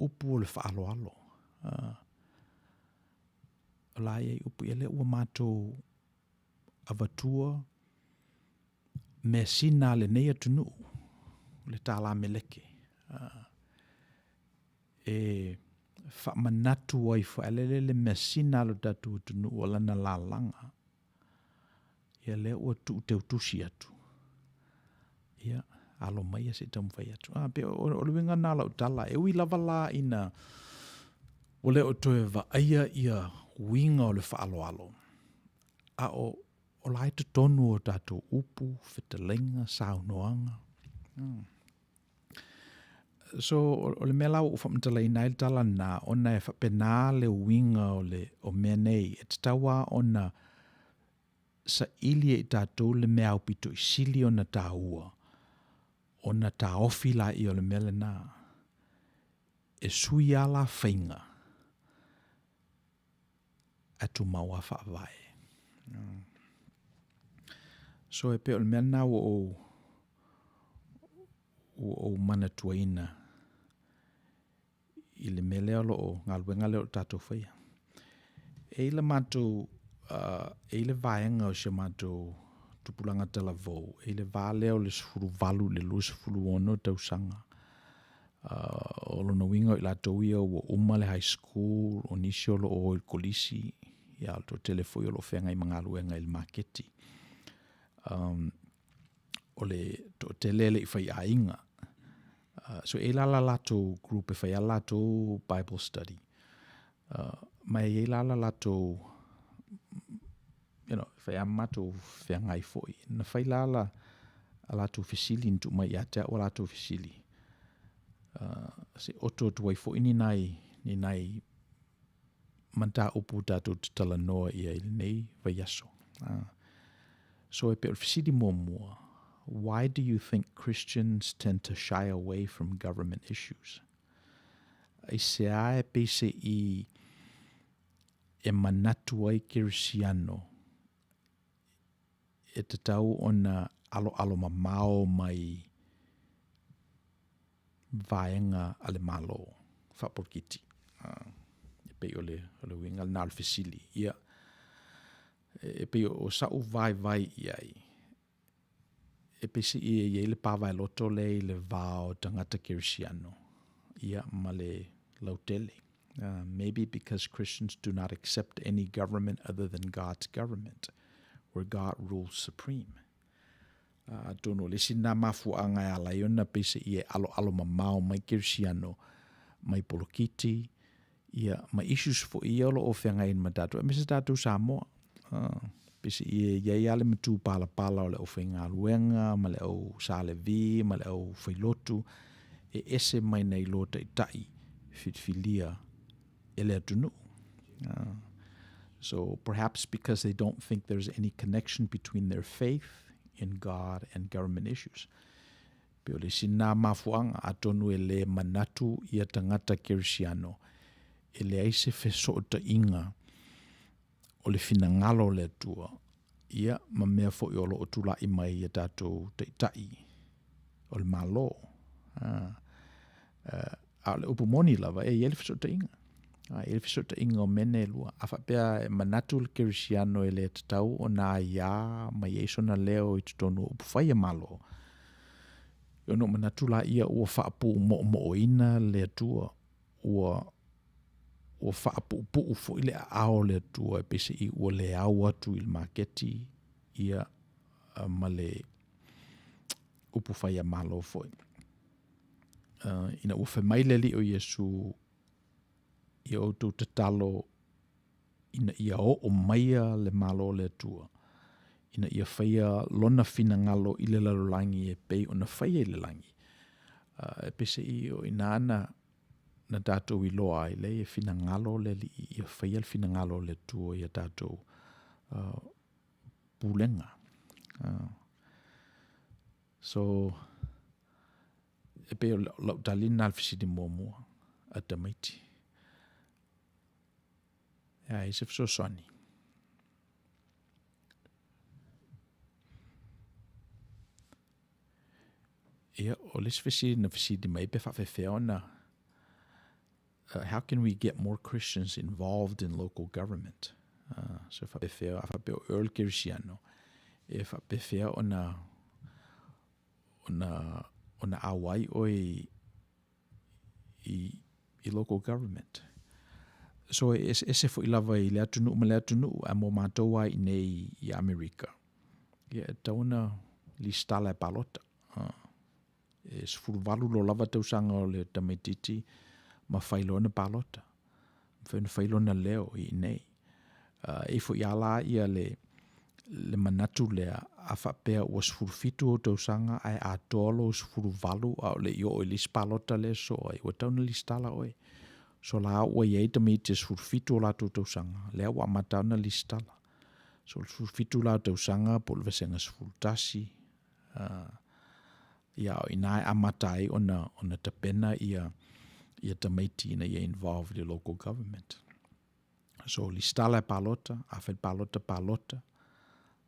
upu o le faaaloalo. O la e i ai upu, ia lea ua matou avatua measina a lenei atunuu, le tālā meleke, e faamanatu ai foi le measina a lo tatou atunuu o lana lalaga. Ia lea ua tuuteutusi atu. Ia, alo mai se i taumafai atu. Ah, pe o, o le uiga na lau tala, e ui lava la ina ua le o toe vaaia ia uiga o le faaaloalo, a o o la e totonu o tatou upu, fetalaiga, saunoaga. Hmm. So, o le mea la ua ou faamatalaina ai le tala lena, ona e faapena le uiga o, le, o mea nei, e tatau lava ona saili e i tatou le mea aupito i sili ona taua, ona taofi laia o le mea lena. E sui lava la faiga, ae tumau lava faavae. So e pei o le mea lena ua ou ua ou manatuaina i le mea lea o lo o galuega lea o lo o tatou faia. E i le matou uh, e i le vaega o si o matou tupulaga talavou, e i le va lea o le 18 i le 26 tausaga. O lona uiga o i latou ia ua uma le high school, o nisi o lo o o i le kolisi, ia o le toatele foi o lo o feagai ma galuega i le maketi. Um, o le toatele e le i faiaiga. So e i ai la la latou group e fai a latou Bible study. Ma e i ai la la latou, you know, e fai lava ma matou feagai foi. Na fai la la a latou fesili na tuu mai ia te au a latou fesili, se i oto atu ai foi ni nai, ni nai mataupu tatou te talanoa i ai i lenei vaiaso. So e pei o le fesili muamua, why do you think Christians tend to shy away from government issues? Aisea e peise'i e manatu ai Kerisiano e tatau ona aloalo mamao mai vaega a le Malo faapolokiki? E pei o le uiga lena o le fesili. Ia, e pei o sa'u vaivai i ai, e peiseai e i ai le pa vaeloto lea i le va o tagata kerisiano ia ma le lautele. Maybe because Christians do not accept any government other than God's government, where God rules supreme. Atonu o le isi lena mafuaaga e ala ai ona peiseai e aloalo mamao mai kerisiano mai polokiti, ia ma issues foi ia o lo o feagai ai ma tatou, aemaise tatou Samoa. Peiseai e i ai lava le matupalapala o le aufaigaluega ma le au salevi ma le aufailotu e ese mai nai lo taitai filifilia e le atunuu. So perhaps because they don't think there's any connection between their faith in God and government issues. Pei o le isi lena mafuaaga, atonu e le manatu ia tagata kerisiano e leai se fesootaiga o le finagalo o le Atua, ia, ma mea foi o lo o tula'i mai i a tatou taitai o le Malo. A, a o le upu moni lava, e i ai le fesootaiga. A, e i ai le fesootaiga o mea nei e lua. A faapea e manatu le kerisiano e le tatau ona aiā ma i ai sona leo i totonu o upufai a Malo, ona ou manatu laia ua faapuumoomoona le Atua, ua ua faapuupuu foi le aao o le Atua e peiseai ua le au atu i le maketi ia ma le upufai a Malo foi. Ina ua fai mai le Alii o Iesu, ia outou tatalo ina ia oo maia le Malo o le Atua, ina ia faia lona finagalo i le lalolagi e pei ona faia i le lagi. E peiseai o i ina na na tatou iloa ai lea e finagalo le Alii ia faia le finagalo o le Atua i a tatou pulega. So, e pei o lau tali lena i le fesili muamua a tamaiti. E a i se fesoasoani. Ia, o le isi fesili na fesili mai pe faafefea ona how can we get more Christians involved in local government? So faapefea, a faapea o Earl Kerisiano, e faapefea ona ona ona auai oe i i local government. So e eseese foi lava i le atunuu ma le atunuu, ae mo matou lava i inei i Amerika, ia e tatau ona lisitala e palota. E 18 loa lava tausaga o le tamaitiiti ma fai loa ona palota. Mafai ona fai lona leo i inei. E i foi lava la ia le, le manatu lea, a faapea ua 17 ou tausaga ae atoa lou 18 a o le i oo i le isi palota lea e sosoo ai, ua tatau ona lisitala oe. So la ua i ai tamaiti e 17 o latou tausaga, lea ua amata ona lisitala. So o le 17 la o tausaga po o le vasega 11, ia o i ina e amata ai ona, ona tapena ia, ia tamaiti ina ia involve i le local government. So, lisitala e palota, a fai le palota, palota.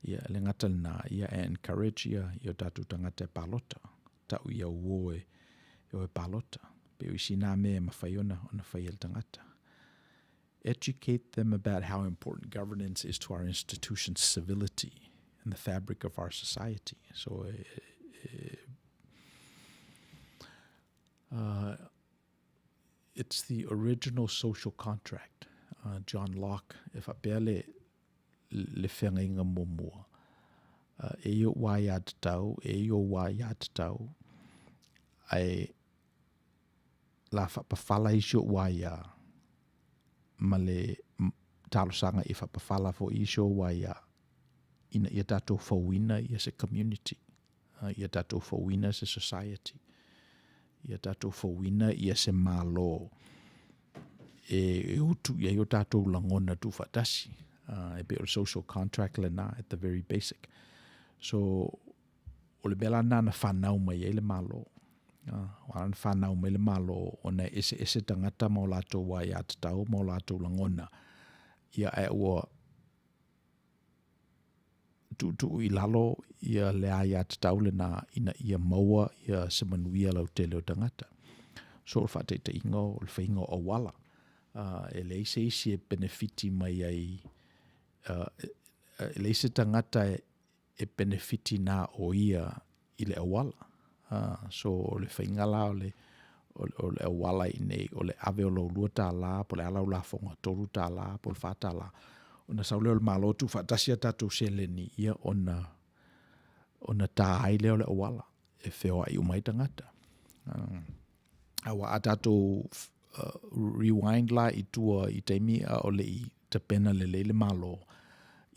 Ia, e le gata lena, ia e encourage ia, i o tatou tagata e palota. Tau ia uo e, e o e palota. Pe o isi nā mea e mawhai ona, ona whai e le tangata. Educate them about how important governance is to our institution's civility and the fabric of our society. So, e, e, it's the original social contract. John Locke, e faapea le, le feagaiga muamua. E i ou aiatatau, e i ou aiatatau, ae le a faapafala isi o'u aiā ma le talosaga ia faapafala fo'i isi ou aiā ina ia tatou fauina ia se community, ia tatou fauina se society, ia tatou fauina ia se Malo e utu i ai o tatou lagona tuufaatasi. E pei o le social contract lena at the very basic. So, o le mea la lena na fanau mai ai le Malo. Ua ala ona fanau mai le Malo ona e eseese tagata ma o latou aiatatau ma o latou lagona, ia ae ua tuutuu i lalo ia le aiatatau lena ina ia maua ia se manuia lautele o tagata. So o le faataitaiga o le faiga o auala, e leai se isi e penefiti mai ai, e leai se tagata e penefiti na o ia i le auala. So o le faiga la o le o le auala i inei, o le ave o lou $2 po o le a lau lafoga, $3 po o le $4, ona sau lea o le Malo tuufaatasi a tatou seleni ia ona ona ta ai lea o le auala e feoai uma ai tagata. Aua a tatou rewind la i tua i taimi a o le i tapena lelei le Malo,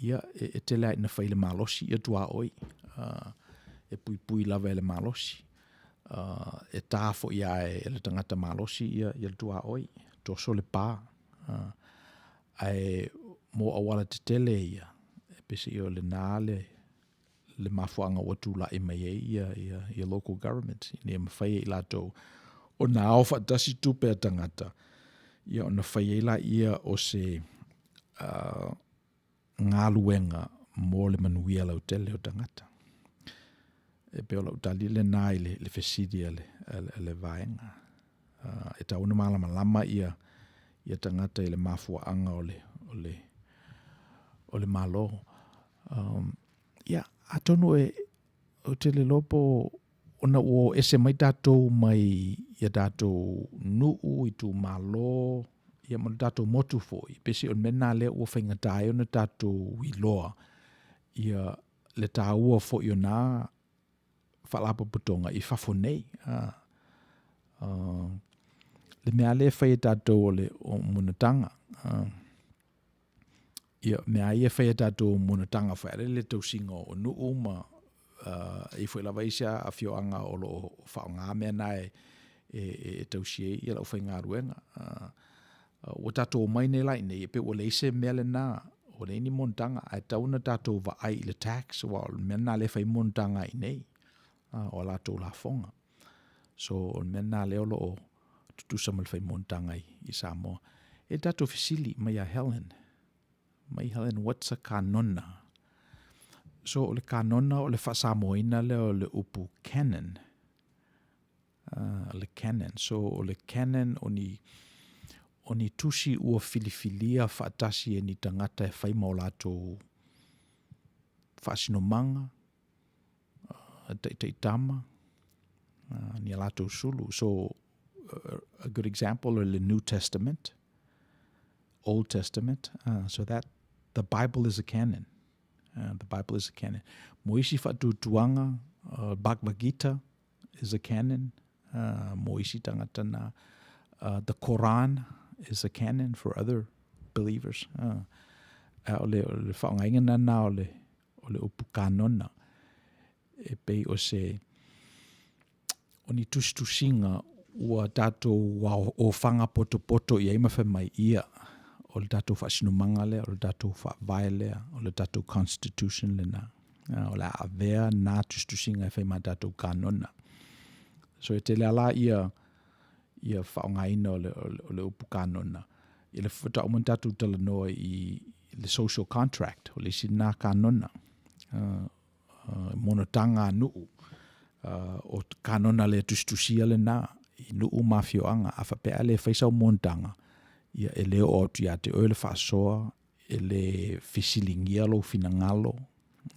ia e tele lava ina fai i le malosi ia tuaoi, e puipui lava e le malosi. E ta foi lava e le tagata malosi ia le tuaoi, toso le pa. Ae mo auala tetele ia, e peiseai o lena le le mafuaaga ua tulai mai ai ia local government, ina ia mafai e i latou ona ao faatasi tupe a tagata, ia ona fai ai laia o se galuega mo le manuia lautele o tagata. E pei o lau tali lena i le fesili a le vaega. E tatau ona malamalama ia tagata i le mafuaaga o le Malo. Ia, atonu e, ou te le iloa po ona ua o ese mai tatou mai ia tatou nuu, itumalo, ia ma le tatou motu foi, peiseai o le mea lena lea ua faigata ai ona tatou iloa ia le taua foi o na faalapotopotoga i fafo nei. Le mea lea e fai e tatou o le monotaga, ia, mea lava ia e fai e tatou monotaga foi lea i le tausiga o nuu ma e i ai foi lava isi afioaga o lo o faaaoga mea na e tausi ai le aufaigaluega. Ua tatou omai nei la i inei, e pei ua leai se mea lena, ua leai ni monotaga, ae tatau ona tatou vaai i le tax, aua o le mea lena o lea e fai ai monotaga i inei, o a latou lafoga. So, o le mea lena lea o lo o tutusa ma le fai monotaga i Samoa. E tatou fesili mai ia Helen, mai Helen, what's a kanona? So, o le kanona o le faa-Samoaina lea o le upu canon. Le canon. So, o le canon o ni, o ni tusi ua filifilia faatasi e ni tagata e fai ma o latou faasinomaga, taitaitama, ni a latou sulu. So, a good example o le New Testament, Old Testament, so that the Bible is a canon. The Bible is a canon. Mo isi faatuatuaga, Bhagavad Gita is a canon. Mo isi tagata na, the Quran is a canon for other believers. A o le, o le faaaogaina lena o le, o le upu kanona e pei o se o ni tusitusiga ua tatou ofaga potopoto i ai ma fai mai, ia, o le tatou faasinomaga lea, o le tatou faavae lea, o le tatou constitution lena. O le a avea na tusitusiga e fai ma tatou kanona. So e tele lava ia ia faaaogaina o le, o le upu kanona. I le faatoa uma ona tatou talanoa i le social contract, o le isi lena kanona. Monotaga a nuu, o kanona le tusitusia lena i nuu ma afioaga. A faapea a le fai sau monotaga, ia e le oo atu ia te oe le faasoa, e le fesiligia lou finagalo.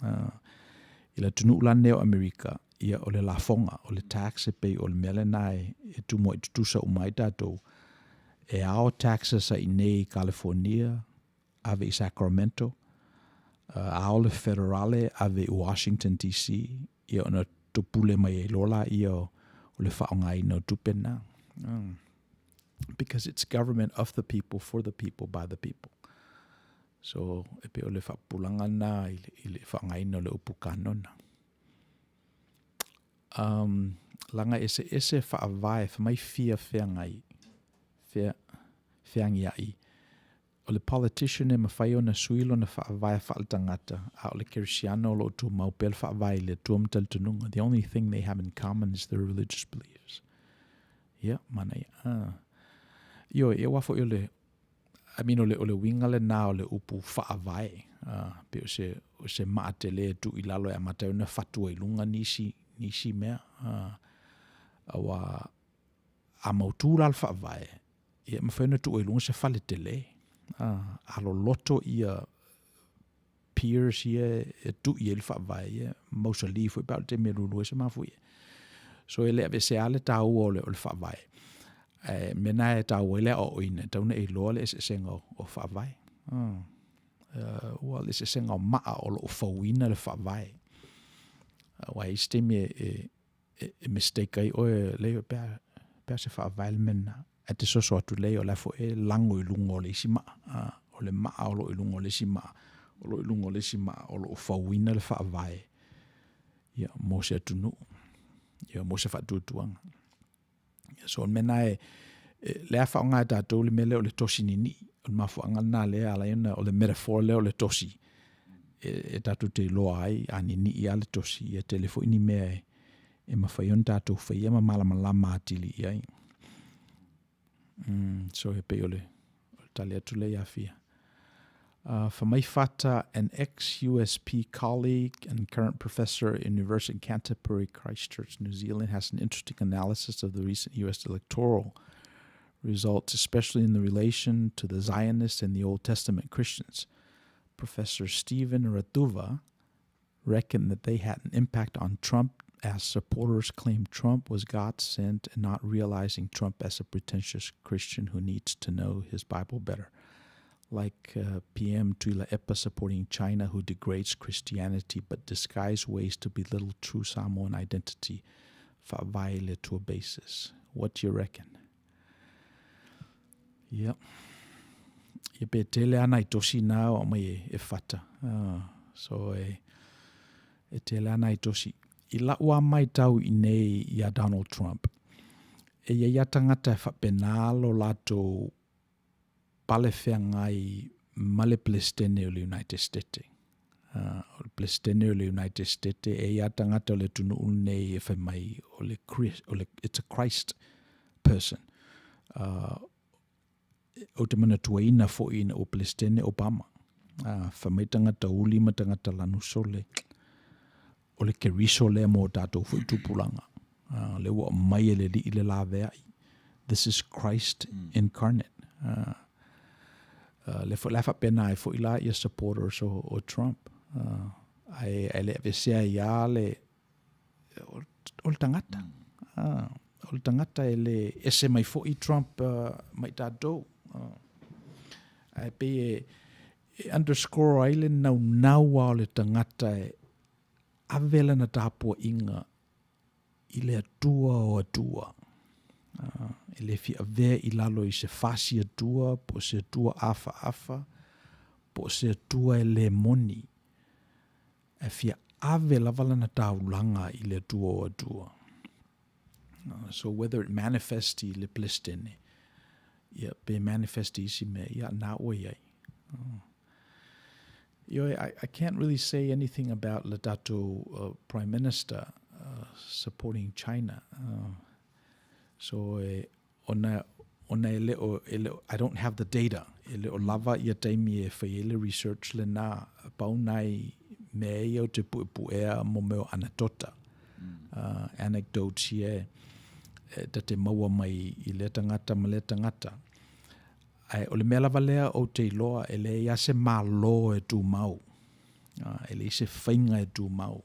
I le atunuu la nei o Amerika, ia o le lafoga, o le tax e pei o le mea lena e tumuai tutusa uma ai tatou. E ao taxes a i inei i Kalifonia, ave i Sacramento, ao le federale ave i Washington DC, ia ona topule mai ai loa laia o le faaaogaina o tupe na. Because it's government of the people, for the people, by the people. So, e pei o le faapupulaga lena i le, i le faaaogaina o le upu kanona. Um, laga eseese faavae fai mai fia feagai, fea, feagiai. O le politician e mafai ona sui lona faavae faaletagata, a o le kerisiano o lo o tumau pea le faavae i le Atua ma talitonuga. The only thing they have in common is their religious beliefs. Ia, manaia. Ah. Ioe, ia aua foi o le, I mean, o le, o le uiga lena o le upu faavae, ah, pei o se, o se maa tele e tuu i lalo e amata ai ona fatu ai i luga nisi, nisi mea. Ah, aua a mautū la le faavae, ia e mafai ona tuu ai i luga se fale tele. Ah, a loloto ia piers ia e tuu i ai le faavae, ia mausali foi pe a o le taimi e lulu ai se mafuie. So e le aveesea lava le taua o le, o le faavae. Ae mea na e taua ai le aoaoina, e tatau ona e iloa le eseesega o, o faavae. Uh, ua le eseesega o maa o lo o fauina le faavae. Aua e i ai se taimi e, e, e, e mistake ai oe, leai pe a, pe a se faavae le mea lena. Ae te soso atu leai o la foi e lago i luga o le isi maa. Uh, o le maa o lo o i luga o le isi maa, o lo o i luga o le isi maa, o lo o fauina le faavae ia, mo se atunuu, ia, mo se faatuatuaga. Ia, so o le mea lena e, e, lea faaaoga e tatou le mea lea o le tosi ninii. O le mafuaaga lena lea e ala ai ona, o le metaphor lea o le tosi, e, e tatou te iloa ai, a ninii lava le tosi, ia tele foi ni mea e, e mafai ona tatou faia ma malamalama atili i ai. Mm, so e pei o le, o le tali atu lea ia Fia. Fai mai Fata, an ex-USP colleague and current professor at University of Canterbury, Christchurch, New Zealand, has an interesting analysis of the recent US electoral results, especially in the relation to the Zionists and the Old Testament Christians. Professor Stephen Ratuva reckoned that they had an impact on Trump as supporters claimed Trump was God sent and not realizing Trump as a pretentious Christian who needs to know his Bible better. Like uh, PM Tuilaepa supporting China who degrades Christianity but disguise ways to belittle true Samoan identity to a basis. What do you reckon? Ia. Ia pe tele ana i tosi nā o mai e, e whata. Uh, so e, e tele ana i tosi. I lau a mai tau i nei i a Donald Trump, e ia ia tangata e whapenā lo latou pale feagai ma le Peresetene o le United States. Uh, o le Peresetene o le United States, e ia tagata o le atunuu lenei e fai mai o le, Christ, o le it's a Christ person. Uh, ou te manatuaina foi ina ua Peresetene Obama. Uh, fai mai tagata uli ma tagata lanu sole. O le Keriso lea mo tatou foi tupulaga. Uh, lea ua aumai e le Alii le laveai. This is Christ mm. incarnate. Uh, uh, le foi la faapena ai foi la ia supporters o, o Trump. Uh, ae, ae le avesea ia le o, o le tagata. Mm. Uh, o le tagata e le ese mai foi Trump uh, mai tatou. Uh, ae pei e, e underscore ai le naunau o le tagata e ave lana tapuaiga i le Atua o Atua. E le fia avea i lalo i se fasi Atua, po o se Atua afaafa, po o se Atua e le moni. E fia ave lava lana taulaga i le Atua o Atua. So whether it manifest i le Pelestene, ia, pe manifest i isi mea, ia, na ua i ai. Ioe, I, I can't really say anything about le tatou uh, Prime Minister uh, supporting China. Uh, so, e, ona, ona e le o, e le o, I don't have the data. E le o lava ia taimi e fai ai le research lena, pau nai mea ia ou te puepuea mo mea o anatota. Uh, anecdotes ia e, e ta te maua mai i lea tagata ma lea tagata. Ae o le mea lava lea ou te iloa e leai lava se Malo e tumau, e leai se faiga e tumau.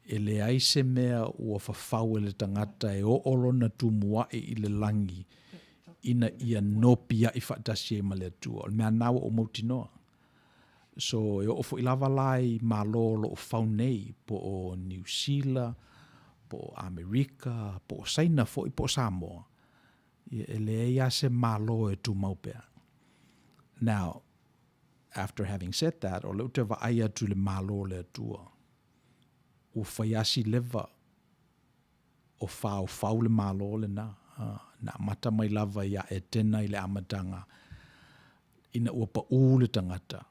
E leai se mea ua fafau e le tagata e oo lona tumuaʻi i le lagi ina ia nopiaʻi faatasi ai ma le Atua. O le mea lena ua ou mautinoa. So e oo foi lava la i Malo o lo o fau nei, po o Niu Sila, po o Amerika, po o Saina foi, po o Samoa. Ia, e leai lava se Malo e tumau pea. Now, after having said that, o lea ou te vaai atu i le Malo o le Atua, ua fai lava si leva o faofau le Malo lena, na amata mai lava ia Etena i le amataga, ina ua pau le tagata,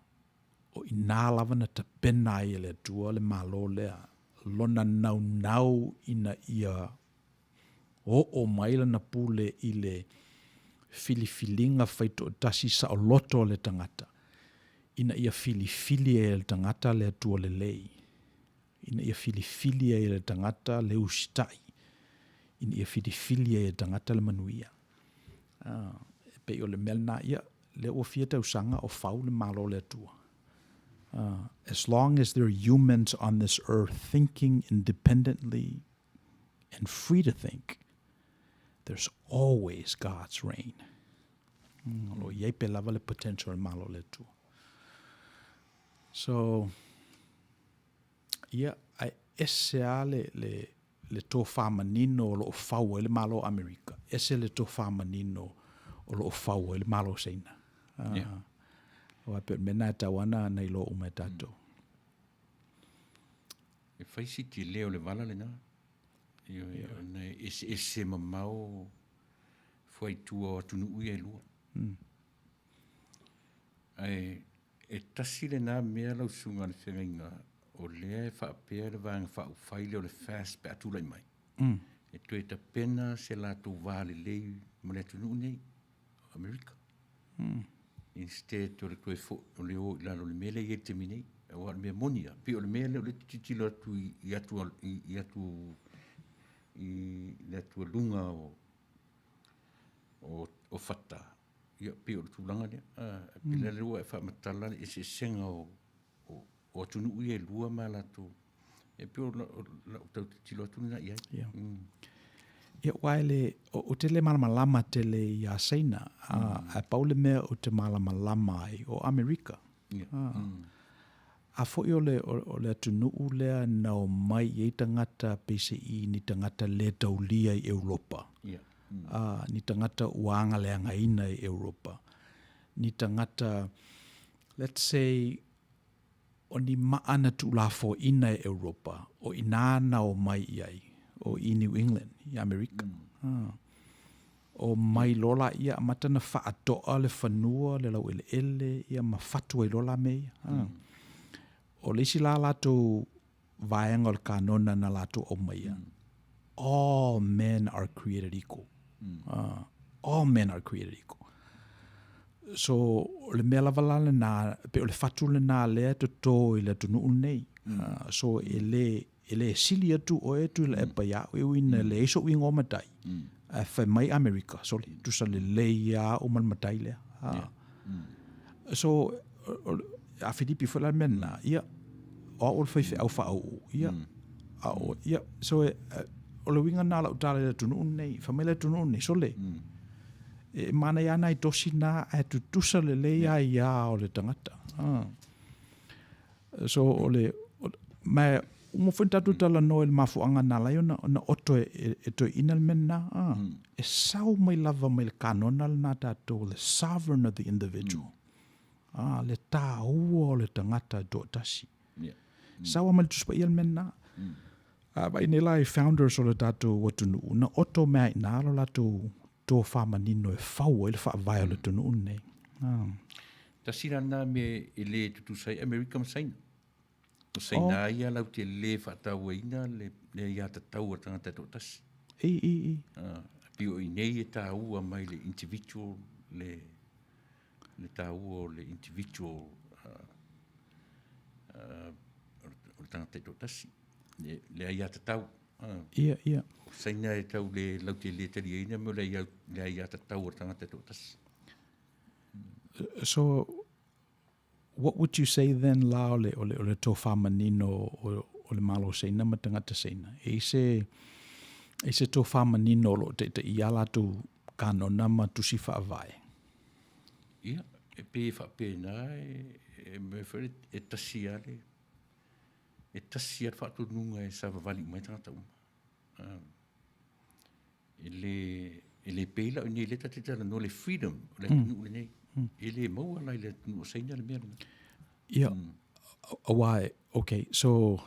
o i ina lava na tapena ai e le Atua le Malo lea, lona naunau ina ia oo mai lana pule i le filifiliga faitoatasi saoloto a le tagata, ina ia filifili ai e le tagata le Atua lelei, ina ia filifili ai e le tagata le usitai, ina ia filifili ai e le tagata le manuia. Ah, e pei o le mea lena, ia, lea ua fia tausaga o fau le Malo o le Atua. As long as there are humans on this earth thinking independently and free to think, there's always God's reign. O lo o i ai pea lava le potential o le Malo o le Atua. So, ia, ae ese lava le, le, le tofa manino o lo o fau ai le Malo o Amerika, ese le tofa manino o lo o fau ai le Malo o Saina. Uh, yeah. Aua pei o le mea lena e tatau lava ona iloa uma e tatou. E fai si tele o le vala lena. Ioe, ona e eseese mamao fuaitua o atunuu ia e lua. Ae e tasi lena mea lau susuga i le feagaiga o lea e faapea le Vaega Faaupufai lea o le FAST pe a tulai mai, e toe tapena se latou va lelei ma le atunuu nei o Amerika. Instead o le toe foi, o le o i lalo o le mea lea e i ai i le taimi nei. Aua o le mea moni lava, pei o le mea lea o lea ou te tilotilo atu i atu i atu i le atualuga o o o fata, ia pei o le tulaga lea. E pei la lea ua e faamatala le eseesega o o atunuu ia e lua ma latou E pei o lau tau tilotilo atu lena i ai. Ia. Ia, aua e le, ou te le malamalama tele iā Saina, ae pau le mea ou te malamalama ai, o Amerika. Ia. A foi o le, o le atunuu lea na omai i ai tagata peiseai ni tagata le taulia i Europa. Ia. Ni tagata ua agaleagaina i Europa. Ni tagata, let's say, O ni maa na tuulafoaiina e Europa, o inā na omai i ai, o i New England, i Amerika. O mai loa laia amata na faatoa le fanua, le laueleele, ia ma fatu ai loa la mea ia. O le isi la latou vaega o le kanona na latou aumaia, all men are created equal. All men are created equal. So, o le mea lava la lena, pei o le fatu lena lea e toto i le atunuu lenei. So, e le, e le sili atu oe Tuilaepa ia au e ui ina leai so'u igoa matai, ae fai mai Amerika, sole, tusa lelei lava au ma le matai lea. So, a Filipi foi la le mea lena, ia, o au o le faifeau faauu, ia, a o, ia, so, e, o le uiga lena o lau tala i le atunuu lenei, fai mai le atunuu lenei, sole, e manaia lava nai tosi na ae tutusa lelei lava iā o le tagata. So, o le, ma uma foi na tatou talanoa i le mafuaaga na ala ai ona, ona oto e, e, e toeaina le mea lena. Ah, mm. E sau mai lava mai le kanona lena tatou, the sovereign of the individual. Mm. Ah, le tāua o le tagata e toatasi. Yeah. Mm. Sau mai le Tusi Paia le mea lena. Mm. A vaai nei la i founders o le tatou atunuu, na oto mea i nā lo latou tofa manino e fau ai le faavae o le atunuu lenei. Ah. Tasi la lena mea e le tutusa ai Amerika ma Saina. O Saina oh. ia lau te le faatauaina le, le aiatatau a le tagata e toatasi. I, i, i. Ah, pei o i nei e tāua mai le individual, le, le tāua o le individual uh, uh, o le tagata e toatasi. Le, le aiatatau. Ah. Ia, ia. O Saina e tau le lau te le taliaina me o le, le aiatatau a le tagata e toatasi. So, what would you say then la o le, o le, o le tofa manino o, o le Malo Saina ma tagata Saina? E i se, e i se tofa manino o lo o taitaia a latou kanona ma tusi faavae? Ia, e pei e faapena e, e mea foi e tasi lava le, e tasi lava le faatonuga e savavali uma ai tagata uma. E le, E le pei la o nei lea ta te talanoa le freedom o le atunuu lenei. E le maua la i le atunuu o Saina le mea lena. Ia, auā e, okay, so,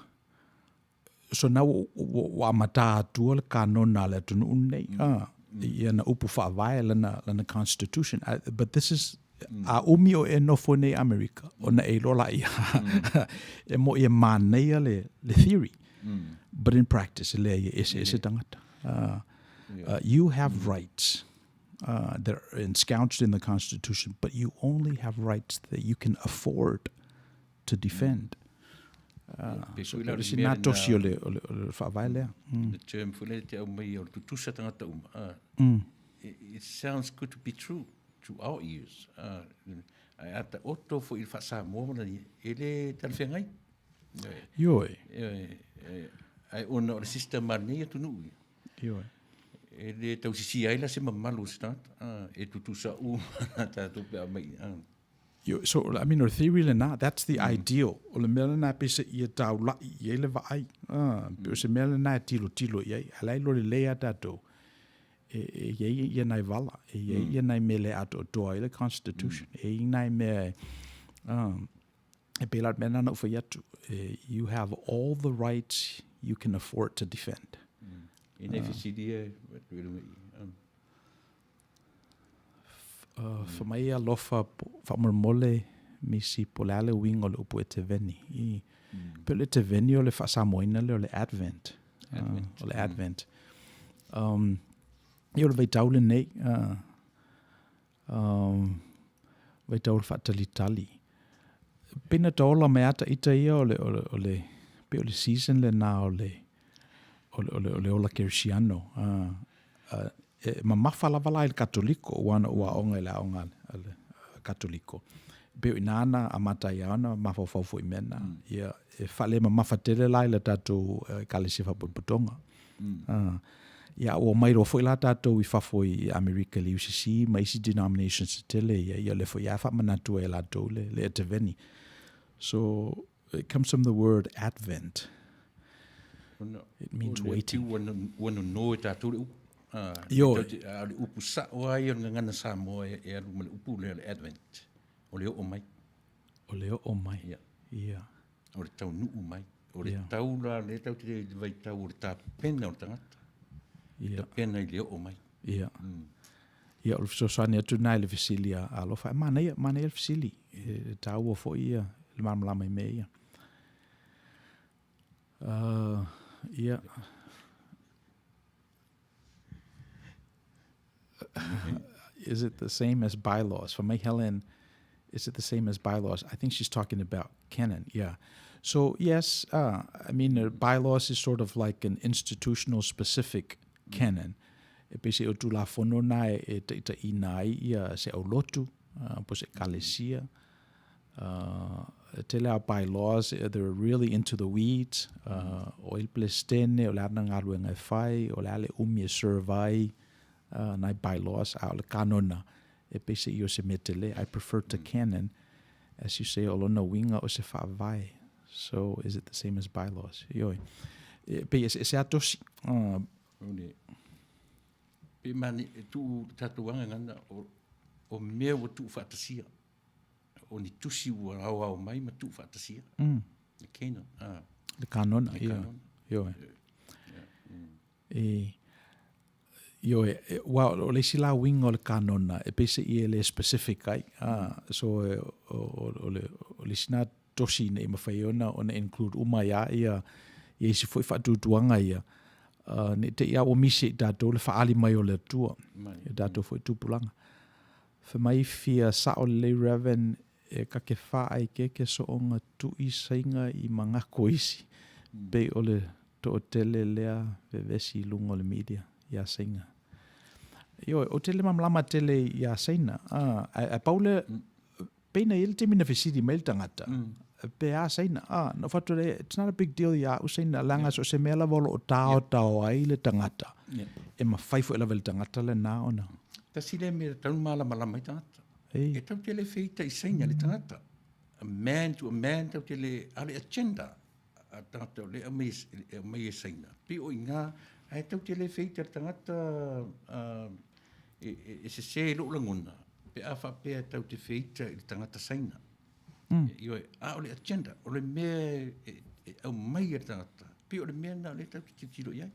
so na ua, ua, ua amatā atua le kanona a le atunuu lenei, a, i ana upu faavae lana, lana constitution. I, but this is, a umi o e nofo nei Amerika, ona e iloa laia, e mo'i e manaia le, le theory. But in practice, e leai, e eseese tagata. You have rights that are ensconced in the Constitution, but you only have rights that you can afford to defend. So, o le isi na tosi o le, o le, o le faavae lea. The term foi lea te aumai o le tutusa tagata uma. It, it sounds good to be true to our ears. Ae a taoto foi i le faa-Samoa ma lana ia, e le talafeagai. Ioe. Ae ona o le system a lenei atunuu ia. Ioe. E le tausisia ai la se mamalu o se tagata, e tutusa uma la tatou pe a mai. Ioe, so, I mean, o le theory lena, that's the ideal. O le mea lena pei se ia taula'i i ai le vaai. Pei o se mea lena e tilotilo i ai. A o la e iloa lelei lava tatou, e i ai ia nai vala, e i ai ia nai mea e le atoatoa ai le Constitution. E i ai nai mea e, e pei la le mea lena na ou fai atu, you have all the rights you can afford to defend. E nei fesili e atu i runga i. Fa mai e alofa faamolemole misi po o le a le uiga o le upu eteveni. I, Pei o le eteveni o le faasamoaina lea o le advent. O le advent. Ia o le vaitau lenei, Vaitau o le faatalitali. Pei na taola mai lava ita ia o le, o le, o le, pei o le season lena o le, o le, o le, o le ola kerisiano. E mamafa lava la i le Katoliko, aua na ou aoga i le aoga a le Katoliko. Pei o i ina na amata ai lava ona mafaufau foi i mea na. Ia, e faalemamafa tele la i le tatou Ekalesia Faapotopotoga. Ia, ua omai loa foi la tatou i fafo i Amerika i le UCC ma isi denominations tetele ia, ia o lea foi lava e faamanatu ai e latou le, le eteveni. So, it comes from the word advent. It means waiting. Ua nono e tatou le upu. Ioe. A o le upu sao lava ia o le gagana Samoa e alu ma le upu lea o le advent. O le oo mai. O le oo mai. Ia. Ia. O le taunuu mai. O le tau la lea tatou te i le vaitau o le tapena o le tagata. Ia. Tapena i le oo mai. Ia. Ia, o le fesoasoani atu lena i le fesili a Alofa. E manaia, manaia le fesili. E taua foi ia le malamalama i mea ia. Ia. Is it the same as bylaws? Fai mai Helen, is it the same as bylaws? I think she's talking about canon, yeah. So, yes, I mean, bylaws is sort of like an institutional specific canon. E pei se o Tulafono na e taitaiina ai ia se aulotu, po se ekalesia. E tele a bylaws, they're really into the weeds. O ai le Peresetene, o le a lana galuega e fai, o le a le umi e serve ai, nai bylaws, a o le kanona, e pei se i o se mea tele. I prefer to canon, as you say, o lona uiga o se faavae. So, is it the same as bylaws? Ioe. E pei e eseese lava tosi. Pe mani, e tuu le tatou agagana o, o mea ua tuufaatasia. O ni tusi ua aoao mai ma tuufaatasia. Le canon. Ah. Le kanona, ia. Ioe. E, ioe, ua o le isi la uiga o le kanona, e pei se i e le specific ai. Ah, so, e, o, o, o, le, o le isi na tosi ina ia mafai ona ona include uma ai lava ia ia isi foi faatuatuaga ia, ne i te i lava ua misi i tatou le faaali mai o le Atua i a tatou foi tupulaga. Fai mai fia sao lelei Rev. E kake whaai keke soonga tui saiga i mangako isi pei o le toatele lea vevesi i luga o le media ia saiga. Ioe, ou te le malamalama tele ia Saina, ae pau lea, pei na i ai le taimi na fesili mai le tagata, pe a Saina, na ou fai atu lea, it's not a big deal ia au Saina, leaga so o se mea lava o lo o taotao ai le tagata, e mafai foi lava e le tagata lena ona. Tasi lea mea e tatau ona malamalama ai tagata. E tau te le feita i Saina le tagata. A man to a man tau te le, a le agenda a tagata o le aumai e Saina. Pei o i ina, ae tau te le feita le tagata, E sesē i lou lagona pe a faapea tatou te feita i le tagata Saina. Ioe, a o le agenda, o le mea e aumai e le tagata, pei o le mea lena o lea tatou te tilotilo i ai.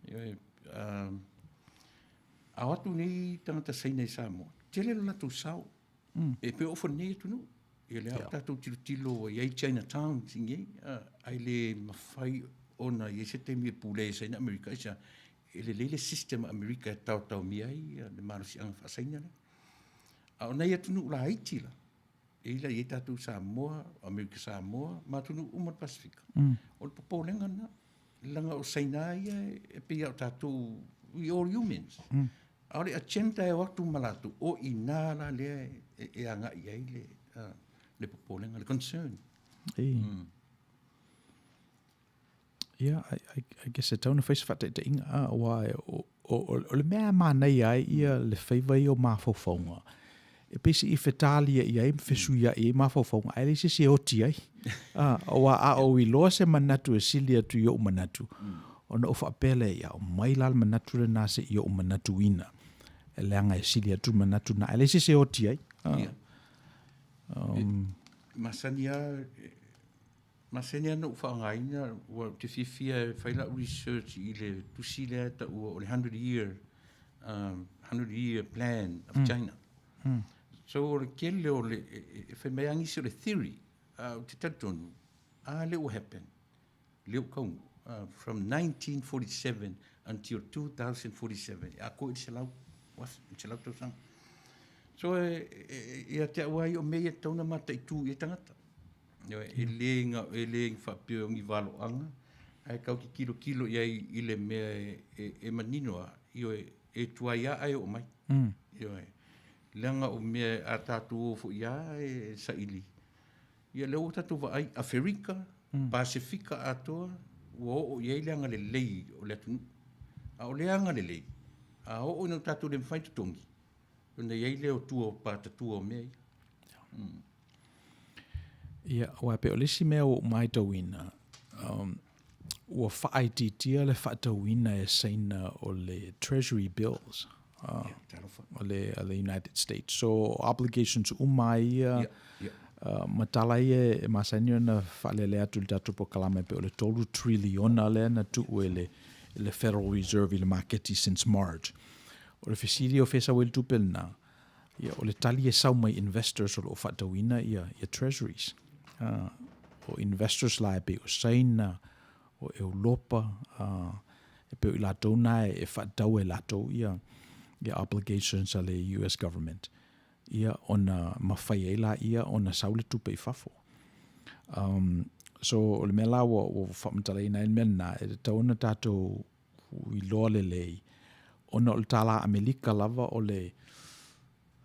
Ioe, a o atu nei tagata Saina i Samoa, tele lo latou sao. E pei oo foi i lenei atunuu. Ia lea ua tatou tilotilo ua i ai Chinatown i nei, ae le mafai ona i ai se taimi e pulea ai e Saina Amerika. Aisea? E lelei le system a Amerika e taotaomia ai le malosiaga faa-Saina lea. A o nai atunuu laiti la, e i ai tatou Samoa, Amerika Samoa ma atunuu uma o le Pasefika, o le popolega lena. Leaga o Saina lava ia e pei lava o tatou, we all humans. A o le agenda e o atu ma latou, o i ina la lea e agai i ai le popolega, le concern. Ia, I guess e tatau ona fai se faataitaiga, aua o le mea e manaia ai ia le faiva ia o mafaufauga, e pei se i fetaliai ai ma fesuiai ai mafaufauga, ae leai se isi e oti ai. Aua a ou iloa se manatu e sili atu i ou manatu, ona ou faapea lea, ia aumai la le manatu lena se i ou manatuina, leaga e sili atu le manatu lena, ae leai se isi e oti ai. Ia. Masani lava Masani lava ona ou faaaogaina, ua ou te fiafia e fai lau research i le tusi lea e taua o le 100 year, 100 year plan of China. So o le tele o le, e fai mai lava nisi o le theory, a ou te talitonu, a lea ua happen, lea ua taunuu, from 1947 until 2047, e atoa i le 100, 100 tausaga. So ia te au lava ia, o mea ia e tatau ona mataitu i ai tagata. E le e le faapea o ni valoaga, ae tatou te tilotilo i ai i le mea e manino lava, ioe, e tuai lava ae oo mai. Ioe. Leaga o mea a tatou o foi lava e saili, ia lea ua tatou vaai, Aferika, Pasefika atoa, ua oo i ai le agalelei o le atunuu. A o le agalelei, a oo ina tatou le mafai ona totogi, ona i ai lea o tua o patatua o mea ia. Ia, aua e pei o le isi mea ua ou matauina, ua faaitiitia le faatauina e Saina o le Treasury Bills o le, a le United States. So, obligations uma lava ia, ma tala ia e masani ona faalealea atu i le tatou polokalame pei o le $3 triliona lea na tuu e le, le Federal Reserve i le maketi since March. O le fesili o fea e sau ai le tupe lena, Ia, o le tali e sau mai investors o lo o faatauina ia, ia treasuries. O investors la e pei o Saina, o Europa, e pei o i latou na e faatau e latou ia, ia obligations a le US government. Ia, ona mafai ai laia ona sau le tupe i fafo. So, o le mea la ua, ua faamatalaina ai le mea lena, e tatau ona tatou iloa lelei, ona o le tālā Amelika lava o le,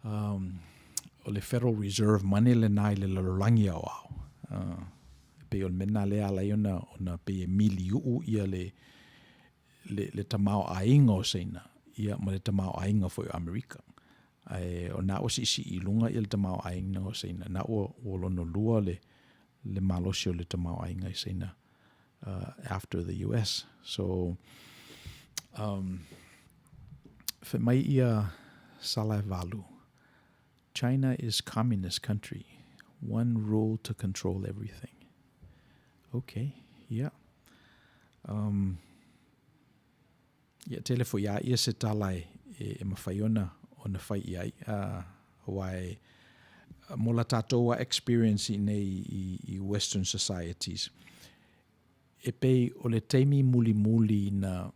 o le Federal Reserve money lena i le lalolagi aoao. E pei o le mea lena lea e ala ai ona, ona pei e miliuu ia le, le, le tamaoaiga o Saina, ia ma le tamaoaiga foi o Amerika. Ae o na ua siisii i luga ia le tamaoaiga o Saina, na ua, ua lona lua le, le malosi o le tamaoaiga i Saina after the US. So, fai mai ia Salaevalu, China is communist country, one rule to control everything. Okay, yeah. Ia tele foi a ia se tala e, e, e mafai ona, ona fai i ai. Aua e, mo la tatou a experience i nei i, i Western societies, e pei o le taimi mulimuli na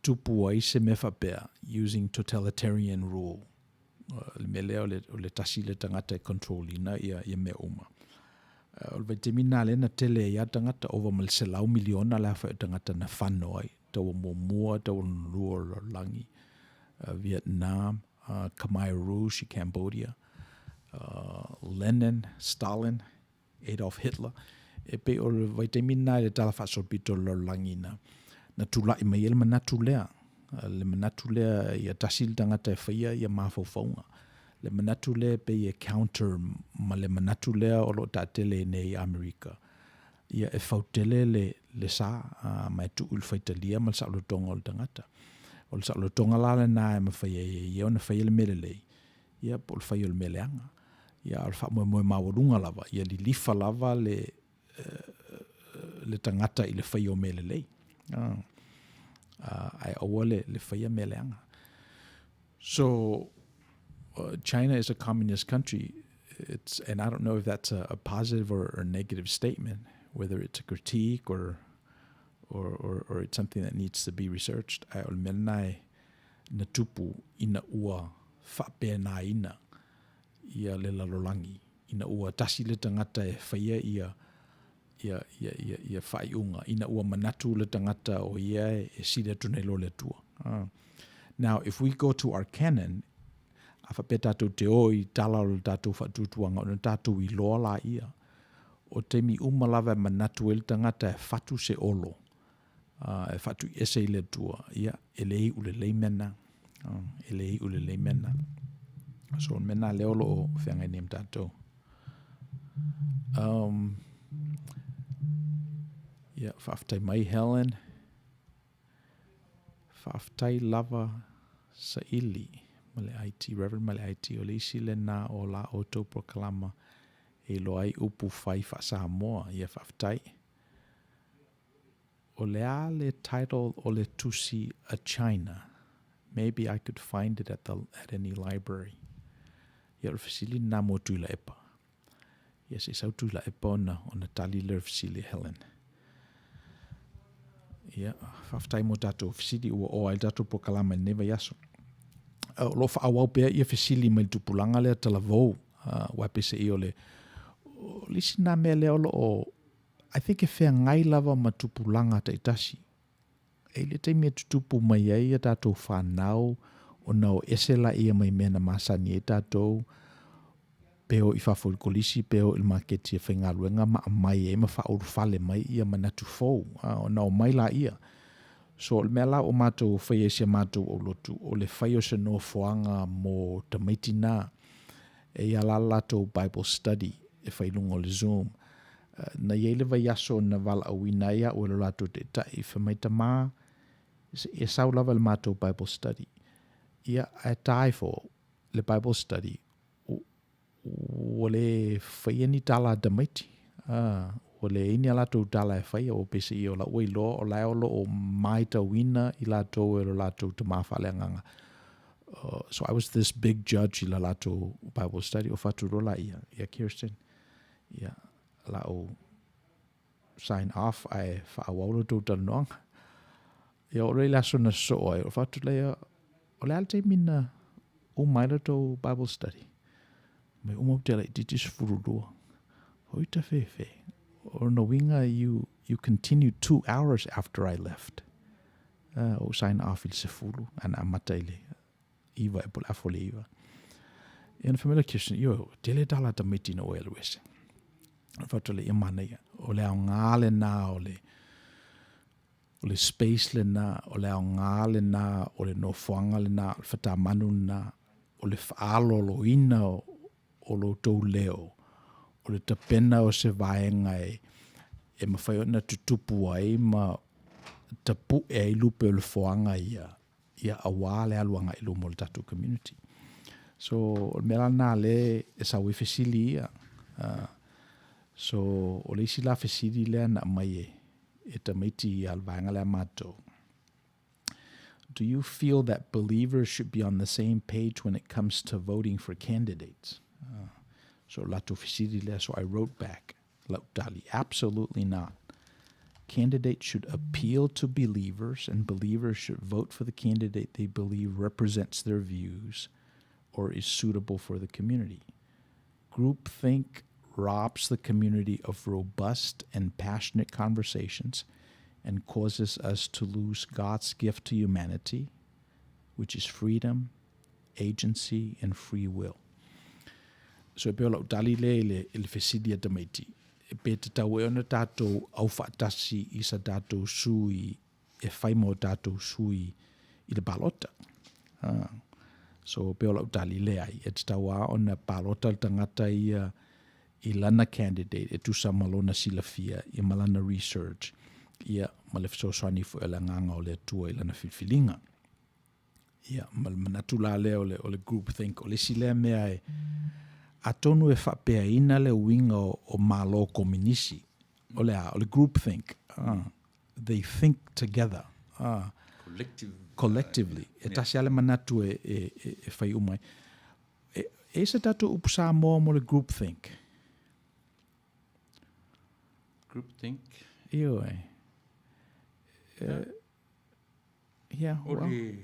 tupu ai se mea faapea using totalitarian rule. Le mea lea o le, o le tasi le tagata e control ina ia, ia mea uma. O le vaitaimi lena lea na tele ai lava tagata, ova ma le 100 miliona le aofai o tagata na fano ai, taua muamua, taua lona lua o le lalolagi, Vietnam, Khmer Rouge i Cambodia, Lenin, Stalin, Adolf Hitler. E pei o le vaitaimi lena i le Tala Faasolopito o le Lalolagi na, na tulai mai ai le manatu lea, le manatu lea ia tasi le tagata e faia ia mafaufauga. Le manatu lea e pei e counter ma le manatu lea o lo o taatele i nei i Amerika. Ia e fautele le, le sa, ma e tuu i le faitalia ma le saolotoga o le tagata. O le saolotoga la lena e mafai ai e ia ona faia le mea lelei, ia po o le faia o le mea leaga. Ia a o le faamoemoe maualuga lava, ia lilifa lava le, le tagata i le faia o mea lelei. Ae aua le, le faia mea leaga. So, China is a communist country. It's, and I don't know if that's a, a positive or, or negative statement, whether it's a critique or, or, or, or it's something that needs to be researched. Ae o le mea lena e na tupu ina ua faapenaina ia le lalolagi, ina ua tasi le tagata e faia ia ia, ia, ia, ia faaiuga, ina ua manatu le tagata o ia e sili atu nai lo le Atua. Now, if we go to our canon, a faapea tatou te o i tala o le tatou faatuatuaga, ona tatou iloa laia, o taimi uma lava e manatu ai le tagata e fatu se olo, e faatuiese i le Atua, ia, e le iu lelei mea na. E le iu lelei mea na. So, o le mea na lea o lo o feagai nei ma tatou. Um, ia, faafetai mai Helen. Faafetai lava Saili ma le IT, Reverend ma le IT, o le isi lena o la outou polokalama e iloa ai upu fai faa-Samoa. Ia, faafetai. O le a le title o le tusi a China? Maybe I could find it at the at any library. Ia, o le fesili lena mo Tuilaepa. Ia, se i sau Tuilaepa ona, ona tali lea o le fesili a Helen. Ia, faafetai mo tatou fesili ua oo ai le tatou polokalama i lenei vaiaso. O lo o faaauau pea ia fesili mai le tupulaga lea talavou, aua peiseai o le, o le isi lena mea lea o lo o I think e feagai lava ma tupulaga taitasi. E i ai le taimi e tutupu mai ai a tatou fanau ona o ese laia mai mea na masani ai tatou, pe o i fafo i le kolisi, pe o i le maketi e faigaluega ma aumai ai ma faaulufale mai ia manatu fou, ona omai laia. So o le mea la ua matou faia i si a matou aulotu, o le fai o se nofoaga mo tamaiti na, e i ai la le latou Bible study e fai i luga o le Zoom. Na i ai le vaiaso na valaauina ai au e lo latou taitai, fai mai, Tama, e sau lava i le matou Bible study. Ia, ae ta ifo le Bible study, ua le faia ni tala a tamaiti. Ua leai ni a latou tala e faia, ua peiseai o la ua iloa o la e o lo o matauina i latou e lo latou tama faaleagaga. So I was this big judge i la latou Bible study, o fatu loa laia, ia Kirsten, ia, la ou sign off ae faaauau la outou talanoaga. Ia oo loa i le aso na sosoo ai, o fatu laia, o le a le taimi na uma ai la outou Bible study? Mai uma ou te laitiiti 12. Oi ta fefe. O lona uiga you, you continued 2 hours after I left. Ou sign off i le 10, ae na amata i le 9 e po o le afa o le 9. Ia ona fai mai lea o Kirsten, ioe, tele tala a tamaiti ina ua e alu ese. Ona fai atu lea, ia manaia, o le aoga lena o le, o le space lena, o le aoga lena, o le nofoaga lena, o le fatamanu lena, o le faaaloaloina o, o lo outou leo, o le tapena o se vaega e, e mafai ona tutupu ai ma tapu'e ai lupe o le foaga ia, ia auā le alu agai i luma o le tatou community. So, o le mea la lena lea e sau ai fesili ia. So, o le isi la fesili lea na aumai e, e tamaiti ia le vaega lea a matou. Do you feel that believers should be on the same page when it comes to voting for candidates? So latou fesili lea, so I wrote back, lau tali, absolutely not. Candidates should appeal to believers, and believers should vote for the candidate they believe represents their views or is suitable for the community. Groupthink robs the community of robust and passionate conversations and causes us to lose God's gift to humanity, which is freedom, agency, and free will. So e pei o lau tali lea i le, i le fesili a tamaiti, e pe tatau ai ona tatou aufaatasi i sa tatou sui e fai mo tatou sui i le palota. So pei o lau tali leai, e tatau lava ona palota le tagata ia i lana candidate e tusa ma lona silafia ia ma lana research ia ma le fesoasoani foi o le agaga o le Atua i lana filifiliga. Ia, ma le manatu la lea o le, o le group think, o le isi lea mea e, atonu e faapeaina le uiga o, o Malo Kominisi, o le a, o le group think. They think together. Collective. Collectively. E tasi lava le manatu e, e, e, e fai uma ai. E, e se tatou upu Samoa mo le group think? Group think. Ioe. Yeah, O le,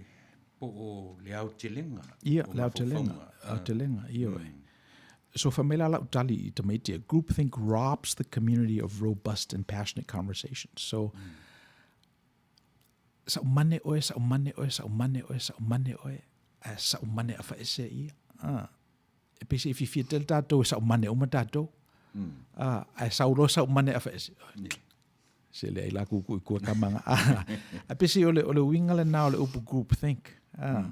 po o le aotelega. Ia, le aotelega, aotelega, ioe. So fai mai la lau tali i tamaiti, a group think robs the community of robust and passionate conversations. So, saumane oe, saumane oe, saumane oe, saumane oe, ae saumane afaese ia. Ah. E pei se i fiafia tele tatou e saumane uma tatou. Ah, ae sau loa saumane afaese. Se leai la kuku i kua kamanga. Ah, ae pei o le, o le uiga lena o le upu group think. Ah,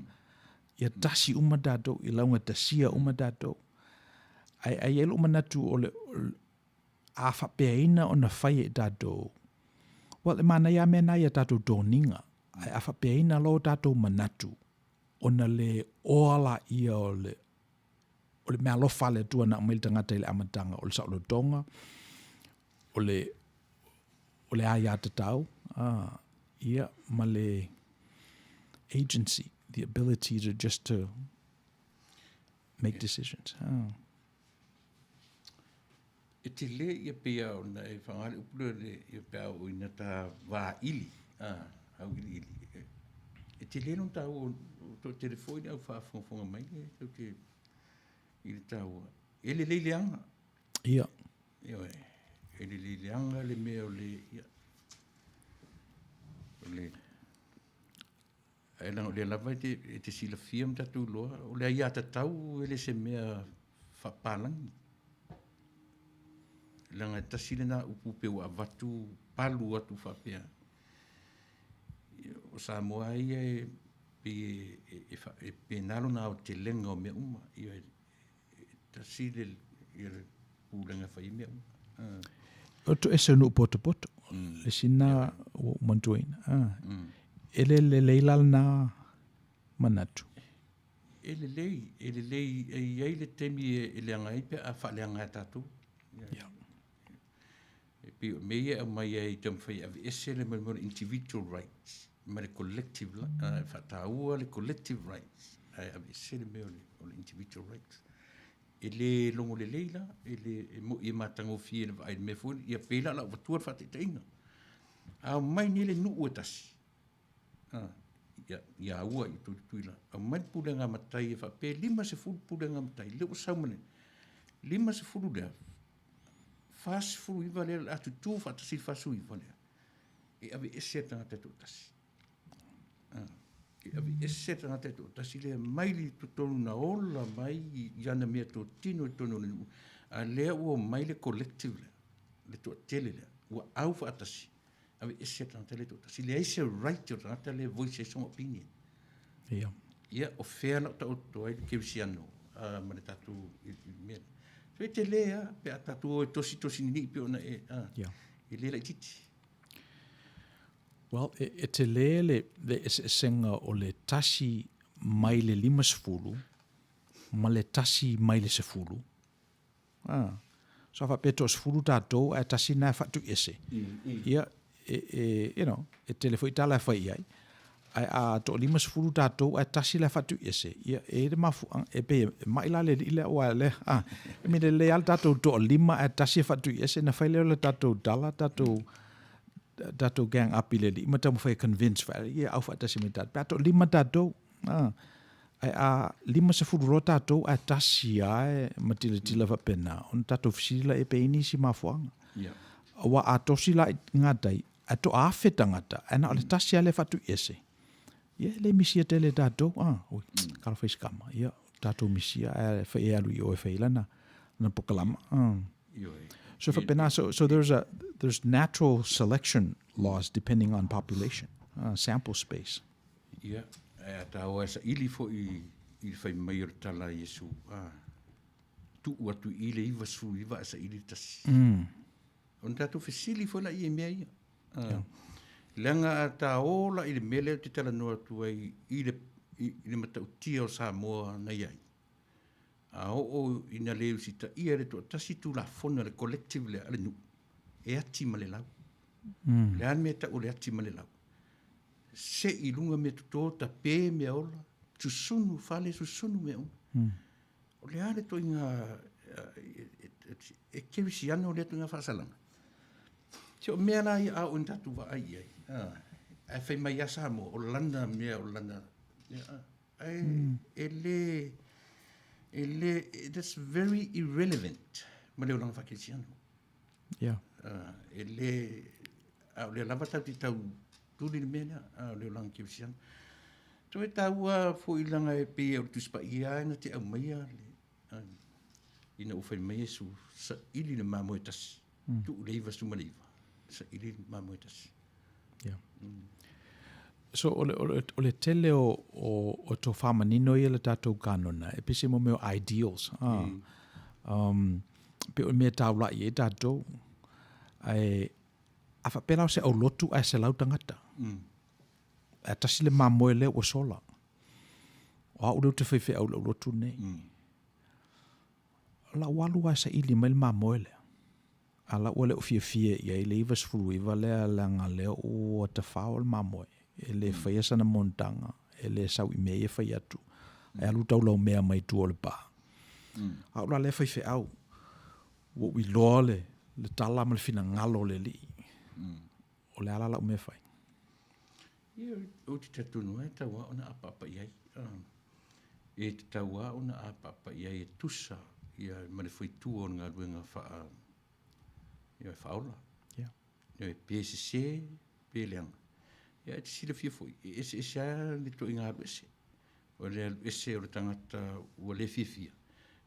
Ia tasi uma tatou, ia laugatasia uma tatou. Ae, ae i ai lou manatu o le, a faapeaina ona fai e tatou, well, e manaia lava mea na i a tatou toniga, ae a faapeaina loa o tatou manatu, ona le oa laia o le, o le meaalofa a le Atua na aumai i le tagata i le amataga, o le saolotoga, o le, o le aiatatau, ia, ma le agency, the ability to just to make decisions. E tele ia pei a ona e whanga le upu lea ia pe a o ina ta vaili, auiliili. E tele no tāua o to tele foi le au whaafongafonga mai le tau te i le tāua. E lelei leaga. Ia. Ioe, e lelei leaga le mea o le, ia, o le, ae leaga o lea lava e te, e te silafia ma tatou iloa, o le aiatatau e le se mea faapalagi. Leaga e tasi lena upu pei ua avatu palu atu faapea, o Samoa lava ia e pei e, e, e, e pena lona aotelega o mea uma. Ioe, e tasi le, ia le pulega e fai ai mea uma. O toese o nuu potopoto, le isi lena ua ou manatuaina. E le lelei la lena manatu? E lelei, e lelei, e i ai le taimi e leaga ai pe a faaleaga e tatou. Ia. E pei o mea ia e aumai ai e taumafai e aveese le mea o le individual rights ma le collective, e faataua le collective rights ae aveese le mea o le individual rights. E le logo lelei la, e le, e moi e matagofie le vaai i le mea foi, ia pei la o le a ou avatua le faataitaiga. A omai nei le nuu e tasi, ia, ia aua i Tutuila, aumai le pulega a matai e faapea e 50 pulega a matai, lea ua sau ma le 50 lea, 49 lea o le a tutū faatasi le 49 lea, e aveese le tagata e toatasi. E aveese le tagata e toatasi lea mai le totonu na ola mai i ana meatotino i totonu o le nuu, a lea ua omai le collective lea, le toatele lea, ua au faatasi, aveese le tagata lea e toatasi. Leai se right o le tagata lea e voice ai sona opinion. Ia. Ia, o fea la o taoto ai le kerisiano ma le tatou i le mea lea. So e tele lava pe a tatou o e tositosi ninii pei ona e, e le laitiiti. Well, e, e tele le, le eseesega o le tasi mai le 50 ma le tasi mai le 10. Ah. So a faapea toasefulu tatou ae tasi na e faatuiese. Ia, e, e, you know, e tele foi tala e fai i ai. Ae a toalimasefulu tatou ae tasi la e faatuiese, ia, e i le mafuaaga, e pei e mai la le alii lea aua lea, ah, I mean, e lelei lava le tatou toalima ae tasi e faatuiese, na fai lea o le tatou tala, tatou, tatou gang up i le alii ma taumafai e convince fa, ia, au faatasi mai tatou. Pe a toalima tatou, ah, Ae a 50 loa tatou ae tasi lava e matilatila faapena, ona tatou fesili laia pe i ai nisi mafuaaga. Aua a tosi la i gatai, ae toa-afe tagata, ae na o le tasi lava lea e faatuiese, ia e le misia tele e tatou, a, oi, talofa i se kama, ia, tatou misia ae fai e alu i o e fai ai lana, lana pokalama. So faapena, so there's a, there's natural selection laws depending on population, sample space. Ia, ae a tāua e saili foi i le fai mai o le tala a Iesu, a, tuu atu i le 99 ae saili le tasi. Ona tatou fesili foi laia i mea ia. A, leaga a ta o la i le mea lea ou te talanoa atu ai i le i le matautia o Samoa na i ai, a oo ina le usitaia e le toatasi Tulafono a le collective lea a le nuu, e ati ma le lau. O le a le mea e tau o le ati ma le lau? Sei i luga mea toto, tape mea ola, susunu fale, susunu mea uma. O le a le toiga e kerisiano lea toiga faasalaga? Se o mea la ia a oo ina tatou vaai i ai, ae fai mai lava Samoa, o lana mea, o lana, ae e le, e le, that's very irrelevant ma le olaga faakerisiano. Yeah. E le, a o lea lava tatou te tau tuli le mea lea, a o le olaga kerisiano. Toe taua foi leaga e pei o le Tusi Paia lava na te aumaia le, ina ua fai mai Iesu, saili le mamoe tasi, tuu le 99, saili le mamoe tasi. Yeah. So o le, o le, o le tele o, o, o tō whāmanino ia le tātou kānona, e pese mo meo ideals. Ah. Pe o mea tāulai e tātou. Ai, a whapela o se aulotu ai se lau tangata. Ae tasi le mamoe lea ua sola. O au lea ou te faifeau i lau lotu nei. O lau alu lava e saili mai le mamoe lea. A la ua le o fiafia i ai le 99 lea leaga lea ua tafao le mamoe. E le faia sana monotaga, e le sau i mea ia e fai atu. Ae alu taulaumea mai tua o le pa. A o la lea faifeau, ua ou iloa le, le tala ma le finagalo o le Alii. O le a la lau mea e fai? Ia, ou te talitonu lava e tatau lava ona apaapa i ai. E tatau lava ona apaapa i ai e tusa ia ma le faitua o le galuega faa, ia, faaola. Yeah. Ia, pe sese, pe leaga. Ia, e te silafia foi, e eseese lava le ituaiga alu ese. O le alu ese o le tagata ua le fiafia,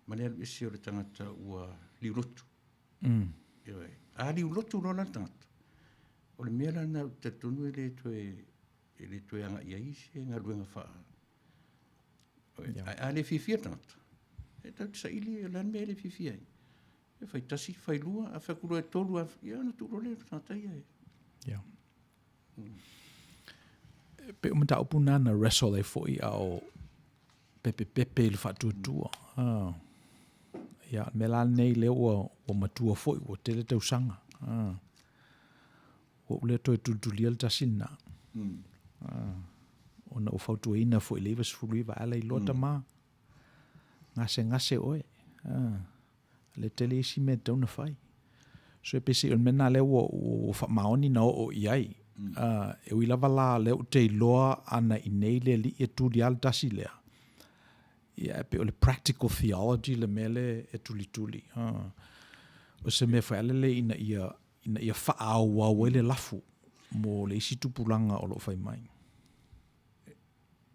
ma le alu ese o le tagata ua liulotu. Ioe. A liulotu loa la le tagata, o le mea la lena ou te talitonu e le toe, e le toe agai ai se galuega faa... Ae a le fiafia le tagata, e tatou te saili o le a le mea e le fiafia ai. E fai tasi, fai lua, a fai atu loa e tolu, ia ona tuu loa lea i le tagata ia e. Yeah. E pei o mataupu na na wrestle ai foi a o pepepepe i le faatuatua. Ah. Ia, me la nei lea ua, ua matua foi, ua tele tausaga. Ah. Ua ou le toe tulitulia le tasi lena. Ah. Ona ua fautuaina foi i le 99, a le iloa tama, gasegase oe. Ah. Le tele isi mea e tatau ona fai. So e pei o le mea lena lea ua, ua faamaoni na oo i ai. E ui lava la lea ou te iloa ana i nei le alii e tuli lava le tasi lea. Ia e pei o le practical theology le mea lea e tulituli. O se mea foi lea le ina ia, ina ia faaauau ai le lafu mo le isi tupulaga o lo o fai mai.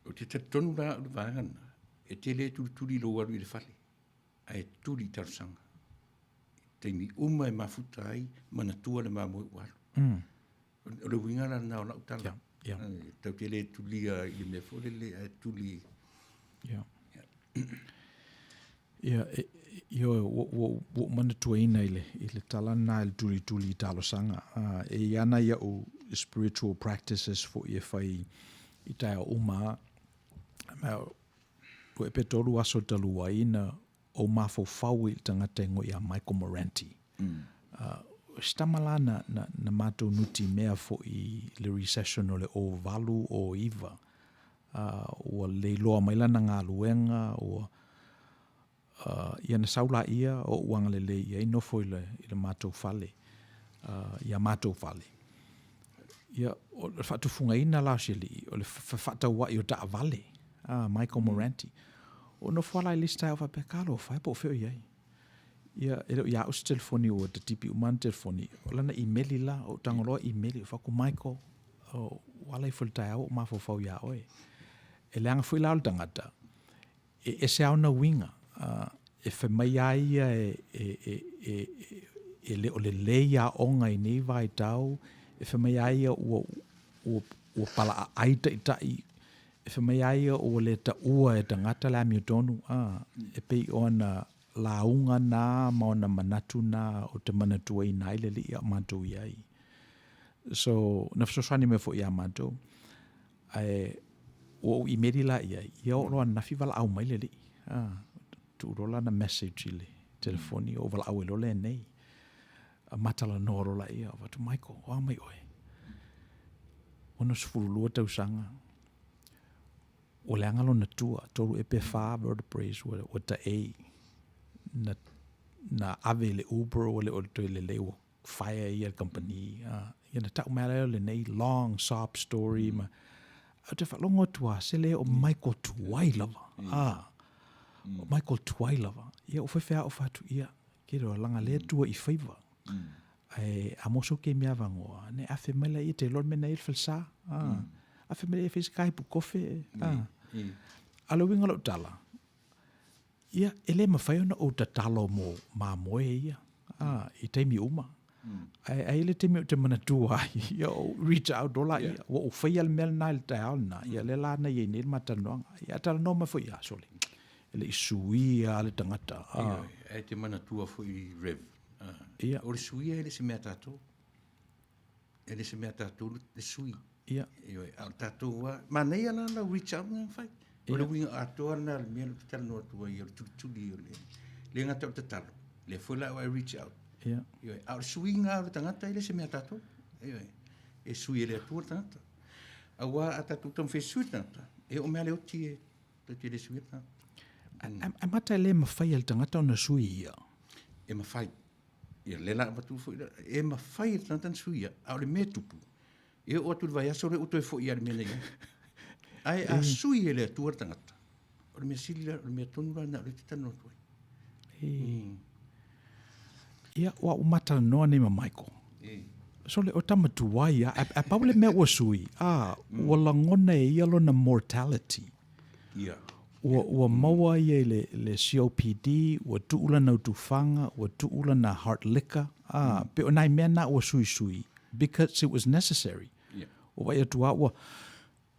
Ou te talitonu la au i le vaega lena, e te le tulituli i lou alu i le fale. ae tuli i talosaga. I taimi uma e mafuta ai, manatua le mamoe ua alu. O le uiga la lena o lau tala. Yeah, yeah. Tau te le tulia i le mea foi lele, ae tuli. Yeah. Ia, ioe, ua, ua, ua ou manatuaina i le, i le tala lena i le tulituli i talosaga. E i ai ana iaʻu spiritual practices foi e fai i taeao uma. Ma, Ua pe tolu aso talu ai na ou mafaufau i le tagata e igoa ia Michael Moranti. O se tama la na, na, na matou nutimea foi i le recession o le 08, 09. Ua leiloa mai lana galuega, ua, ia na sau laia o ou agalelei i ai nofo i le, i le matou fale, ia matou fale. Ia, o le faatufugaina la o si alii, o le fefaatauai o taavale, a Michael Moranti. O nofo lava la i le isi taeao faapea, talofa e po o fea o i ai. Ia, e le o ia au se telefoni ua tatipi uma ana telefoni. O lana imeli la, ou tago loa imeli, ou fai atu, Michael, ua ala ifo i le taeao ua ou mafaufau iā oe. E leaga foi la o le tagata, E ese lava ona uiga, e fai mai lava ia e le o lelei aoga i nei vaitau, e fai mai lava ia ua palaaai taitai, e fai mai lava ia ua le taua e tagata le amiotonu, e pei o ana lauga na ma ona manatu na ou te manatuaina ai le alii a o matou i ai. So, na fesoasoani mai foi ia matou. Ae Ua ou imeli la i ai, ia oo loa ananafi valaau mai le alii. A, tuu loa lana message i le telefoni, ou valaau ai loa lenei. A matalanoa loa laia, ou fai atu, Michael, o a mai oe? 62 tausaga, ua leaga lona tua, tolu ea pe fa vertebraes ua, ua taei. Na, na ave i le Uber ua le o toe lelei, ua fire ia le kamupani. Ia na tau mai lea o lenei long sob story ma ou te faalogo atu lava, sele o Michael tuai lava. O Michael tuai lava. Ia ua faifeau fai atu, ia, ke loa langa le Atua i faiva. Ae a maua sou taimi avanoa, ne afe mai laia te iloa le mea na i ai le falesa. Afe mai laia e fai se kaipu kofe. A o le uiga o lau tala, Ia, e le mafai ona ou tatalo mo mamoe ia, a, i taimi uma. Ae ai le taimi ou te manatua ai, ia ou reach out loa laia. Ua ou faia le mea lena i le taeao lena, ia lea la na i ai nei le ma talanoaga. Ia a talanoa mai foi, ia sole, e le i suia lava le tagata. A. Ioe, ae te manatua foi Rev, a, Ia. o le suia e le se mea a tatou. E le se mea a tatou le sui. Ia. Ioe, a o tatou lava, manaia la lau reach out na fai. O le uiga atoa lena o le mea lea ou te talanoa atu ai, o le tulituli o le, le gata o le tatalo, lea foi la ua e reach out. Ia. Ioe, a o le suiga o le tagata e le se mea a tatou. Ioe, e sui e le Atua le tagata. Aua a tatou taumafai e sui le tagata, e oo mai lava le oti e tatou te le suia le tagata. Ae mata e le mafai e le tagata ona sui ia? E mafai. Ia lea la avatu foi la, e mafai e le tagata ona suia, a o le mea e tupu, e oo atu i le vaiaso lea ua toe foi lava i le mea na i ai. Ae a sui e le Atua le tagata, o le mea sili la, o le mea tonu la lena o lea e te talanoa atu ai. Ia, ua ou matalanoa nei ma Michael. Sole, o tama tuai lava, ae pau le mea ua sui, a, ua lagona e ia lona mortality. Ia. Ua, ua maua ia i le, le COPD, ua tuu lana utufaga, ua tuu lana hard liquor, a, pei o nai mea na ua suisui, because it was necessary. Ia. Ua vaai atu lava ua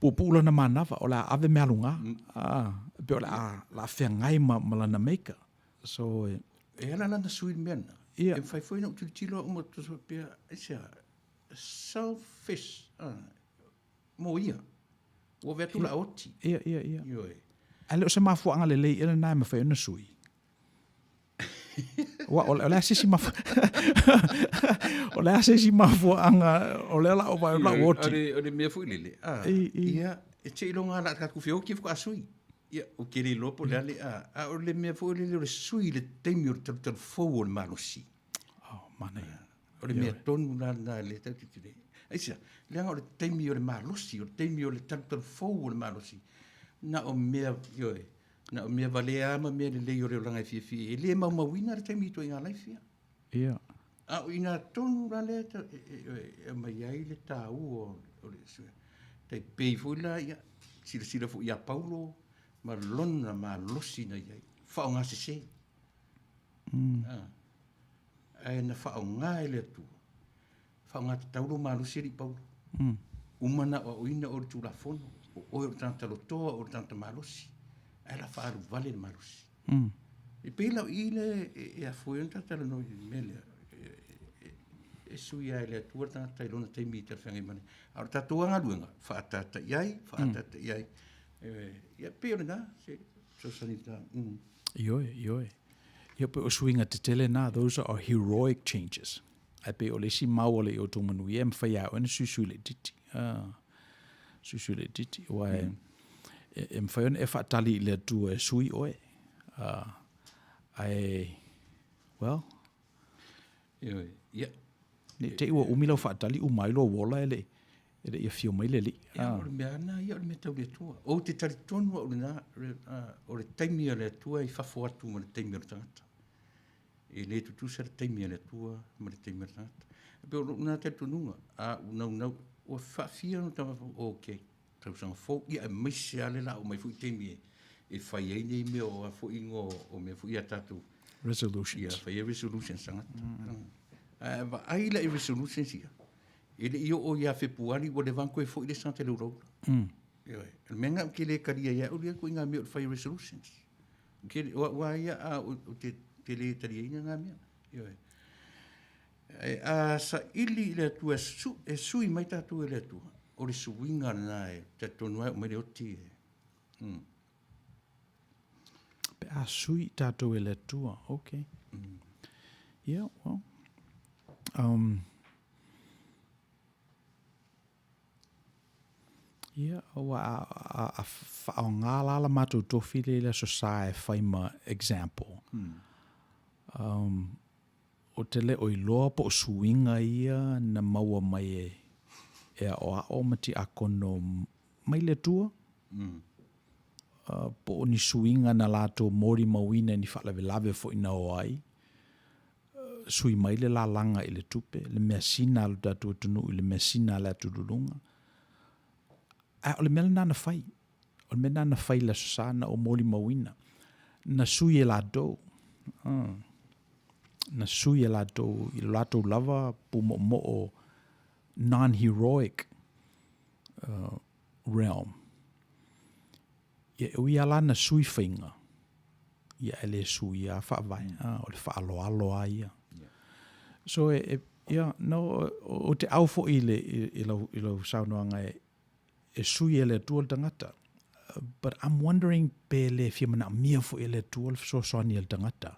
puupuu lona manava, o le a ave mealuga, a, pei o le a, le a feagai ma, ma lana maker. So, e, E ala la ona sui le mea lena. Ia. E mafai foi ona ou tilotilo au ma faapea, aisea, selfish, a, mo ia. Ua ave atu la oti. Ia, ia, ia. Ioe. Ae le o se mafuaaga lelei ea lena e mafai ona sui. Ua, o le a se isi mafu... o le a se isi mafuaaga o lea la o vai o lau oti. O le mea foi lele, a, ia, e seiloga lava o le a tatou feoti faatoa sui. Ia, ou te le iloa po o le a le, a, a o le mea foi lele o le sui i le taimi o le talutalu fou o le malosi. Oh, manaia. O le mea tonu la lena lea tatou te tilotilo i ai. Aisea? Leaga o le taimi o le malosi, o le taimi o le talutalu fou o le malosi, na o mea, ioe, na o mea valea lava ma mea lelei o le olaga e fiafia i ai. E le maumauina le taimi i ituaiga life ia. Ia. A o i ina tonu la lea e aumai ai le taua o le tai pei foi la, ia, silasila foi ia Paulo ma lona malosi na i ai, faaaogasese. Ae na faaaoga e le Atua, faaaoga tatau lou malosi alii Paulo. Uma ona aoaoina oe i le Tulafono, o oe o le tagata lotoa, o oe o le tagata malosi, ae la faaalu vale le malosi. E pei la o i lea e afua ai ona tatou talanoa i le mea lea, e sui lava e le Atua le tagata i lona taimi e talafeagai mai ai. A o le tatou lava galuega, faaataata i ai, faaataata i ai. Ia pei o lena se fesoasoani i lena. Ioe, ioe. Ia pei o suiga tetele na, those are heroic changes. Ae pei o le isi mau a le i outou manuia e mafai lava e oe ona suisui laitiiti. Ah, suisui laitiiti. Aua e, e, e mafai ona e faatali i le Atua e sui oe. Ah, ae, well, Ioe, ia. Ne i te i ua umi lau faatali uma ai lou ola e le e le i afio mai le Alii. Ia, o le mea lava lena ia, o le mea tau le Atua. Ou te talitonu au i lena, o le taimi a le Atua e i fafo atu ma le taimi o le tagata. E le tutusa le taimi a le Atua ma le taimi o le tagata. E pei o lou lena talitonuga, a ou naunau, ua faafia ona taumafai, okay, tausaga fou, ia aemaise lava le la oo mai foi taimi e fai ai nei mea o a foi igoa o mea foi ia tatou. Resolutions. Ia, fai ai resolutions tagata. Ae vaai la i resolutions ia, e le i oo ia Fepuari ua leva ona toe foi le isi tagata i le ulaula. Ioe. O le mea lena ou te le talia ai au ia ituaiga mea o le fai resolutions. Ou te, o au lava ia a ou te, te le taliaina na mea. Ioe. Ae a saili i le Atua e, su, e sui mai tatou e le Atua, o le suiga lena e talitonu ai o mai le oti e. Pe a sui tatou e le Atua. Okay. Yeah, well. Ia, ua a, a, a whaonga la la mātou tofi le le aso sa e whai ma example. O te le o iloa po o suiga ia na maua mai e, e aoao ma tiakono mai le Atua, po o ni suiga na latou molimauina i ni faalavelave foi na o ai, sui mai le lalaga i le tupe, le measina a lo tatou atunuu i le measina a le atululuga. Ae o le mea lena na fai. O le mea lena na fai i le Aso Sa na ou molimauina. Na sui e latou. Na sui e latou i lo latou lava pumoomoo non-heroic realm. Ia, e ui lava la na sui faiga, ia e le sui lava faavae, a, o le faaaloalo lava ia. So, e, e, ia, no, ou te au foi i, le, i, i, lau, i lau saunoaga e, e sui e le Atua le tagata. But I'm wondering pe le fia manaomia foi e le Atua le fesoasoani a le tagata.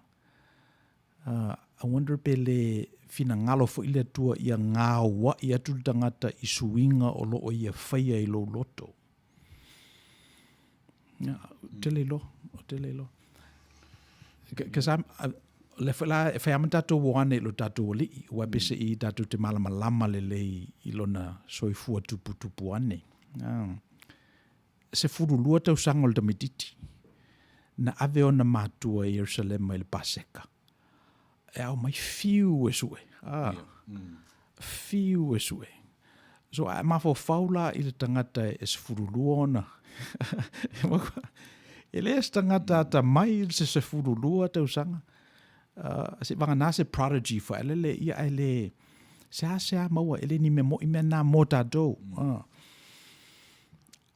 I wonder pe le finagalo foi le Atua ia gaoa'i atu le tagata i suiga o lo o ia faia i lou loto. Ia, ou te le iloa, ou te le iloa. Because I'm, le foi la, e fai lava ma tatou o ane i lo tatou alii, aua peiseai tatou te malamalama lelei i lona soifua tuputupu ane. 12 tausaga o le tamaitiiti, na ave ona matua i Ierusalema i le Paseka. E ao mai fiu e sue. Ah, Fiu e sue. So a e mafaufau la i le tagata e 12 ona. E le se tagata atamai i se 12 tausaga. Se vagana se prodigy foi alele ia ae le seasea maua e le ni mea mo'i mea na mō tātou.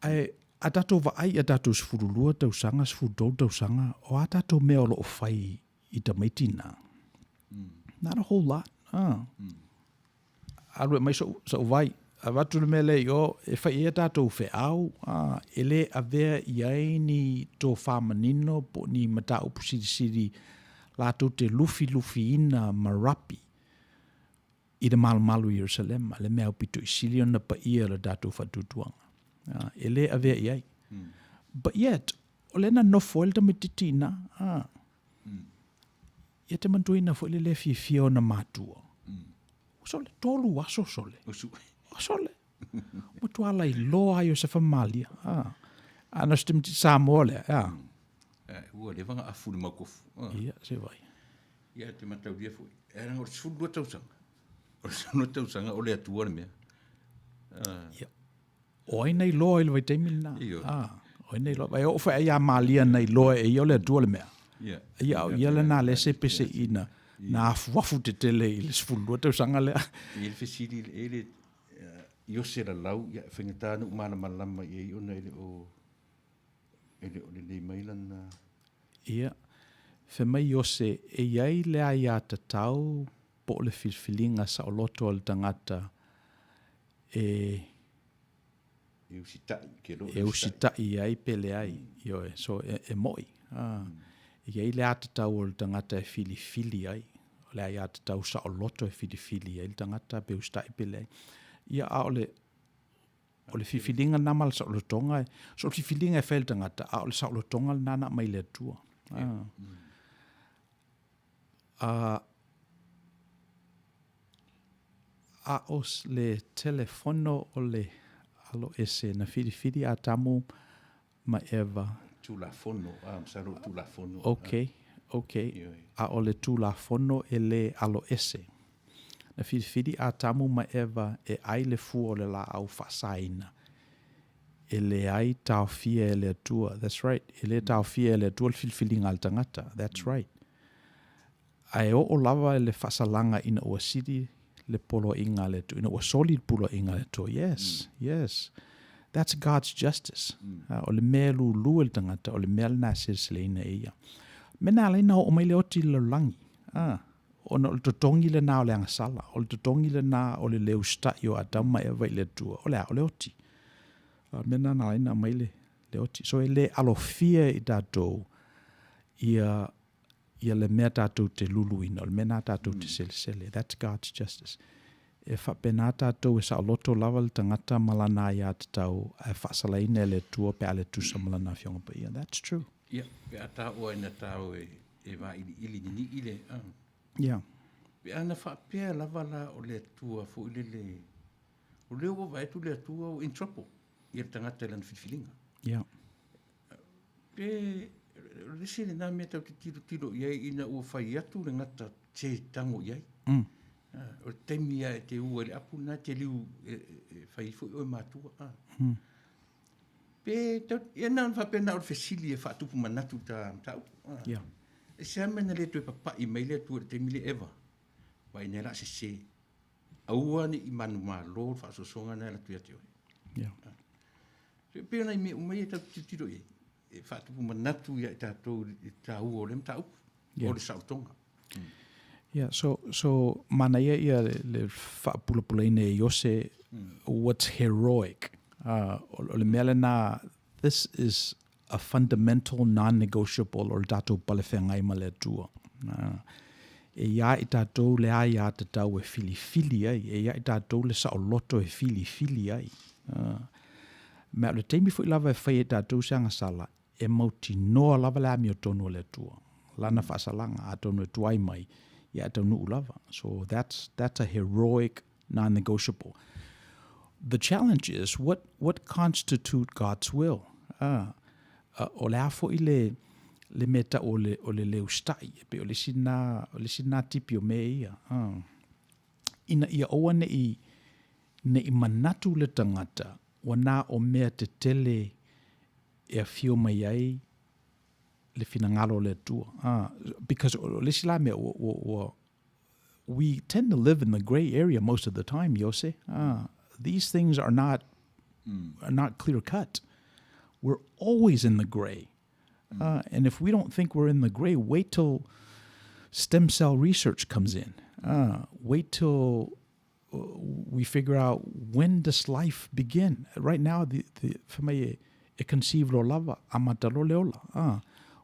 Ae a tatou vaai i a tatou 12 tausaga, 13 tausaga, o a tatou mea o lo o fai i tamaiti na? Not a whole lot. Alu e mai so'u vai, avatu le mea lea i o, e fai i ai a tatou feau, e le avea i ai ni tofā manino po o ni mataupu silisili latou te lufilufiina ma rapi i le malumalu i Ierusalema, le mea aupito i sili ona paia o le tatou faatuatuaga. E le avea i ai. But yet, o lea na nofo ai le tamaitiiti i ina. Ia te manatua foi le le fiafia o ona matua. Sole, tolu aso sole. Sole. Matua lailoa ai o Iosefa ma Malia. A na o se tamaitiiti Samoa lea, ea. Ua leva ona afu le maukofu. Ia, se vai. Ia, te mataulia foi. E leaga o le 12 tausaga. O le 12 tausaga o le Atua le mea. Ia. O ai na iloa i le vaitaimi lena? O ai na iloa? E oo foi ai ia Malia na iloa e ia o le Atua le mea. Ia, o ia lena lea se pese i na, na afuafu tetele i le 12 tausaga lea. E i ai le fesili, e i le Iose Lalau, ia, e faigata ona ou malamalama i ai ona e le o, e le o lelei mai lana... Ia, fai mai Iose, e i ai le aiatatau po o le filifiliga saoloto a le tagata e E usitai, ke lo e usitai ai pe leai. Ioe, so e, e mo'i. Ah. E i ai le aiatatau o le tagata e filifili ai. O le aiatatau saoloto e filifili ai le tagata pe usitai pe leai. Ia, a o le O le filifiliga lena ma le saolotoga, so o le filifiliga e fai e le tagata, a o le saolotoga lena na aumai e le Atua. A, a o le telefono o le aloese na filifili Atamu ma Eva. Tulafono, a, masalo o le Tulafono. Ok, ok. A o le Tulafono e le aloese. Na filifili Atamu ma Eva e ʻai le fua o le lāʻau faasaina e leai taofia e le Atua. That's right. E le taofia e le Atua le filifiliga a le tagata. That's right. Ae oo lava le faasalaga ina ua sili le poloaiga a le Atua, ina ua soli le poloaiga a le Atua. Yes, yes. That's God's justice. O le mea e lulu e le tagata, o le mea lena e seleseleina e ia. Mea na ala ai na oo mai le oti i le lalolagi. Ona o le totogi lena o le agasala, o le totogi lena o le le usitai o Atamu ma Eva i le Atua, o le a? O le oti. O le mea lena na ala ai na aumai le, Le oti. So e lē alofia e i tatou ia ia le mea tatou te luluina, o le mea lena tatou te selesele. That's God's justice. E faapena tatou e saoloto lava le tagata ma lana aiatatau ae faasalaina e le Atua pe a le tusa ma Lana Afioga Paia. That's true. Ia, pe a taua ina tau e, e vailiili ninii le, a. Yeah. Pe ana faapea lava la o le Atua foi lele, o lea ua vaai atu le Atua ua in trouble ia le tagata i lana filifiliga. Yeah. Pe, o le isi lena mea tatou te tilotilo i ai ina ua fai atu le gata se tago i ai. Mm. O le taimi lava e te u ai le apu lena e te liu e, e, e fai foi oe matua. Ah. Pe, tau, ia na ona faapea na o le fesili e faatupu manatu ta mataupu. Ah. Yeah. E se a mea na le toe papai mai le Atua i le taimi lea Eva, vaai nei la sese. Aua ne i manumalo le faasoasoaga na e alu atu ia te oe. Yeah. E pei o nai mea uma ia tatou te tilotilo i ai, e faatupu manatu ia i tatou i le taua o lea mataupu, Yeah. o le saolotoga. Yeah, so, so manaia ia le, le faapulapulaina e Iose what's heroic. O, o le mea lena, this is a fundamental non-negotiable o le tatou palefeagai ma le Atua. E iā i tatou le aiatatau e filifili ai, e iā i tatou le saoloto e filifili ai. Mea o le taimi foi lava e fai e tatou se agasala, e mautinoa lava le amiotonu a le Atua. Lana faasalaga, atonu e tuai mai, ia e taunuu lava. So that's, that's a heroic non-negotiable. The challenge is, what, what constitute God's will? Ah, o le a foi le, le mea tau o le, o le le usitai, e pei o le isi lena, o le isi lena tipi o mea ia. Ah. Ina ia aua ne i, ne i manatu le tagata, ua na o mea tetele e afio mai ai le finagalo o le Atua. Ah, because o le isi la mea, ua, ua, ua, we tend to live in the gray area most of the time, Iose. These things are not, are not clear cut. We're always in the gray. And if we don't think we're in the gray, wait till stem cell research comes in. Wait till we figure out when does life begin. Right now, the, the, fai mai e, e conceive loa lava, amata loa le ola.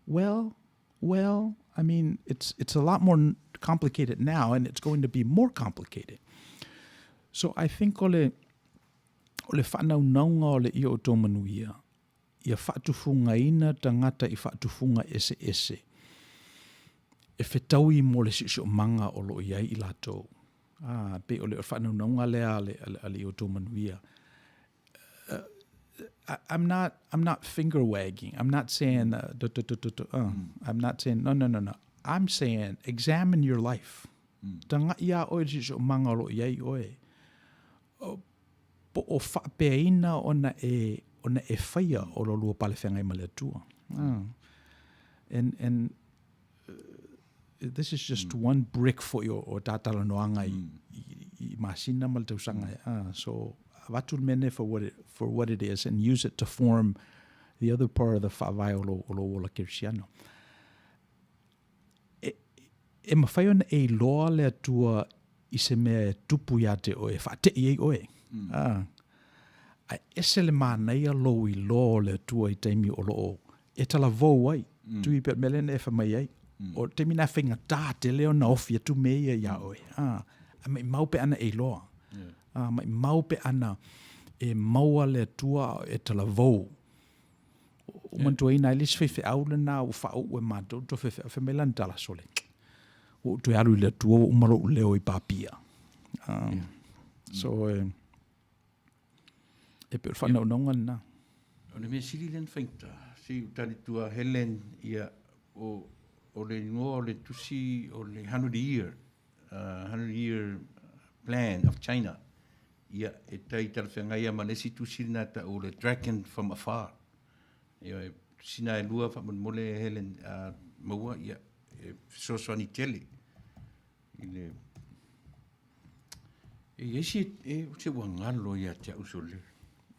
Well, well, I mean, it's, it's a lot more complicated now, and it's going to be more complicated. So I think o le, o le whaanaunauga o le ia o tō manuia, ia faatufugaina tagata i faatufuga eseese e fetaui mo le siosiomaga o lo o i ai i latou. Ā, pei o le faanaunauga lea a le, a le outou manuia. I, I'm not, I'm not finger wagging. I'm not saying, uh, I'm not saying, no, no, no, no. I'm saying, examine your life. Taga'i iā oe le siosiomaga o lo o i ai oe. Po o faapeaina ona e, ona e faia o lo lua palefeagai ma le Atua. And, and uh, this is just mm. one brick foi o, o tā talanoaga i, mm. i, i masina ma le tausaga. Mm. So, avatu le mea for what it, for what it is and use it to form the other part of the faavae o lo, o lo ola kerisiano. E, e mawhai ona e iloa le Atua i se mea e tupu iā te oe, e whaatei ei oe. Mm. Ae ese le manaia lou iloa o le Atua i taimi o loo e talavou ai, mm. tui pea mea lena e wha mai ai. Mm. O taimi nā whaingatā tele ona ofi atu me ia iā oe. A mai mau pe ana e iloa. Yeah. A mai mau pe ana e maua le Atua e talavou. O mantuaina ai le isi faifeau lena ua faauu e matou le tou faifeau, fai mai lana tala, Sole, ua ou toe alu i le Atua ua uma lou leo i Papia. So, e, e pei o le faanaunauga lena. O le mea sili lea na faigata, se i tali tua Helen, ia, o, o le igoa o le tusi o le 100 year, 100 year plan of China, Ia, e tai talafeagai lava ma le isi tusi lena e tau o le Dragon from Afar. Ia, e tusi na e lua faamolemole Helen a maua, ia, e fesoasoani tele i le... E i ai si, e, se ua galo ia te au sole.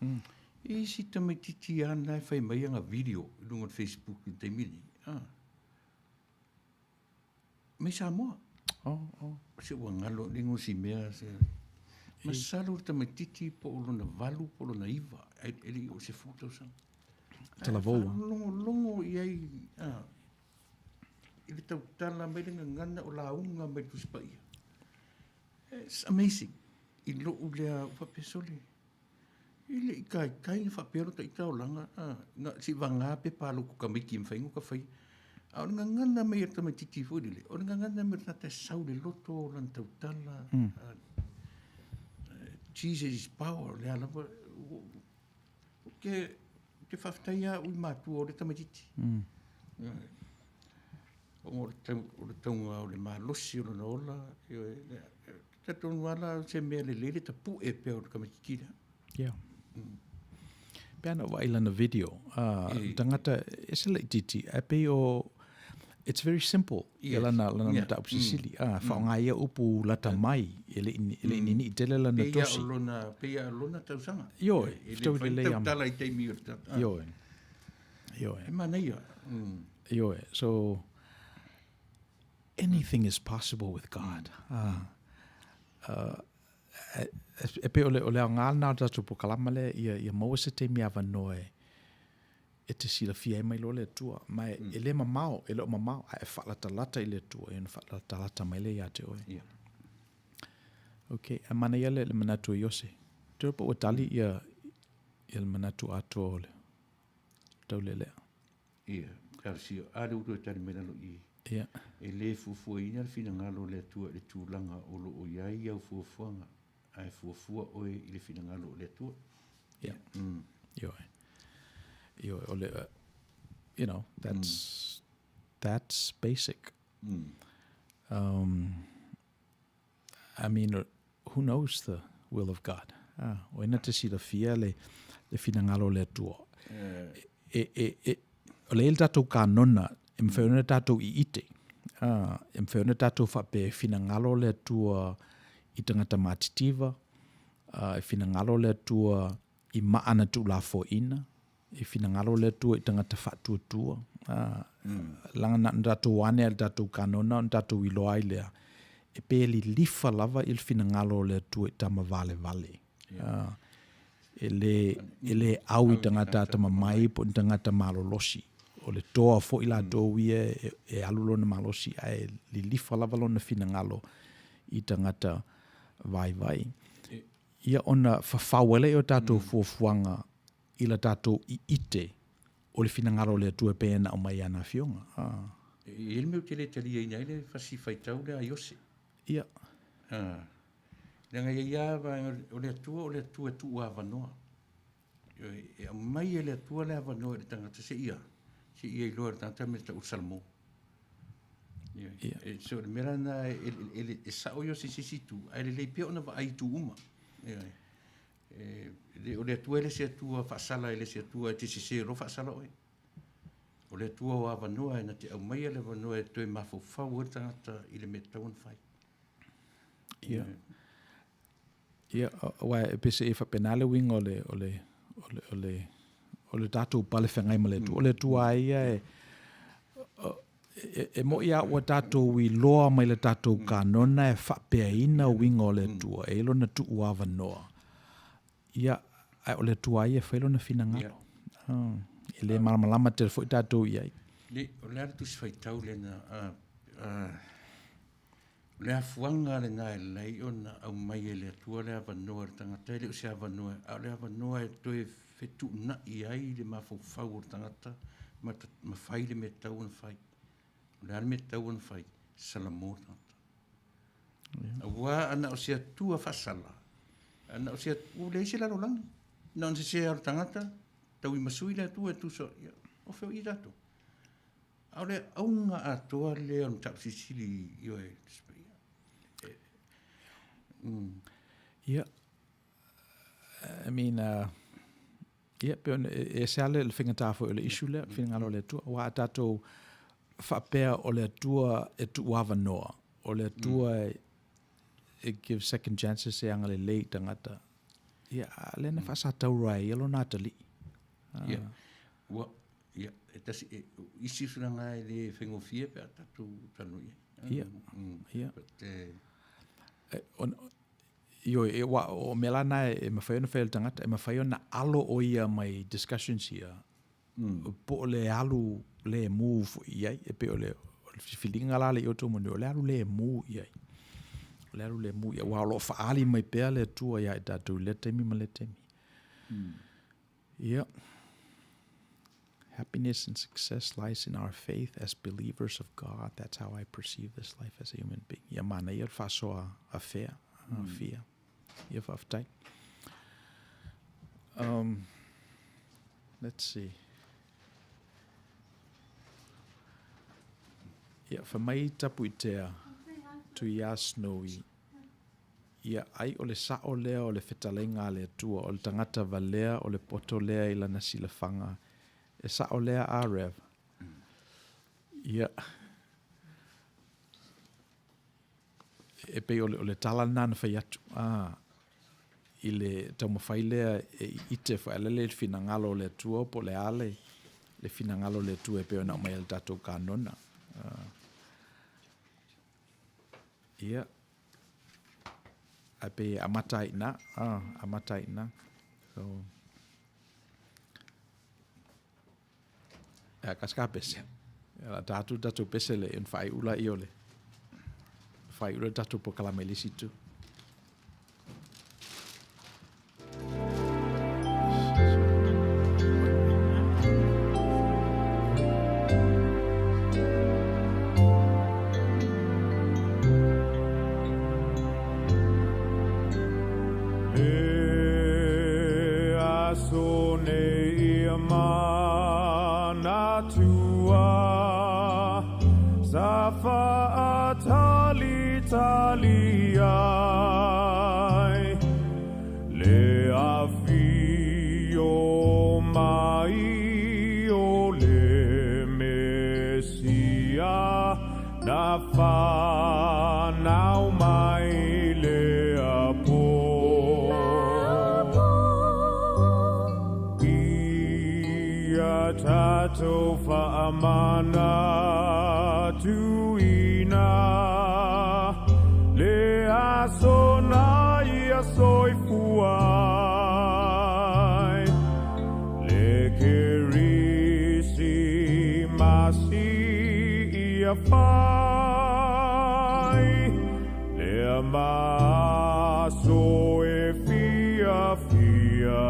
Mm. E i si tamaitiiti lava lena e fai mai ana video i luga o le Facebook i le taimi lenei. Ah. Mai Samoa. Oh, oh. Se ua galo le igoa o si mea se. Masalo le tamaitiiti po o lona valu po o lona iva, e, e le i oo i le sefulu tausaga. Talavou. Faalogologo i ai i le tautala mai le gagana o lauga mai le Tusi Paia. It's amazing i lou lea ua faapea sole. E le i taitai na faapea lota ita olaga, na seivagā pepa a lou tamaiti e mafai ona ota faia. A o le gagana mai a le tamaitiiti foi lele, o le gagana mai o le tagata e sau i le loto o lana tautala, Jesus is power, o le a lava. Ou te, ou te faafetai lava au i matua o le tamaitiiti. Ona o le tau, o le tauga o le malosi o lona ola, ioe, talitonu lava la o se mea lelei le tapue pea o le tamaitiiti lea. Yeah. Pe ana vaai lana video, uh, tagata e se laitiiti, ae pei o, it's very simple, yes. ia lana, lana yes. mataupu sisili. Mm. Ah, faaaoga ia upu lata mai, e le i, e le i nini'i tele lana tosi. Pei a o lona tausaga. Ioe, fetaui lelei ama. Tautala i taimi o le tata. Ioe. Ioe. E manaia. Ioe. So, anything is possible with God. Ah. Uh, e pei o le, o le aoga lena o le tatou polokalama lea, ia, ia maua se taimi avanoa e, e te silafia ai mai loa le Atua. Ma e, mm. e le mamao, e le o mamao, a e faalatalata i le Atua, ia ona faalatalata mai lea ia te oe. Yeah. Okay, a mana ia le, le manatu o Iose. Te ropa ua tali ia, ia le manatu atoa o le taulelea. Ia, talosia, a lea ua toe tali mai lalo i i. Ia. E le fuafuaina le finagalo o le Atua i le tulaga o lo o i ai au fuafuaga, ae fuafua oe i le finagalo o le Atua. Ia. Ioe. Ioe, o le, you know, that's, that's basic. Um, I mean, who knows the will of God? Ah, o ai na te silafia le, le finagalo o le Atua. E, e, e, o le i le tatou kanona, e mawhai ona tatou i ite. Ah, e mawhai ona tatou whape e finagalo le Atua i tangata mātitiva, ah, e finagalo le Atua i maana tuulafoina, e finagalo le Atua i tagata faatuatua. A, leaga na ona tatou ane lava i le tatou kanona ona tatou iloa ai lea, e pei e lilifa lava i le finagalo o le Atua i tama valevale. A, e le, e le au i tagata atamamai po o ni tagata malolosi. O le toa foi latou ia e, e alu lona malosi ae lilifa lava lona finagalo i tagata vaivai. Ia ona fafau ai lea o tatou fuafuaga i la tatou ʻiʻite o le finagalo o le Atua e pei ona aumai i ana Afioga. A. E i ai le mea ou te le taliaina ai le fasi faitau lea a Iose. Ia. A. Leaga e i ai lava vaega o le Atua, o le Atua e tuu avanoa. E aumai e le Atua le avanoa i le tagata seia, seia iloa e le tagata mea e tau o le Salamo. Ia. E, so, le mea la lena e, e, e, e sao Iose i se isi itu, ae lelei pea ona vaai i itu uma. Ia. E le o le Atua e le se Atua faasala e le se Atua e te sese loa faasala oe. O le Atua o avanoa e na te aumaia le avanoa e toe mafaufau ai le tagata i le mea e tatau ona fai. Ia. Ia, aua e pei se e faapena le uiga o le, o le, o le, o le, o le tatou pale feagai ma le Atua. O le Atua lava ia e, E, e moʻi a ua tatou iloa mai le tatou kanona e faapeaina uiga o le Atua, e i ai lona tuu avanoa. Ia, ae o le Atua lava ia e fai lona finagalo. Yeah. E le malamalama tele foi tatou i ai. Le, o le a le tusi faitau lena, o le afuaga lena e lelei ona aumai e le Atua le avanoa i le tagata, e le o se avanoa, a o le avanoa e toe fetuunai ai le mafaufau o le tagata ma, ma fai le mea tatau ona fai. O le a le mea tatau ona fai? Salamo le tagata. Yeah. Aua ana o se Atua faasala, ana o se Atua, ua leai se lalolagi. Na ona sese lava o le tagata, tauimasui le Atua e tusa, ia, o fea o i tatou. A o le auga atoa lea o le mataupu silisili i oe, Ia, I mean, ia, pei ona, e ese lava le faigata foi o le issue lea, finagalo o le Atua. Aua a tatou faapea o le Atua e tuu avanoa, o le Atua e give second chances e agalelei i tagata, ia, a lea na faasatauro ai e ia lona atalii. Ia, ua, ia, e tasi, e, isi tulaga e le faigofie pe a tatou talanoa i ai. Ia, ia. But, eh, on, ioe, e, wa, o mea la na e, e mafai ona fai e le tagata, e mafai ona alo o ia mai discussions ia, Po o le alu lemu foi i ai, e pei o le o le filifiliga la lea i outou manu, o le alu lemu i ai. O le alu lemu i ai, aua o lo o faaali mai pea le Atua ia i tatou i lea taimi ma lea taimi. Ia. Happiness and success lies in our faith as believers of God. That's how I perceive this life as a human being. Ia manaia le faasoa a fea, a fia. Ia faafetai. Um, let's see. Ia, fai mai Tapuitea, Tuiā Snowy, Ia, ai o le sa'o lea o le fetalaiga a le Atua, o le tagata valea o le poto lea i lana silafaga. E sa'o lea a, Rev? Ia. E pei o le, o le tala lena na fai atu, a, i le taumafai lea e ite foi a le le finagalo o le Atua po o le a le, le finagalo o le Atua e pei ona aumai ai i le tatou kanona. Ia. Ae pei e amata ai i ina, amata ai i ina. So, e a kasi ka pese. E la tātou tatou pese le en whaiula i ole. Whaiula tatou po kalama i le isi itu. Le aso nei ia manatua Sa faatalitali ai Le afio mai o le Mesia Na fanau mai lea po Ia tatou faamanatuina Le aso na ia soifua ai Le Kerisimasi ia fai Lea ma aso e fiafia ai.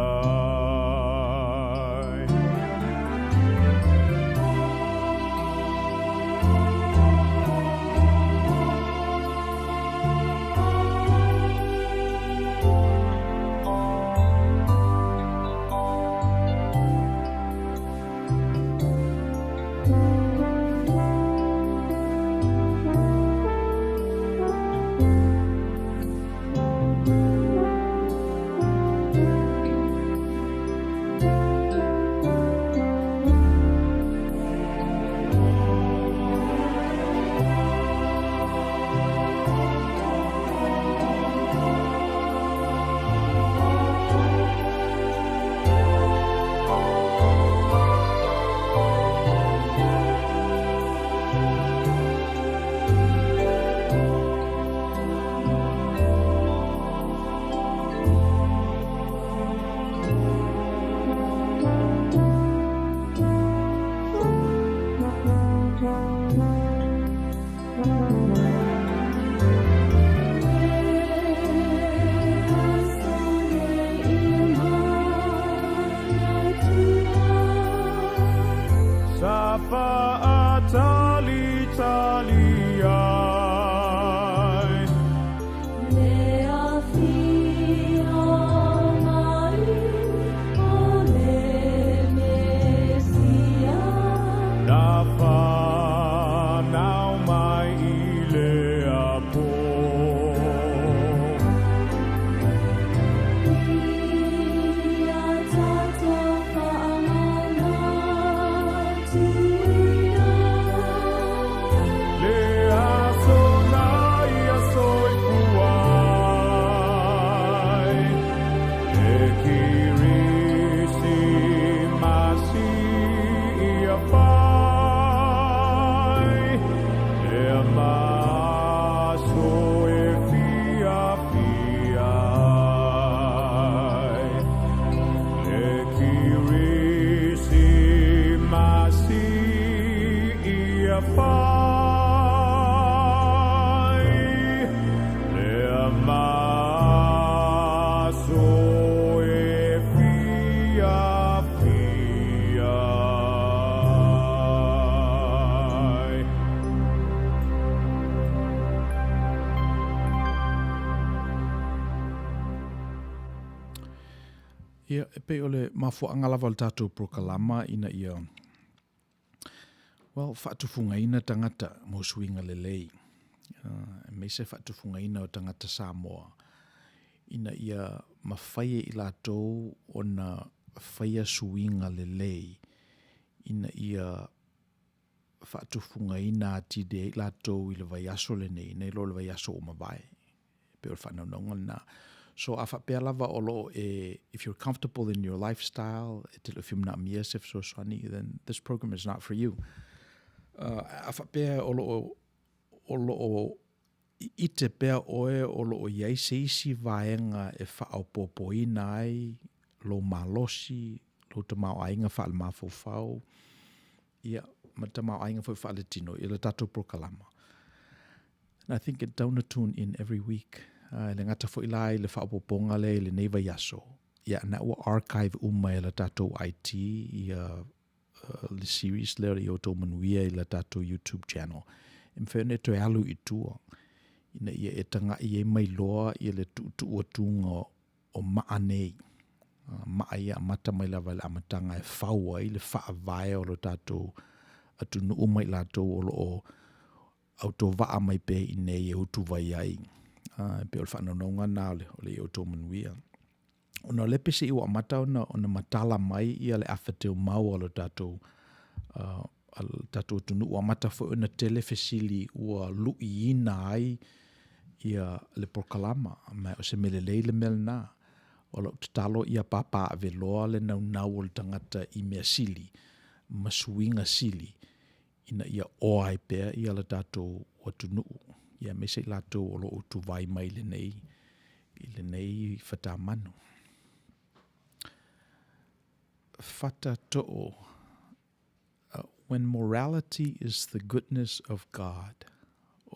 Ia, e pei o le mafuaaga lava o le tatou polokalama ina ia, well, faatufugaina tagata mo suiga lelei, aemaise faatufugaina o tagata Samoa ina ia mafai e i latou ona faia suiga lelei ina ia faatufugaina atili ai latou i le vaiaso lenei, nai lo le vaiaso ua mavae. E pei o le faanaunauga lena. So a faapea lava o lo o e, if you're comfortable in your lifestyle, e te le o fia manaomia se fesoasoani, then this program is not for you. A faapea o lo o, o lo o ite pea oe o lo o i ai se isi vaega e faaopoopoina ai lou malosi, lou tamaoaiga faalemafaufau, ia, ma le tamaoaiga foi faaletino i le tatou polokalama. And I think e tatau ona tune in every week. E le gata foi la i le faaopoopoga lea i lenei vaiaso, ia, na ua archive uma e le tatou IT ia le series lea o le Ia Outou Manuia i le tatou YouTube channel. E mafai ona e toe alu i tua ina ia e tagai ai mai loa ia le tuutuu atuga o maa nei. Maa ia amata mai lava i le amataga e fau ai le faavae o lo tatou atunuu ma i latou o lo o autovaa mai pea i inei e utuvai ai. E pei o le faanaunauga lena o le, o le Ia Outou Manuia. Ona o lea peiseai ua amata ona, ona matala mai ia le afa teumau a lo tatou, a lo tatou atunuu, ua amata foi ona tele fesili ua luiina ai ia le polokalama, ma o se mea lelei le mea lena. O lau tatalo ia papaaveloa le naunau o le tagata i mea sili ma suiga sili ina ia oa ai pea ia le tatou atunuu, ia aemaise i latou o lo o utuvai mai lenei, i lenei fatamanu. Fata too, When morality is the goodness of God,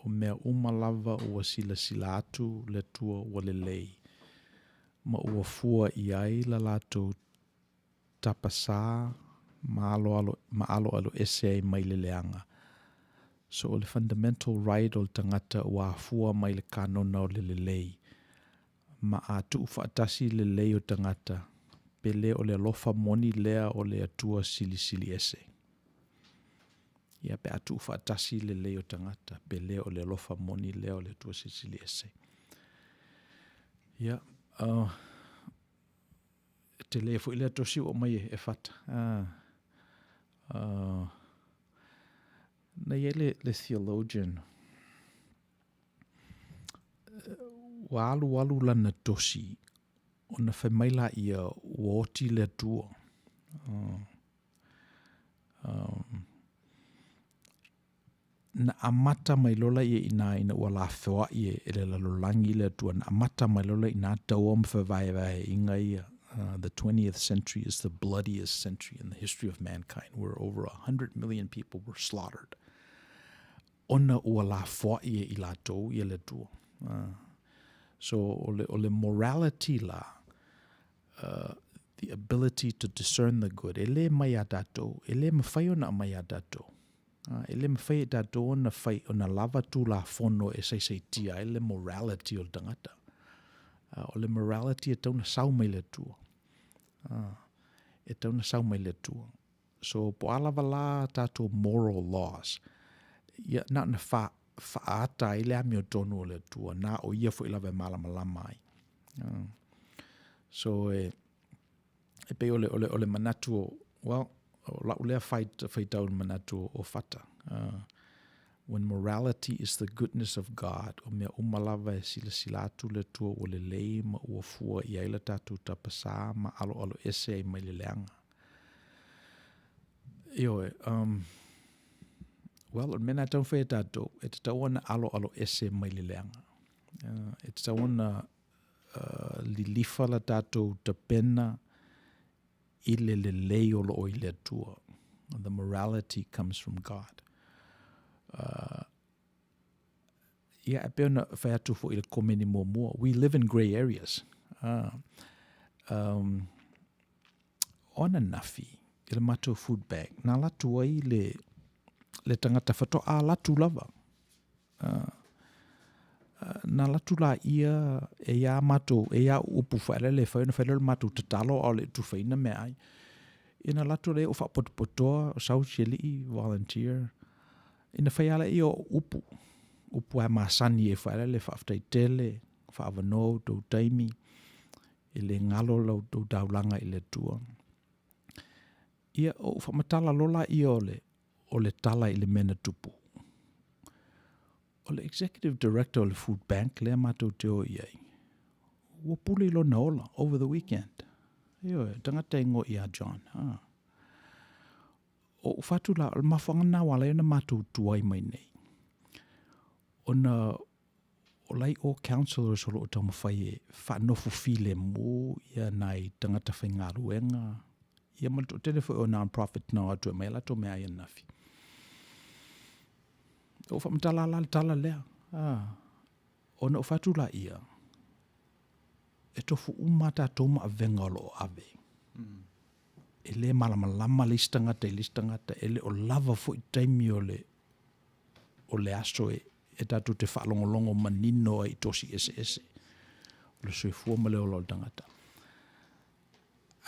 o mea uma lava ua silasila atu le Atua ua lelei, ma ua fua i ai la latou tapasā ma aloalo, ma aloalo ese ai mai le leaga. So o le fundamental right o le tagata ua afua mai le kanona o le lelei, ma a tuufaatasi le lelei o tagata, pe le o le alofa moni lea o le Atua Silisili Ese. Ia, pe a tuufaatasi le lelei o tagata, pe le o le alofa moni lea o le Atua Silisili Ese. Ia, e tele foi lea tosi ua aumai e Fata. Na i ai le theologian, ua alualu lana tosi ona fai mai laia ua oti le Atua. Na amata mai loa laia i ina ina ua lafoai e le lalolagi le Atua, na amata mai loa laia i ina taua ma fevaevaeaiga ia. The 20th century is the bloodiest century in the history of mankind, where over 100 million people were slaughtered. Ona ua lafoai e i latou ia le Atua. So, o le, o le morality la, the ability to discern the good, e le mai iā tatou, e le mafai ona aumai iā tatou. E le mafai e tatou ona fai, ona lava tulafono e saisaitia ai le morality o le tagata. O le morality e tatau ona sau mai le Atua. E tatau ona sau mai le Atua. So, po o a lava la tatou moral laws, ia, na ona fa, faaata ai le amiotonu o le Atua, na o ia foi lava e malamalama ai. So, e, e pei o le, o le, o le manatu o, well, o lau lea faitau i le manatu o, o Fata. When morality is the goodness of God, o mea uma lava e silasila atu le Atua ua lelei ma ua fua i ai le tatou tapasā ma aloalo ese ai mai le leaga. Ioe, um, well, o le mea lena e tatau ona fai e tatou, e tatau ona aloalo ese mai le leaga. E tatau ona lilifa la tatou tapena i le lelei o lo o i le Atua. The morality comes from God. Ia, e pei ona fai atu foi i le komeni muamua, we live in grey areas. O ananafi, i le matou food bank, na alu atu ai le, le tagata faatoa alu atu lava. Na alu atu laia e i a matou, e i a upu foi lele e fai ona fai lea o le matou tatalo a o le i tufaina meaai. Ia na alu atu lea o faapotopotoa, sau si alii volunteer, ia na fai lava lea o upu, upu lava e masani ai foi lele, faafetai tele, faaavanoa outou taimi, e le galo la outou taulaga i le Atua. Ia, ou faamatala loa lea o le tala i le mea na tupu. O le Executive Director o le Food Bank lea matou te o i ai, ua pule i lona ola over the weekend. Ioe, tagata e igoa ia John. Ha. O ou fatu la, o le mafuaaga lena ua ala ai ona matou tuai mai nei. Ona o la i o councillors o lo o taumafai e faanofo filemu ia nai tagata faigaluega ia ma le toatele foi o non-profit na o atu e aumai a latou meaai ananafi. Ua faamatala la le tala lea, ona ou fai atu laia, e tofu uma lava tatou ma avega o lo o ave. E le malamalama le isi tagata i le isi tagata, e le o lava foi taimi o le, o le aso e, e tatou te faalogologo manino ai i tosi eseese o le soifua ma le ola o le tagata.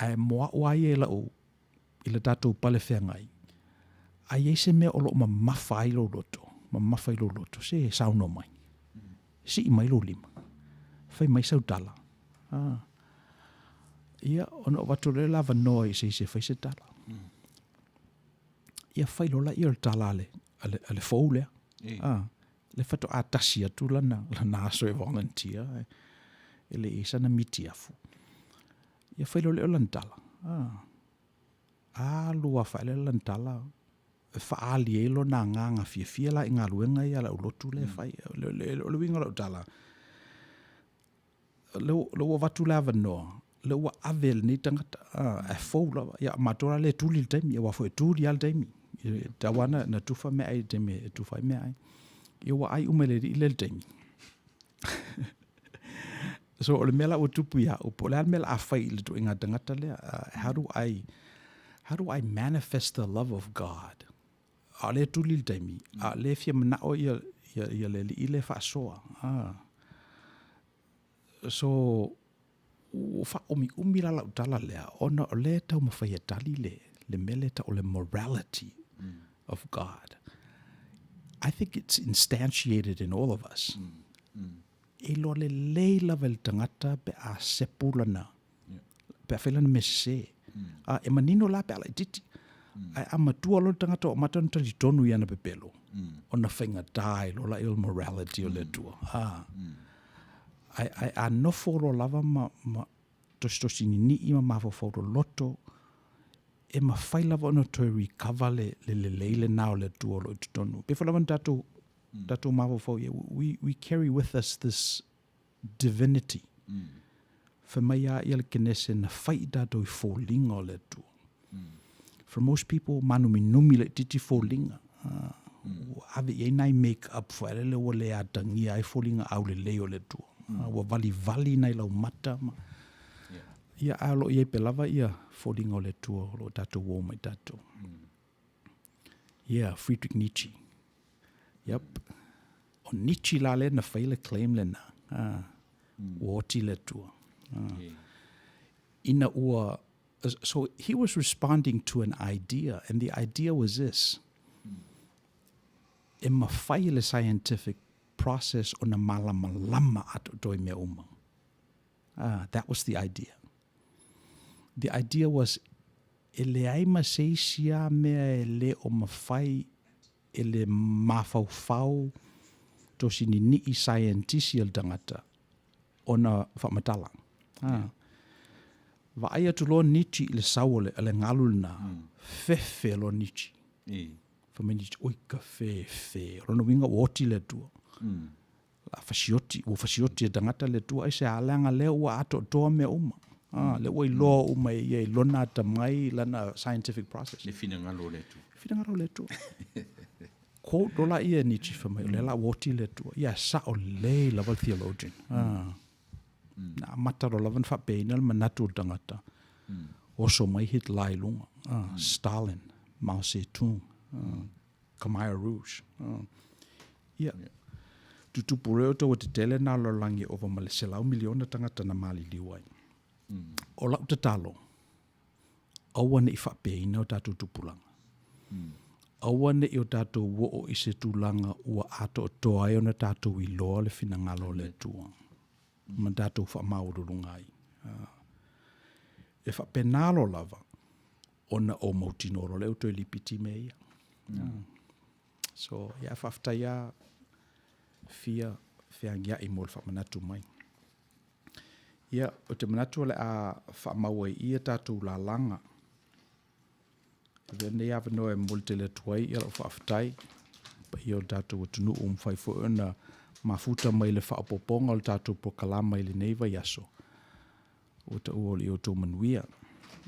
Ae mo au lava ia i lau, i le tatou pale feagai, a i ai se mea o lo o mamafa ai lou loto, mamafa i lou loto, se saunoa mai. Sii mai lou lima. Fai mai sau tala. Ah. Ia, ona ou avatu loa lea le avanoa i se isi e fai se tala. Ia fai loa lea o le tala a le, a le, a le fou lea. Ah. Le faatoa tasi atu lana, lana aso e volunteer, e, e le i sana mitiafu. Ia fai loa lea o lana tala. Ah. Alu lava faaele lana tala, e faaali ai lona agaga fiafia la i galuega ia a le aulotu lea e fai. O le, o le uiga o lau tala, lea ua avatu le avanoa, lea ua ave e lenei tagata, ae fou lava. Ia, matou la lea e tuli le taimi, aua foi e tuli lava le taimi. E tatau lava ona na tufa meaai i le taimi e tufa ai meaai. Ia ua ai uma e le alii lea le taimi. So o le mea la ua tupu ia au, po o le a le mea o le a fai i le ituaiga tagata lea, how do I, how do I manifest the love of God? A o lea e tuli le taimi, a o lea e fia manao ia, ia, ia le alii lea e faasoa. Ah. So, ua faaumiumi la lau tala lea, ona o lea e taumafai e tali le, le mea lea e tau o le morality of God. I think it's instantiated in all of us. E iloa lelei lava e le tagata pe a sepu lana, pe a fai lana mea sese. A, e manino la pe a laitiiti. Ae a matua loa le tagata ua amata ona talitonu i ana pepelo, ona faigata ai loa lea o le morality o le Atua. A, ae, ae a nofo loa lava ma, ma tositosi ninii ma mafaufau loloto, e mafai lava ona toe recover le, le lelei lena o le Atua o lo o i totonu. E pei foi lava ona tatou, tatou mafaufau i ai, we, we carry with us this divinity. Fai mai a ia le Kenese na fai i tatou i foliga o le Atua. For most people, mānuminumi laitiiti foliga. Ua ave i ai nai make up foi lele ua le atagia ai foliga aulelei o le Atua. Ua valivali nai laumata ma ia ae o lo o i ai pea lava ia foliga o le Atua o lo o tatou uo mai tatou. Yeah, Friedrich Nietzsche. Yep. O Nietzsche la lea na fai le claim lena. Ah, ua oti le Atua. Ah. Ina ua, so he was responding to an idea, and the idea was this. E mafai e le scientific process ona malamalama atoatoa i mea uma. Ah, that was the idea. The idea was e leai ma se isi lava mea e le o mafai e le mafaufau tosi ninii saienitisi a le tagata ona faamatala. Ah. Vaai atu loa Nietzsche i le sau o le, le galu lena, fefe loa Nietzsche. Fai mai Nietzsche, oi ka fefe. O lona uiga ua oti le Atua. La fasioti, ua fasioti e tagata le Atua, aisea, leaga lea ua atoatoa mea uma. Ah, lea ua iloa uma e ia i lona atamai, lana scientific process. Le finagalo o le Atua. Finagalo o le Atua. Quote loa laia e Nietzsche fai mai, o lea la ua oti le Atua. Ia, sao lelei lava le theologian. Ah. Na amata loa lava ona faapeaina le manatu o le tagata. Oso mai Hitler i luga. Ah, Stalin, Mao Zedong, ah, Khmer Rouge. Ah. Ia. Tutupu loa outou ua tetele nā lalolagi e ova ma le 100 miliona tagata na maliliu ai. O lau tatalo, aua ne i faapeina o tatou tupulaga. Aua ne i o tatou oo i se tulaga ua atoatoa ai ona tatou iloa le finagalo o le Atua ma tatou faamaualuluga ai. E faapena loa lava ona ou mautinoa loa lea ua toe lipiti mea ia. So, ia faafetai lava fia feagiai mo le faamanatu mai. Ia, ou te manatu o le a faamau ai i i a tatou lalaga. Avea lenei avanoa e momoli tele atu ai lau faafetai i le paia o le tatou atunuu ua mafai foi ona mafuta mai i le faaopoopoga o le tatou polokalama i lenei vaiaso. Ua taua o le outou manuia.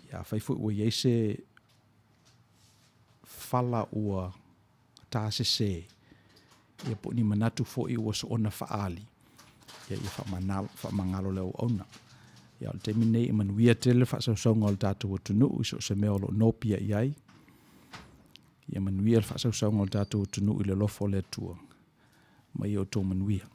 Ia, afai foi ua i ai se fala ua ta sese, ia po o ni manatu foi ua soona faaali, ia ia faamagalo le auauna. Ia, o le taimi lenei e manuia tele le faasausauga o le tatou atunuu i so o se mea o lo o nopiai ai. Ia manuia le faasausauga o le tatou atunuu i le alofa o le Atua ma ia outou manuia.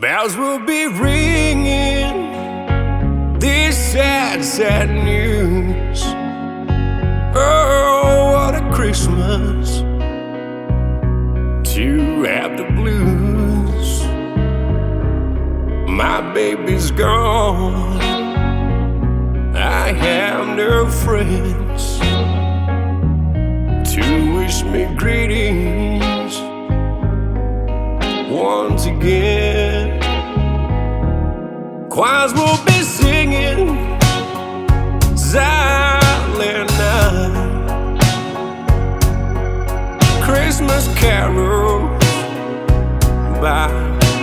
Bells will be ringing this sad, sad news. Oh, what a Christmas to have the blues. My baby's gone. I have no friends to wish me greetings once again. Choirs will be singing Silent Night, Christmas carols by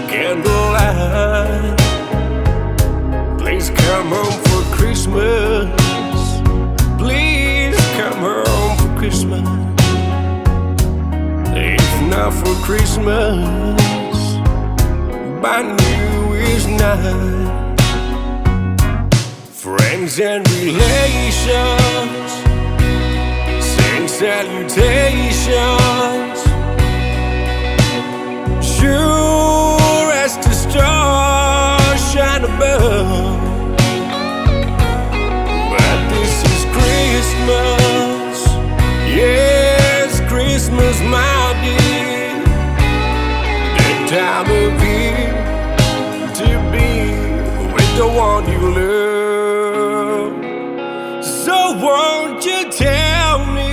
candlelight. Please come home for Christmas. Please come home for Christmas. If not for Christmas, by New Year's night. Friends and relations send salutations. Sure as the stars shine above. But this is Christmas, yes, Christmas, my dear. The time of year to be with the one you love. So won't you tell me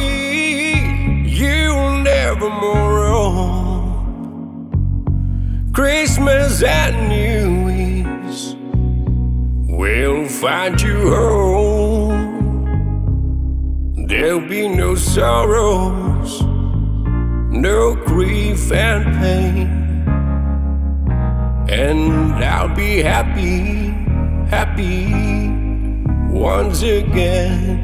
you'll never more roam? Christmas and New Year's will find you home. There'll be no sorrows, no grief and pain. And I'll be happy, happy once again.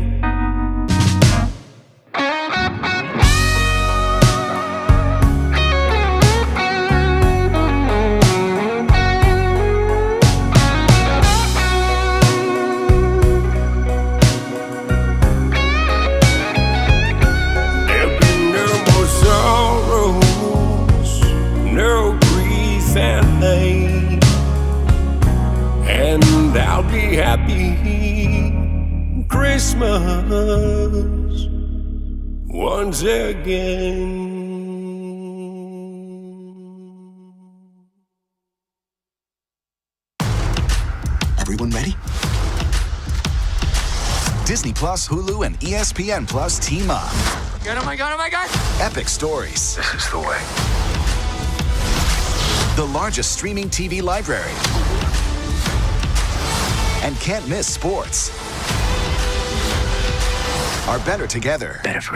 There'll be no more sorrows, no grief and pain. And I'll be happy Christmas once again. Everyone ready? Disney Plus, Hulu, and ESPN Plus team up. God, oh my God, oh my God! Epic stories. This is the way. The largest streaming TV library. And can't miss sports. Are better together. Better for